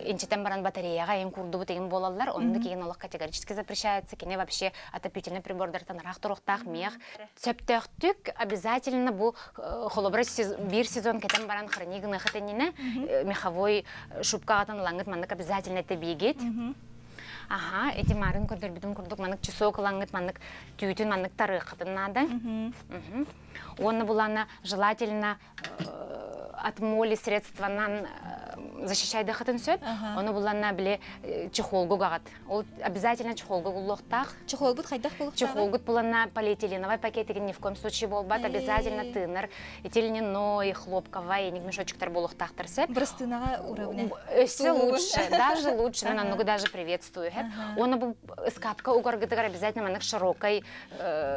инчитэн баран батареяҕа эйин курдубут игин буолаллар. Оннук игин олох категорически запрещается. Кини вообще отопительный прибордартан ыраах туруохтаах миэх. Сөптөөхтүк обязательно бу холобура биир сезон кэтэн баран храни гыныахыт иннинэ меховой шубкаҕытын ылаҥҥыт маннык обязательно тэбиигит. Аха, эти марын көрдөрбүтүм курдук маннык часок ылаҥҥыт маннык түүтүн маннык тарыаххытын наада. Уонна булана желательно от моли средствонан защищайдахытын сөп. Ону буланна били чехолгу гаҕат. Ол обязательно чехолга гуллуохтаах. Чехолгут хайдах буолуохтааҕый? Чехолгут буланна полиэтиленовай пакетигин ни в коем случае буолбат. Обязательно тыынар этиленой, хлопковай, мешочектар буолуохтаахтар сөп. Бырастыынаҕа уравне. Өссө лучше, даже лучше. Мен оннугу даже приветствую. Уонна бу ыскаапка угаргытыгар обязательно маннык широкой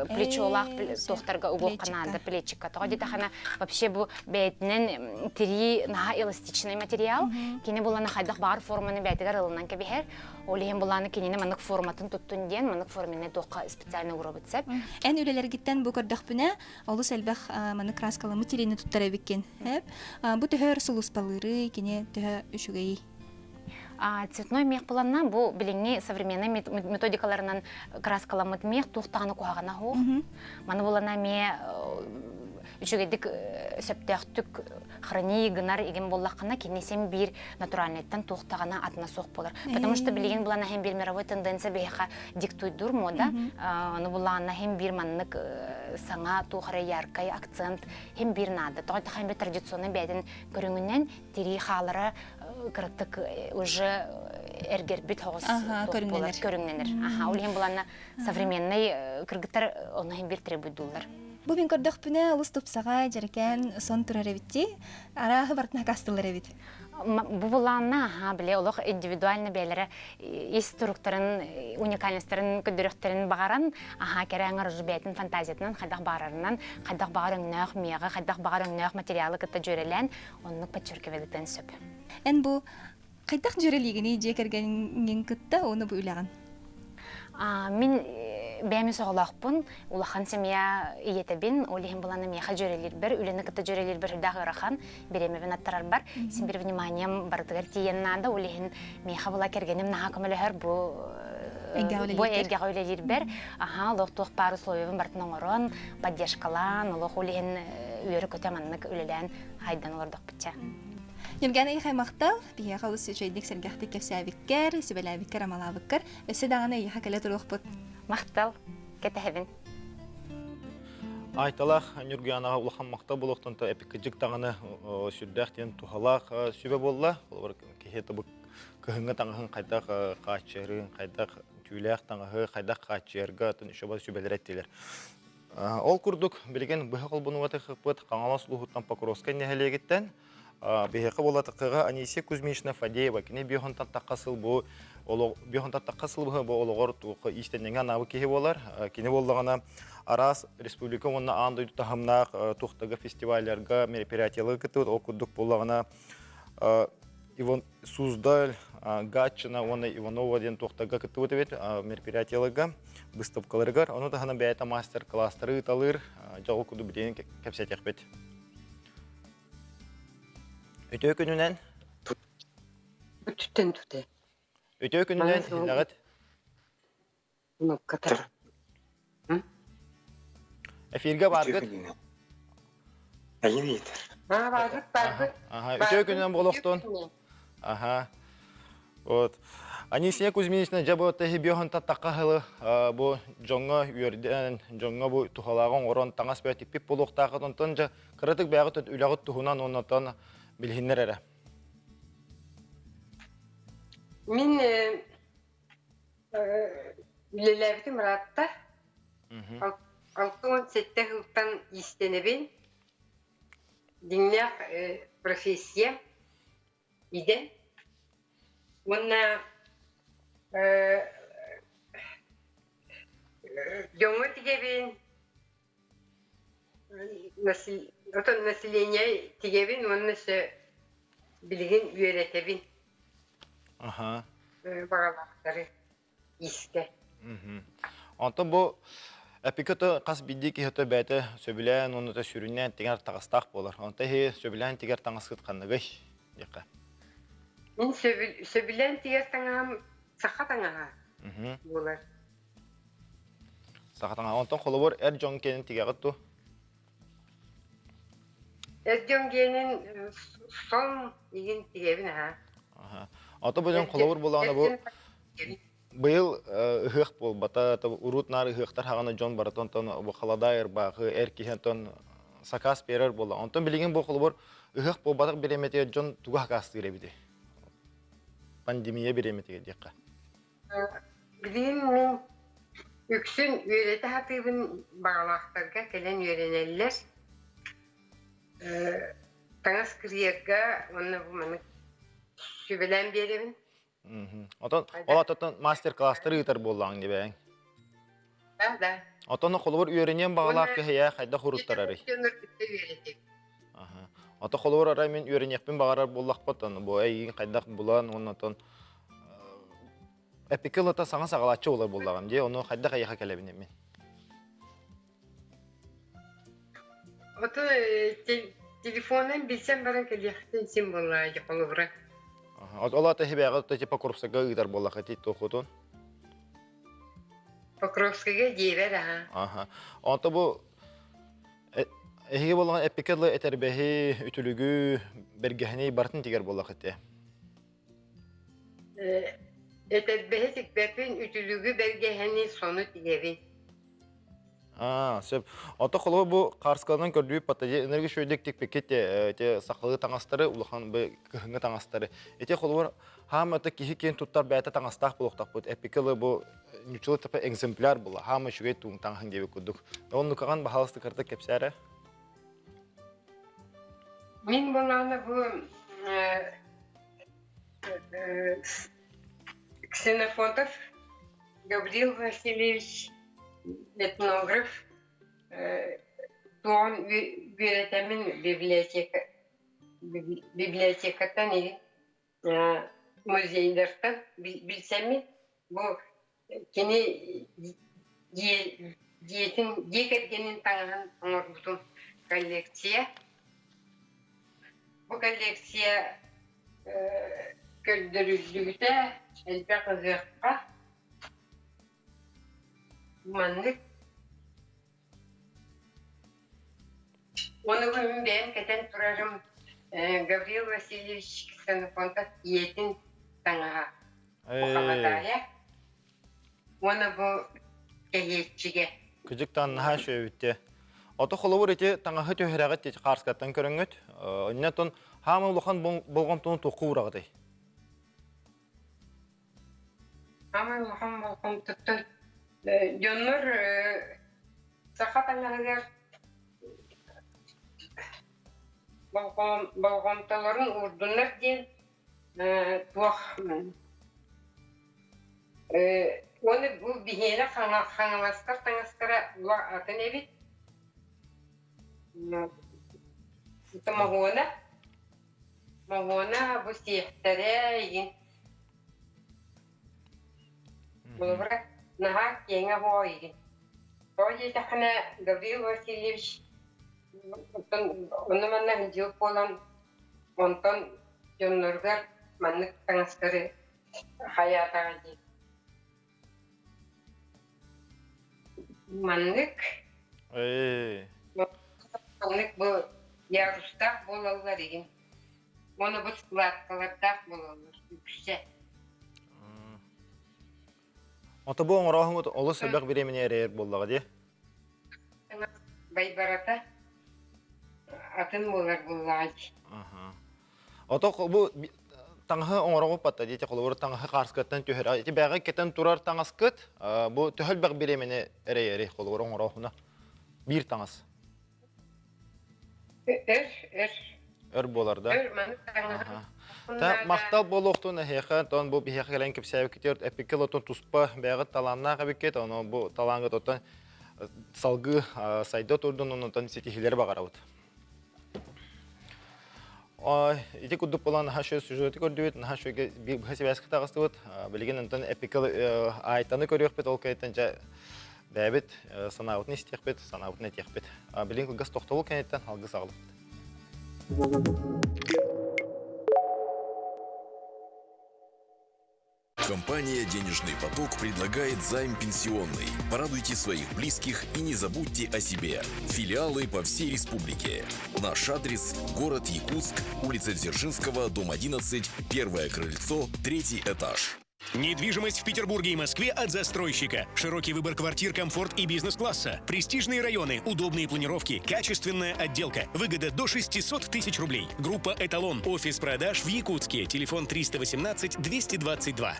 плечолаах туохтарга угуохха наада плечикка. Тоҕо диэтэххинэ вообще бу бэйэтинэн тирии наһаа эластичный материал. Кини булана хайдах баар форманы бэйэтигэр ылынан кэбиһэр. Ол иһин булааны кинини маннык форматын туттун диэн маннык форменный туохха специально уурабыт сөп. Эн үлэлэргиттэн бу көрдөхпүнэ олус элбэх маннык краскаламмыт тириини туттар эбиккин. Бу төһө өр сулууспалыырый, кини төһө үчүгэйий? Цветной мех буланна бу билиҥҥи современный методикаларынан краскаламмыт мех туох даҕаны куһаҕана суох. Маны булана эмиэ үчүгэйдик сөптөөхтүк храни гынар игин буоллаххына кини син биир натуральныйтан туох даҕаны атына суох буолар. Потому что билигин булана хем биир мировой тенденция биһиэхэ диктуйдуур мода. Ону булаана хем биир маннык саҥа туох эрэ яркай акцент хем биир наада. Тоҕо хем биир традиционный бэйэтин көрүҥүнэн тирии хаалара кыраттык уже эргэрбит хоҕус көрүҥнэнэр. Көрүҥнэнэр. Аха, ол иһин буланна современный кыргыттар ону иһин биир требуйдууллар. Бу мин көрдөхпүнэ олус тупсаҕай, дьэрэкээн сон турар эбитти. Арааһы барытын акаастылар эбит. Бу булаанна, аха, биле олох индивидуально бэйэлэрэ ис туруктарын, уникальностарын көрдөрүөхтэрин баҕаран, аха, кэрэ аҥар уже бэйэтин фантазиятынан хайдах баҕарарынан, хайдах баҕар өҥнөөх миэҕэ, хайдах баҕар өҥнөөх материалы кытта дьүөрэлээн, оннук подчеркивалытын сөп. Эн бу хайдах дьүөрэлиигиний дьиэ кэргэниҥ кытта уонна бу үлэҕин? Мин бэйэм соҕолоохпун, улахан семья ийэтэбин, ол иһин булан миэхэ дьүөрэлиирбэр, үлэни кытта дьүөрэлиирбэр үрдээх ыарахан, бириэмэбин аттарарбар, син бир вниманием барытыгар тиийэн наада, ол иһин миэхэ була кэргэним наһаа көмөлөһөр бу бу эйгэҕэ үлэлиирбэр, аха, олох туох баар условиябын барытын оҥорон, поддержкалаан, олох ол иһин үөрэ-көтө маннык үлэлээн хайдан олордохпутча. Ньурган эйиэхэ махтал, биһиэхэ олус үчүгэйдик сэргэхтик кэпсээбиккэр, сүбэлээбиккэр, амалаабыккар. Өссө даҕаны эйиэхэ кэлэ туруохпут. Махтал, кэтэһэбин. Айталаах Ньургуянаҕа улахан махтал буолуохтан эпиккыдьык даҕаны сүрдээх диэн туһалаах сүбэ буолла. Холобур, киһи табык кыһыҥҥы таҥаһын хайдах хааччыйарын, хайдах түүлээх таҥаһы хайдах хааччыйарга атын үчүгэй сүбэлэр эттилэр. Ол курдук, билигин быһа холбонугатыхпыт Хаҥалас улууһуттан Покровскай нэһилиэгиттэн биһиэхэ буолатыкыга Анисия Кузьминична Фадеева кини биохонтан тахха сыл бу биохонтан тахха сыл бу олоҕор туохха иистэнньэҥэ анаабыт киһи буолар. Кини буоллаҕына араас республика уонна аан дойду таһымнаах туохтага фестивалларга мероприятияларга кыттыбыт. Ол курдук буоллаҕына Иван Суздаль, Гатчина уонна Иванова диэн туохтарга кыттыбыт эбит мероприятияларга, быыстапкаларыгар. Ону таһынан бэйэтэ мастер-класстары ыыталыыр, дьоҕу курдук билигин кэпсэтиэхпит. Үтүө күнүнэн. Үтүттэн түтэ. Үтүө күнүнэн, иһинэҕит. Кнопката. Эфиргэ бааргыт. Айын ыйытар. Бааргыт, бааргыт. Аха, үтүө күнүнэн буолуохтун. Аха. Вот. Анисия Кузьминична дьэ бу тэһи биоһун таттахха хылы бу дьоҥҥо үөрдэн, дьоҥҥо бу туһалааҕы оҥорон таҥас бөтиппит тикпит буолуохтаахыт онтон дьэ кыратык бэйэҕит үлэҕит туһунан оннотон билиһиннэр эрэ. Мин Үлэлээбитим ыраатта. 67 сылтан иистэнэбин. Дьиҥнээх профессия, идэ. Уонна дьоҥҥо тигэбин, отон население тигэбин уонна өссө билигин үөрэтэбин. Аха. Баҕалаахтары истэ. Онтон бу эпикото хас биирдии киһи бэйэтэ сөбүлээн уонна сүрүннээн тигэр таҥастаах буолар. Онто иһи сөбүлээн тигэр таҥаскыт ханныгый диэххэ. Мин сөбүлээн тигэр таҥаһым саха таҥаһа буолар. Саха таҥаһа. Онтон холобур эр дьон киэнин тигэҕит дуу? Эр дьон гиэнин сон игин тигэбин аха. Ото бу дьон холобур буолаҕына бу быйыл ыһыах буолбата, урут наар ыһыахтар хаҕана дьон барыта онтон бу халадаай ырбаахы эр киһи онтон сакаас биэрэр буолла. Онтон билигин бу холобур ыһыах буолбатах бириэмэтигэр дьон тугу сакаастыыр эбитий? Пандемия бириэмэтигэр диэххэ. Билигин мин үксүн үөрэтэ сатыыбын баҕалаахтарга кэлэн үөрэнэллэр. Таҥас кырыйарга уонна бу маннык сүбэлээн биэрэбин. Отон ол ататтан мастер-класстары ыытар буоллаҕыҥ дии бэйэҥ. Да, да. Отон холобур үөрэниэн баҕалаах киһи хайдах уруттарарый? Ото холобур арай мин үөрэниэхпин баҕарар буоллахпын бу эйигин хайдах булан уонна отон эпикылата саҥа саҕалааччы буолар буоллаҕым дии ону хайдах эйиэхэ кэлэбин мин? Ото телефонун билсэн баран кэлиэхтин син буоллаа холобура. Ол ата хибээҕэ типа курсага ыытар буоллаха ти тохутун. Покровскайга диэбэр аха. Аха. Онто бу эһиги буоллаҕына эппиккэ дылы этэрбэһи, үтүлүгү, бэргэһэни барытын тигэр буоллах ити. Этэрбэһи тикпэппин, үтүлүгү, бэргэһэни, сону тигэбин. Аа, сөп. Ото холобур бу Хаарскаланан көрдүүр паттади энерги шөйдек тикпиккит те сахалыы таҥастары, улахан бу кыһыҥҥы таҥастары. Ити холобур хаама это киһи киэн туттар бэйэтэ таҥастаах буолуохтаахпыт. Эппиккэ бу ньуччулуу тапа экземпляр була. Хаама үчүгэй туун таҥаһын диэбит курдук. Оннукаҕан баһаалыста кырдык кэпсээрэ. Мин булаана бу Ксенофонтов Гаврил Васильевич этнограф туон үөрэтэмин библиотека библиотекаттан музейдартан билсэммин бу кини дьиэтин дьиэ кэргэнин таҥаһын оҥорбутум коллекция бу коллекция көрдөрүллүбүтэ элбэх ыһыахха маннык Ону мин бэйэм кэтэн турарым Гаврил Васильевич Ксенофонтов ийэтин таҥаһа Мухаммадая уонна бу кэһиэччигэ. Кыдьыктаан наһаа үчүгэйбит Ото холобур ити таҥаһы түһэрэҕит ити хаарскаттан көрөҥҥүт. Онньотон хаама улахан болҕомтону туохха уураҕытый? Хаамай улахан болҕомтоттон дьоннор саха таҥаһыгар болҕомтолорун уурдуннар диэн туох уонна бу биһиэнэ хаҥаластар таҥастара атын эбит моһуона моһуона бу сиэхтэрэ игин Холобура, наһаа киэҥэ буо игин. Тоҕо диэтэххинэ, Гаврил Васильевич оттон онно-манна сылдьыбыт буолан, онтон дьонноругар маннык таҥастары хайаатаҕа дии. Маннык Ээ. Маннык бу ярустаах буолаллар игин. Уонна бу складкалардаах буолаллар үксэ. Ото бу оҥорооһуҥут олус элбэх бириэмэни эрэйэр буоллаҕа дии. Байбарата атын буолар буоллаҕа дии. Ото бу таҥаһы оҥороҕут батта дии холобур таҥаһы хаарскаттан түһэр. Ити бэҕэ кэтэн турар таҥаскыт бу төһө элбэх бириэмэни эрэйэрий холобур оҥорооһуна биир таҥас. Өр, өр. Өр буолар да? Өр, маны таҥаһым. Та махтал буолуохтун эһиэхэ, тон бу биһиэхэ кэлэн кэпсээбиккитигэр эппиккэ лотун туспа бэйэҕит талааннаах эбиккит, ону бу талааҥҥыт оттон салгыы сайда турдун, онтон ситиһиилэри баҕарабыт. Ити курдук буолан наһаа үчүгэй сюжеты көрдүбүт, наһаа үчүгэй быһа сибээскэ таҕыстыбыт. Билигин онтон эпикал Айтаны көрүөхпүт, ол кэнниттэн дьэ бэйэбит санаабытын истиэхпит, санаабытын этиэхпит. Билигин кылгас тохтобул кэнниттэн алгыс аҕалыппыт. Компания «Денежный поток» предлагает займ пенсионный. Порадуйте своих близких и не забудьте о себе. Филиалы по всей республике. Наш адрес – город Якутск, улица Дзержинского, дом 11, первое крыльцо, третий этаж. Недвижимость в Петербурге и Москве от застройщика. Широкий выбор квартир, комфорт и бизнес-класса. Престижные районы, удобные планировки, качественная отделка. Выгода до 600 тысяч рублей. Группа «Эталон». Офис продаж в Якутске. Телефон 318 222.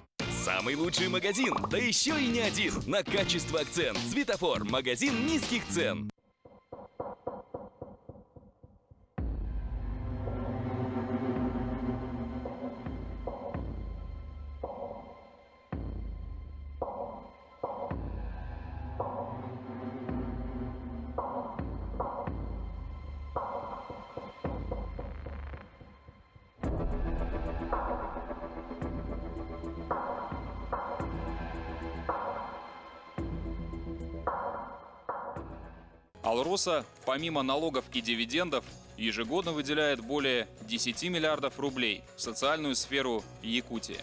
Самый лучший магазин, да еще и не один. На качество акцент. Светофор. Магазин низких цен. Алроса, помимо налогов и дивидендов, ежегодно выделяет более 10 миллиардов рублей в социальную сферу Якутии.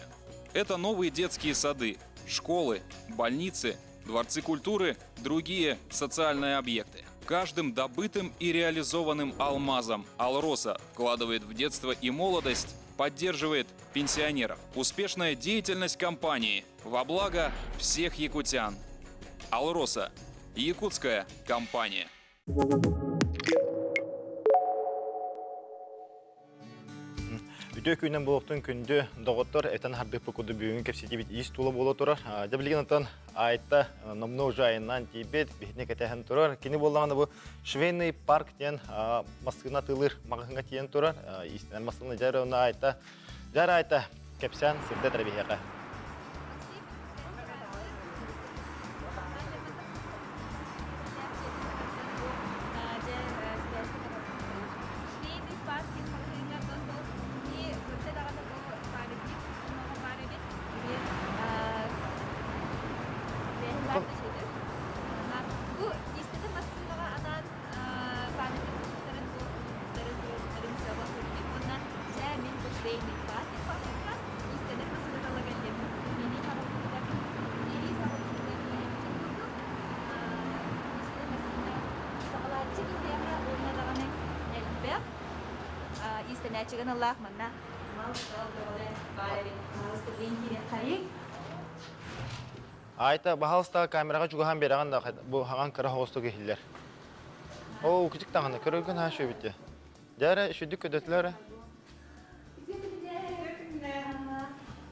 Это новые детские сады, школы, больницы, дворцы культуры, другие социальные объекты. Каждым добытым и реализованным алмазом Алроса вкладывает в детство и молодость, поддерживает пенсионеров. Успешная деятельность компании во благо всех якутян. Алроса Якутская компания. Үтүө күнүнэн буолуохтун күндү доҕоттор этэн хардыппы курдук бүгүн кэпсэтибит ис тула буола турар. Дьэ билигин отон Айта номно уже айаннаан тиийбит, биһини кэтэһэн турар. Кини буоллаҕына бу швейный парк диэн массыына атыылыыр маҕаһыыҥҥа тиийэн турар. Иистэнэр массыына дьэ онно Айта дьэ Айта кэпсээн сырдат эрэ биһиэхэ. Бу истэтэ массыынаҕа анаан памятник туттарын бу уонна дьэ мин бу швейный парк истэнэр массыыналарга кэллим мини хаҕыллыбыта мини саҕаллыбыта курдук истэнэр массыына саҕалааччы киһиэхэ уонна даҕаны элбэх иистэнээччигэ аналлаах манна мал-сал бөҕөлө баар эбит паһаалыста киирэн хайый Айта, баһаалыста камераҕа чугаһаан биэрэҕин да бу хаҥан кыра соҕустук иһиллэр. Оо, кичик даҕаны көрөргүн аһа үчүгэйбит Дьэ эрэ, үчүгдүк көдөтүлэр эрэ.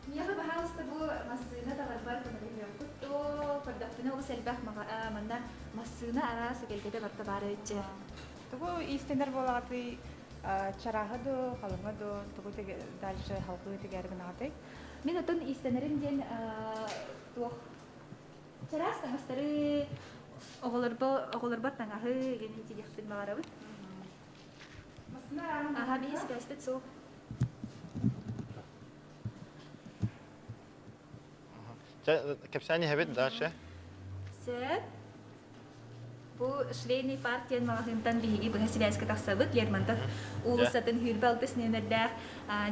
Миэхэ, баһаалыста, бу массыына таларбар көмөлөһүөххүт дуо? Көрдөхпүнэ олус элбэх манна массыына араас эгэлгэтэ барыта баар эбит дьэ. Тугу иистэнэр буолаҕытый? Чарааһы дуу, халыҥа дуу, тугу дальше халҕыы тигэр гынаҕытый? Мин отон иистэнэрим диэн туох чараас таҥастары оҕолорбо оҕолорбор таҥаһы гинин тигиэхпин баҕарабын. Аха, биһи сибээспит суох. Кэпсээн иһэбит дальше. Сөп. Бу швейный парк диэн маҕаһыынтан биһиги быһа сибээскэ тахсабыт. Лермонтов уулуссатын сүүрбэ алтыс нүөмэрдээх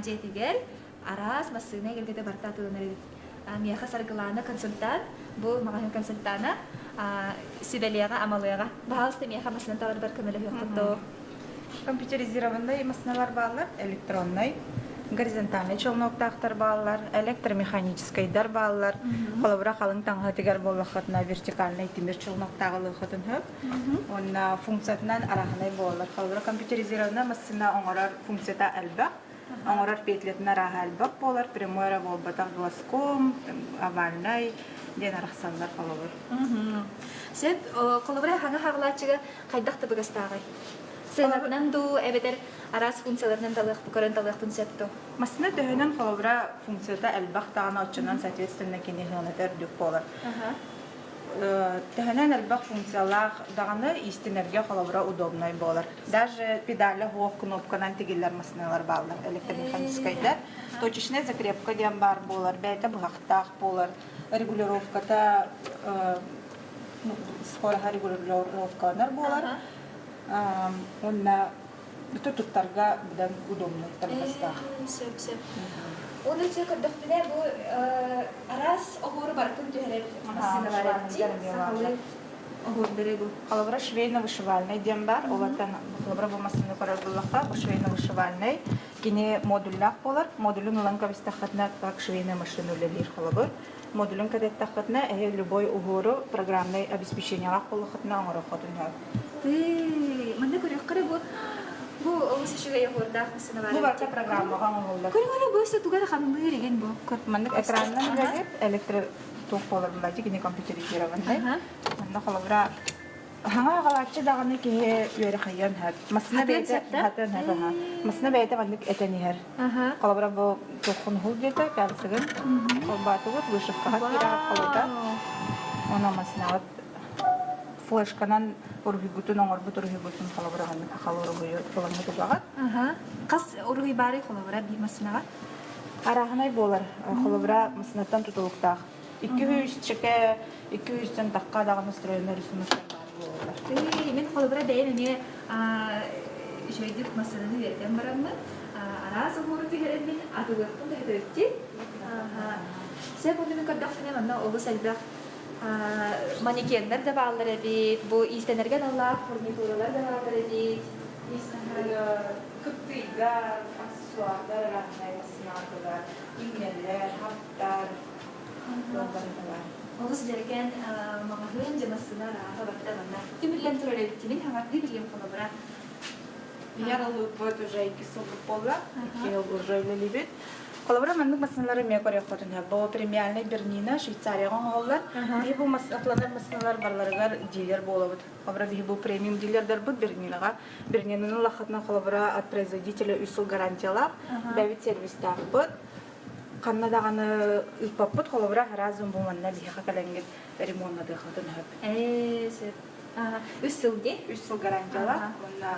дьиэтигэр араас массыына эгэлгэтэ барыта атыыланар эбит. Миэхэ Саргылаана консультант, бу маҕаһыын консультана сүбэлиэҕэ, амалыаҕа. Баһаалыста миэхэ массыына таларбар көмөлөһүөххүт дуо? Компьютеризированнай массыыналар бааллар, электроннай, горизонтальнай челноктаахтар бааллар, электромеханическайдар бааллар. Холобура, халыҥ таҥаһытыгар буоллаххытына вертикальнай тимир челноктааҕы ылыаххытын сөп. Уонна функциятынан арааһынай буолаллар. Холобура, компьютеризированнай массыына оҥорор функцията элбэх. Оҥорор петлятын арааһа элбэх буолар, прямой эрэ буолбатах глазком, овальнай диэн арахсаллар холобур. Сөп, холобура, хаҥа хаалааччыга хайдах табыгастааҕый? Сыанатынан дуу, эбэтэр араас функцияларынан талыах, көрөн талыахпын сөп дуу? Массыына төһөнөн холобура функцията элбэх даҕаны оччонон соответственно кини сыаната үрдүк буолар. Төһөнөн элбэх функциялаах даҕаны иистэнэргэ холобура удобнай буолар. Даже педаля суох кнопканан тигиллэр массыыналар бааллар электромеханическайдар. Точечная закрепка диэн баар буолар, бэйэтэ быһахтаах буолар, регулировката скороһа регулировкаланар буолар. Уонна бүтэ туттарга быдан удобнай табыгастаах. Сөп, сөп. Оны өтө көрдөхпүнэ бу араас оһуору барытын түһэрэр массыыналар эбит. Сахалыы оһуордары бу. Холобура швейно-вышивальный диэн бар. Олортон холобура бу массыына көрөр буллахха, бу швейно-вышивальный кини модульлаах буолар. Модулун ылан кэбистэххитинэ как швейная машина үлэлиир холобур. Модулун кэтэттэххитинэ эһи любой уһуору программнай обеспечениелаах буоллаххытына оҥоруоххутун сөп. Тыы, манна көрүөххэ бу бу олус үчүгэй оһуордаах массыына баар. Бу барыта программаҕа оҥоһуллар. Көрүҥ бу өссө тугу эрэ хамныыр игин бу. Маннык экранынан үлэлиир электро туох буолар булааччы кини компьютеризированный. Манна холобура Хаҥа аҕалааччы даҕаны киһи үөрэхийэн иһэр. Массыына бэйэтэ хатыан иһэр аха. Массыына бэйэтэ маннык этэн иһэр. Холобура бу туоххун уһул диэтэ, пяльцыгын холбоотугут, вышивкаҕа киирэҕит холута. Онон массыынаҕыт флешканан уруһуйгутун оҥорбут уруһуйгутун холобура маннык хахал уруһуйу ыламмыт угаҕыт. Хас уруһуй баарый холобура биир массыынаҕа? Арааһынай буолар. Холобура массыынаттан тутулуктаах. 200 чэкэ, 200-тэн тахха даҕаны стройнай рисунуктар баар буолаллар. Мин холобура бэйэм эмиэ үчүгэйдик массыынаны үөрэтэн бараммын, араас оһуору түһэрэммин атылыахпын да сөбүттүү. Сөп онно мин көрдөхпүнэ манна олус элбэх манекеннэр да бааллар эбит, бу иистэнэргэ аналлаах фурнитуралар да бааллар эбит. Кыптыйдар, аксессуардар арааннай массыыналар, иҥнэллэр, хаптар, Олус дьэрэкээн маҕаһыын дьэ массыына арааһа барыта манна түмүллэн турар эбит. Мин хаҥардыы билиэм холобура. Ийэр ылыыппыт уже икки сылбыт буолла. Икки жыл уже үлэлиибит. Холобура маннык массыыналары эмиэ көрүөххүтүн сөп. Бу премиальный Бернина Швейцарияҕа оҥоһуллар. Биһи бу атланар массыыналар барыларыгар дилер буолабыт. Холобура биһи бу премиум дилердарбыт Бернинаҕа. Бернинаны ыллаххытына холобура от производителя үс сыл гарантиялаах. Бэйэбит сервистаахпыт. Ханна даҕаны ыыппаппыт, холобура, разум бу манна биһиэхэ кэлэҥҥит ремоннатыаххытын сөп. Ээ, сөп. Үс сыл дии? Үс сыл гарантиялаах уонна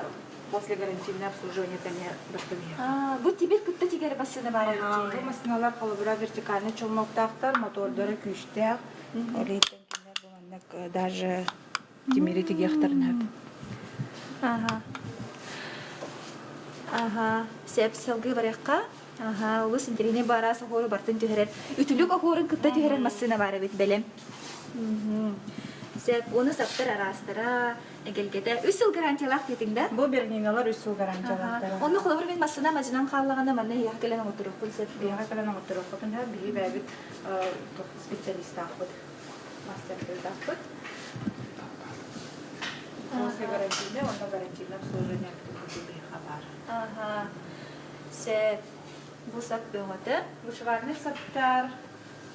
после гарантийное обслуживание тэҥэ барда биһиэхэ. Бу тимир кытта тигэр массыына баар эбит. Бу массыыналар холобура вертикальный челноктаахтар, мотордара күүстээх. Ол иһиттэн кинилэр бу маннык даже тимири тигиэхтэрин сөп. Аха. Аха. Сөп салгыы барыахха. Аха, олус интэриэһинэй бу араас оһуору бартын түһэрэр. Үтүлүк оһуорун кытта түһэрэр массыына баар эбит бэлэм. Сөп, уону саптар араастара, эгэлгэтэ. Үс сыл гарантиялаах диэтиҥ да? Бу Берниналар үс сыл гарантиялаахтара. Онно холобур мин массыына мадьынан хааллаҕына манна эһиэхэ кэлэн оҥотторуохпун сөп. Биһиэхэ кэлэн оҥотторуоххутун сөп. Биһиги бэйэбит специалистаахпыт, мастердардаахпыт. После гарантийное, онно гарантийное обслуживание биһиэхэ баар. Аха. Сөп. Бу сап бөҕөтө. Вышивальный саптар,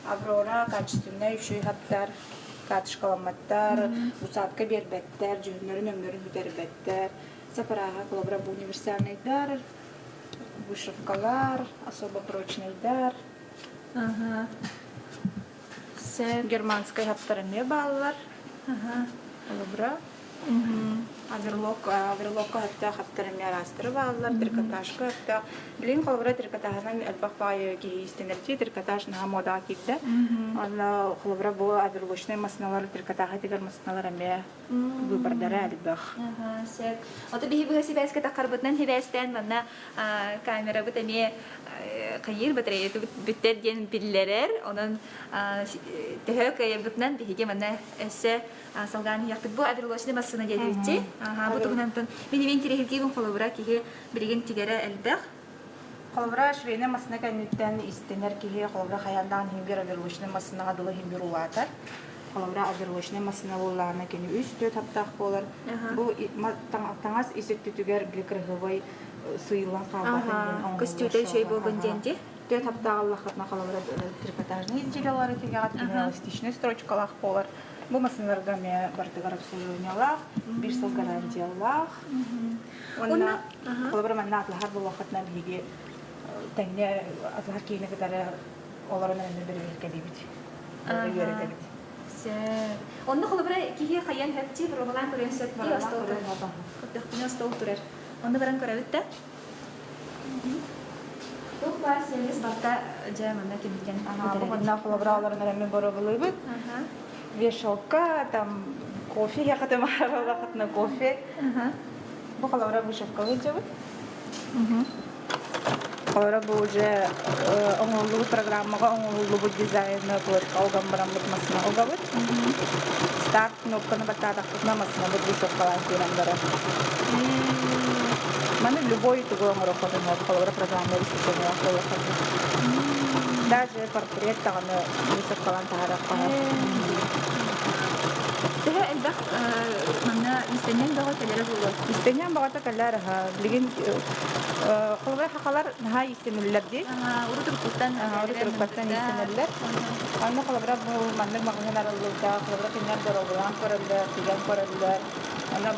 Аврора качественнай үчүгэй саптар, катышкаламматтар, усадка биэрбэттэр, дьүһүннэрин өҥнөрүн бүтэрбэттэр. Сапарааһа холобура бу универсальныйдар, вышивкалар, особо прочныйдар. Ага. Сөп. Германскай хаптар эмиэ бааллар. Ага. Холобура Оверлок, оверлокка сөптөөх хаптар эмиэ араастары бааллар, трикотажка сөптөөх. Билигин холобура трикотажынан элбэх баҕайы киһи иистэнэрчи, трикотаж наһаа муодаҕа киирдэ. Онно холобура бу оверлочнай массыыналар, трикотаж тигэр массыыналар эмиэ выбордара элбэх. Сөп. Ото биһи быһа сибээскэ таххарбытынан сибээстээн манна камерабыт эмиэ хайыыр батареята бүттэр диэн биллэрэр. Онон төһө кыайарбытынан биһиги манна өссө салгаан иһиэхпит. Бу оверлочный массыына диэбитти. Бу туһунан мин эмиэ интириэһиргиибин холобура киһи билигин тигэрэ элбэх. Холобура швейная массыына кэнниттэн истэнэр киһи холобура хайаан даҕаны иһин биир оверлочный массыынаҕа дылы иһин биир улаатар. Холобура оверлочный массыына буоллаҕына кини үс-түөрт хаптаах буолар. Бу таҥас ис өттүтүгэр били кырыһыбай сыыйыллан хаалбатын диэн оҥоһуллар. Көстүүтэ үчүгэй буолбун диэн дии. Түөрт хаптаах аллахатына холобура трикотажный изделиялары тигэҕит, кини эластичный строчкалаах буолар. Бу массыыналарга эмиэ барытыгар обслуживаниелаах, биир сыл гарантиялаах. Уонна холобура манна атылаһар буолуоххутуна биһиги тэҥҥэ атылаһар киини кытары олорон эрэннэр бэрэбиэркэлиибит. Үөрэтэбит. Сөп. Онно холобура киһи хайан хөпчи боруобалаан көрүөн сөп дии остуол Көрдөхпүнэ остуол турар. Онно баран көрөбүт да. Туох баар сервис барта дьэ манна түмүллэн Бу манна холобура олорон эрэммин боруобалыыбыт. Вешалка, там кофе яхатым аралахатына кофе. Бу холобура вышивкалыы дьабыт. Холобура бу уже оҥоһуллубут программаҕа оҥоһуллубут дизайны олган бараммыт массына угабыт. Старт кнопканы баттаатахпытына массынабыт вышивкалаан киирэн барар. Маны любой тугу оҥоруоххутун холобура программа обеспечения Даже портрет даҕаны вышивкалаан таһаарыахха Төһө элбэх манна истэнньэҥ бөҕө кэлэрэ буолуо? Истэнньэҥ бөҕөтө кэлэр аһа. Билигин холобура хахалар наһаа иистэнэллэр дии. Урут уруккуттан урут уруккуттан иистэнэллэр. Онно холобура бу маннык маҕаһыын арыллыбыта, холобура кинилэр боруобалаан көрөллөр, тигэн көрөллөр. Онно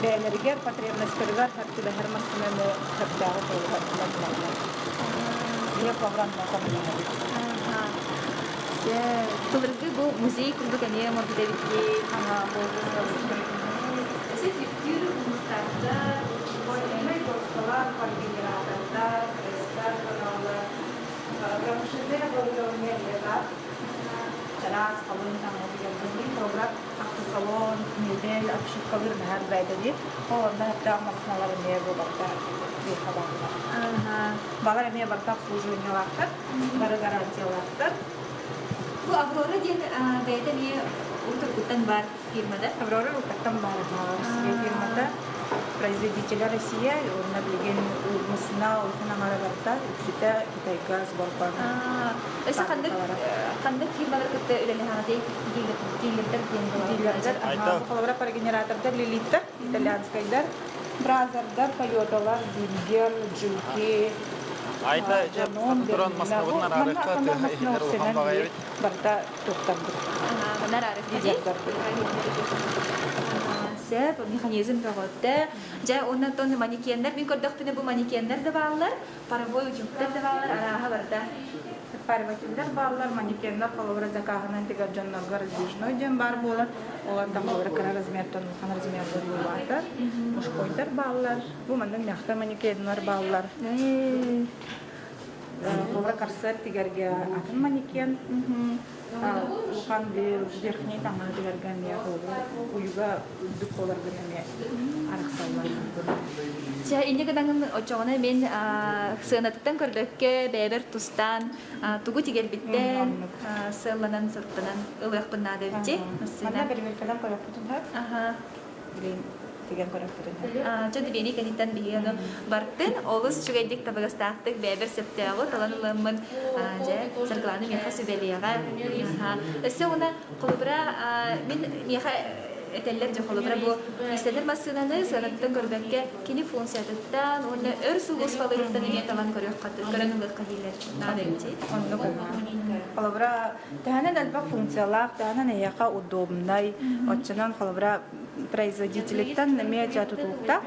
бэйэлэригэр потребностарыгар түбэһэр массыынаны сөптөөҕү холобура булаллар. Биһиги холобура онно көмөлөһөбүт. Былыргы бу музей курдук эмиэ оҥорбут эбиккит. Өссө түптүүр уһуктардар, Мой доскалар, парогенератордар, пресстар каналлар, промышленное оборудование лета, чараас халыҥ таҥаһыгар холобура автосалон, мебель, обшивкалыыр наһаа элбээтэ дии. Ол онно сөптөөх массыыналар эмиэ бу барыта биэхэ бааллар. Балар эмиэ барыта обслуживаниелаахтар, бары гарантиялаахтар. Бу Аврора диэн бэйэтэ эмиэ урут-уруккуттан баар фирмада. Аврора уруккуттан баар Россия фирмата. Производителя Россия уонна билигин массыына улахан аҥара барыта үксүтэ Китайга сборка. Өссө ханнык ханнык фирмалар кытта үлэлэһэҕитий дилердэр диэн Дилердэр, холобура парогенератордар Лилиттэр, итальянскайдар, Бразердар, Тойоталар, Зингер, Джуки, Айта дьэ туран Москвабытын араарыахха тыаһа иһиллэр улахан баҕайы эбит. Барыта туттарбыт. Манна араарыахха Сөп, механизм бөҕөттө. Дьэ, уонна тон манекеннэр, мин көрдөхпүнэ бу манекеннэр да бааллар, паровой утюгтар да бааллар, арааһа барыта. Парователлэр бааллар, манекеннар холобура закаһынан тигэр дьоннорго раздвижной диэн баар буолар. Олортон холобура кыра размертан улахан размердар буолаатар. Мужскойдар бааллар. Бу маннык мягкай манекеннар бааллар. Холобура корсет тигэргэ атын манекен. Улахан верхний таҥаһы тигэргэ эмиэ холобура уйуга үрдүк буоларгын эмиэ арахсаллар. Чэ, инньэ гынаҥын оччоҕуна мин сыанатыттан көрбөккө бэйэбэр тустаан тугу тигэрбиттэн сыалланан сыттанан ылыахпын наада эбит Манна бэрэбиэркэлэн көрөхпүтүн сөп. Билигин тигэн көрөхпүтүн сөп. Чэ, биэрии кэнниттэн биһиги ону бартын олус үчүгэйдик табыгастаахтык бэйэбэр сөптөөҕү талан ыламмын дьэ Саргылаана миэхэ сүбэлиэҕэ. Өссө уна холобура мин миэхэ этэллэр дьэ холобура бу иистэнэр массыынаны сыанаттан көрбөккө кини функциятыттан уонна өр сулууспалыырыттан эмиэ талан көрүөххэ көрөн ылыахха дииллэр наада эбит Оннук холобура төһөнөн элбэх функциялаах төһөнөн эйиэхэ удобнай оччонон холобура производителиттэн эмиэ дьэ тутулуктаах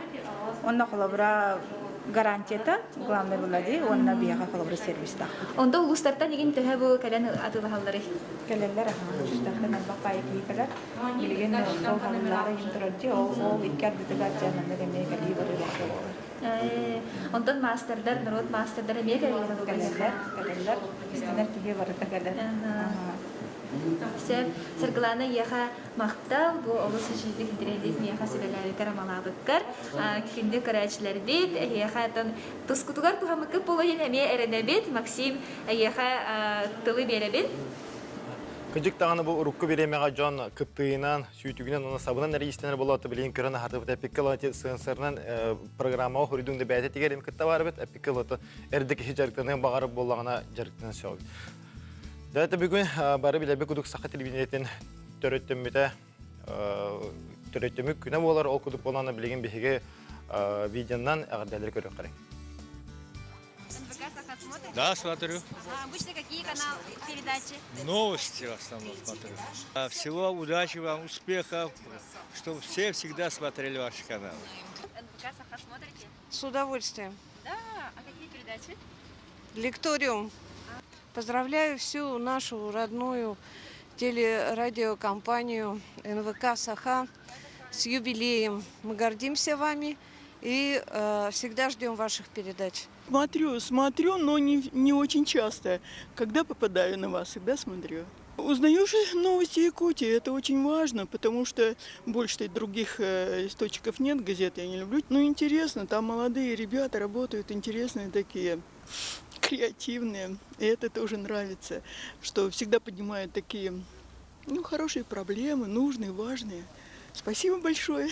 уонна холобура гарантията главный была дии уонна биһиэхэ холобура сервистаах Онто улуустартан игин төһө бу кэлэн атыылаһалларый? Кэлэллэр аха улуустартан элбэх баайы киһи кэлэр Билигин сол халыҥнаах иһин турар дии, ол ол икки ардытыгар дьэ маннык эмиэ кэлии барыылаах буолаллар. Онтон маастардар, норуот маастардара эмиэ кэлэллэр Кэлэллэр, кэлэллэр. Истэнэр киһи барыта кэлэр. Сөп. Саргылаана эйиэхэ махтал, бу олус үчүгэй интэриэһинэй миэхэ сүбэлээбиккэр, амалаабыккар. Күндү көрөөччүлэрбит, эһиэхэ оттон тускутугар туһаммыккыт буолуо диэн эмиэ эрэнэбит. Максим, эйиэхэ тылы биэрэбин. Кырдьык даҕаны бу урукку бириэмэҕэ дьон кыптыыйынан, сүүтүгүнэн уонна сабынан эрэ иистэнэр буолаата билигин көрөн аһардыбыт эпиккэ ылан сенсорынан программаҕа хоруйдуҥ да бэйэтэ тигэр эми кытта баар эбит эпиккэ ылата эрдэ киһи дьарыктаныан баҕарар буоллаҕына дьарыктаныан сөп. Дата бүгүн бары билэрбит курдук саха телевидениетин төрөттөммүтэ төрөттөмүк күнэ буолар ол курдук буолан билигин биһиги видеонан эҕэрдэлэри көрүөххэ. НВК Саха. Смотрите? Да, смотрю. А обычно какие каналы, передачи? Новости в основном смотрю. А Всего удачи вам, успехов, чтобы все всегда смотрели ваши каналы. НВК Саха смотрите? С удовольствием. Да, а какие передачи? Лекториум. Поздравляю всю нашу родную телерадиокомпанию НВК «Саха» с юбилеем. Мы гордимся вами и э, всегда ждем ваших передач. Смотрю, смотрю, но не, не очень часто. Когда попадаю на вас, всегда смотрю. Узнаю же новости Якутии, это очень важно, потому что больше других э, источников нет, газет я не люблю. Но интересно, там молодые ребята работают, интересные такие, креативные. И это тоже нравится, что всегда поднимают такие ну, хорошие проблемы, нужные, важные. Спасибо большое.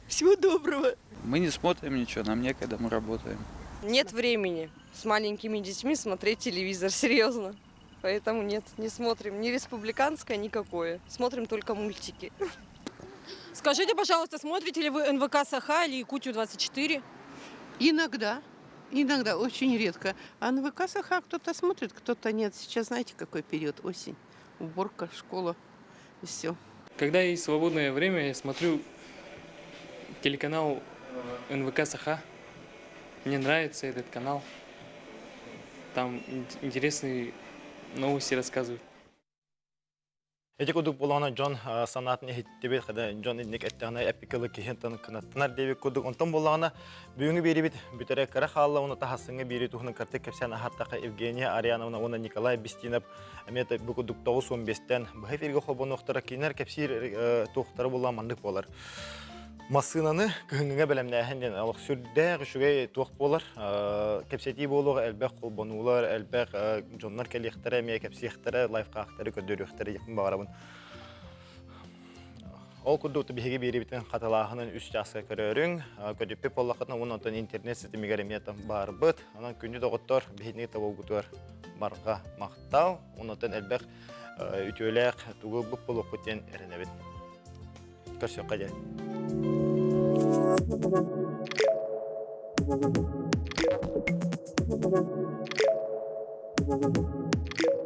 Всего доброго. Мы не смотрим ничего, нам некогда, мы работаем. Нет времени с маленькими детьми смотреть телевизор, серьезно. Поэтому нет, не смотрим ни республиканское, никакое. Смотрим только мультики. Скажите, пожалуйста, смотрите ли вы НВК «Саха» или «Якутию-24»? Иногда. Иногда, очень редко. А НВК «Саха» кто-то смотрит, кто-то нет. Сейчас знаете, какой период? Осень. Уборка, школа и все. Когда есть свободное время, я смотрю телеканал НВК «Саха». Мне нравится этот канал. Там интересные новости рассказывают. Ити курдук буоллаҕына дьон санаатын иһиттибит, хада дьон инник эттэҕинэ эпикалы киһинтэн кынаттанар диэбит курдук. Онтон буоллаҕына бүгүҥҥү биэрибит бүтэрэ кыра хаалла уонна таһассыҥҥа биэри туһунан кыртык кэпсээн аһаттаха Евгения Ариановна уонна Николай Бестинов эмиэ бу курдук 95-тэн быһа эфиргэ холбонуохтара кинилэр кэпсиир туохтара буолла маннык буолар. Массыынаны кыһыҥҥыга бэлэмнээһин диэн олох сүрдээх үчүгэй туох буолар. Кэпсэтии буолуоҕа элбэх холбонуулар, элбэх дьоннор кэлиэхтэрэ, эмиэ кэпсиэхтэрэ, лайфхактары көрдөрүөхтэрэ диэхпин баҕарабын. Ол курдук биһиги биэрибитин хатылааһынын үс чааска көрөөрүҥ. Көдүппүт буоллаххытына уонна онтон интернет ситимигэр эмиэ баарбыт. Онон күндү доҕоттор биһиги тобулгутугар барҕа махтал. Онтон элбэх үтүөлээх тугу ылбыт буолуохпут диэн эрэнэбин. Көрсүөххэ диэн. Thank you.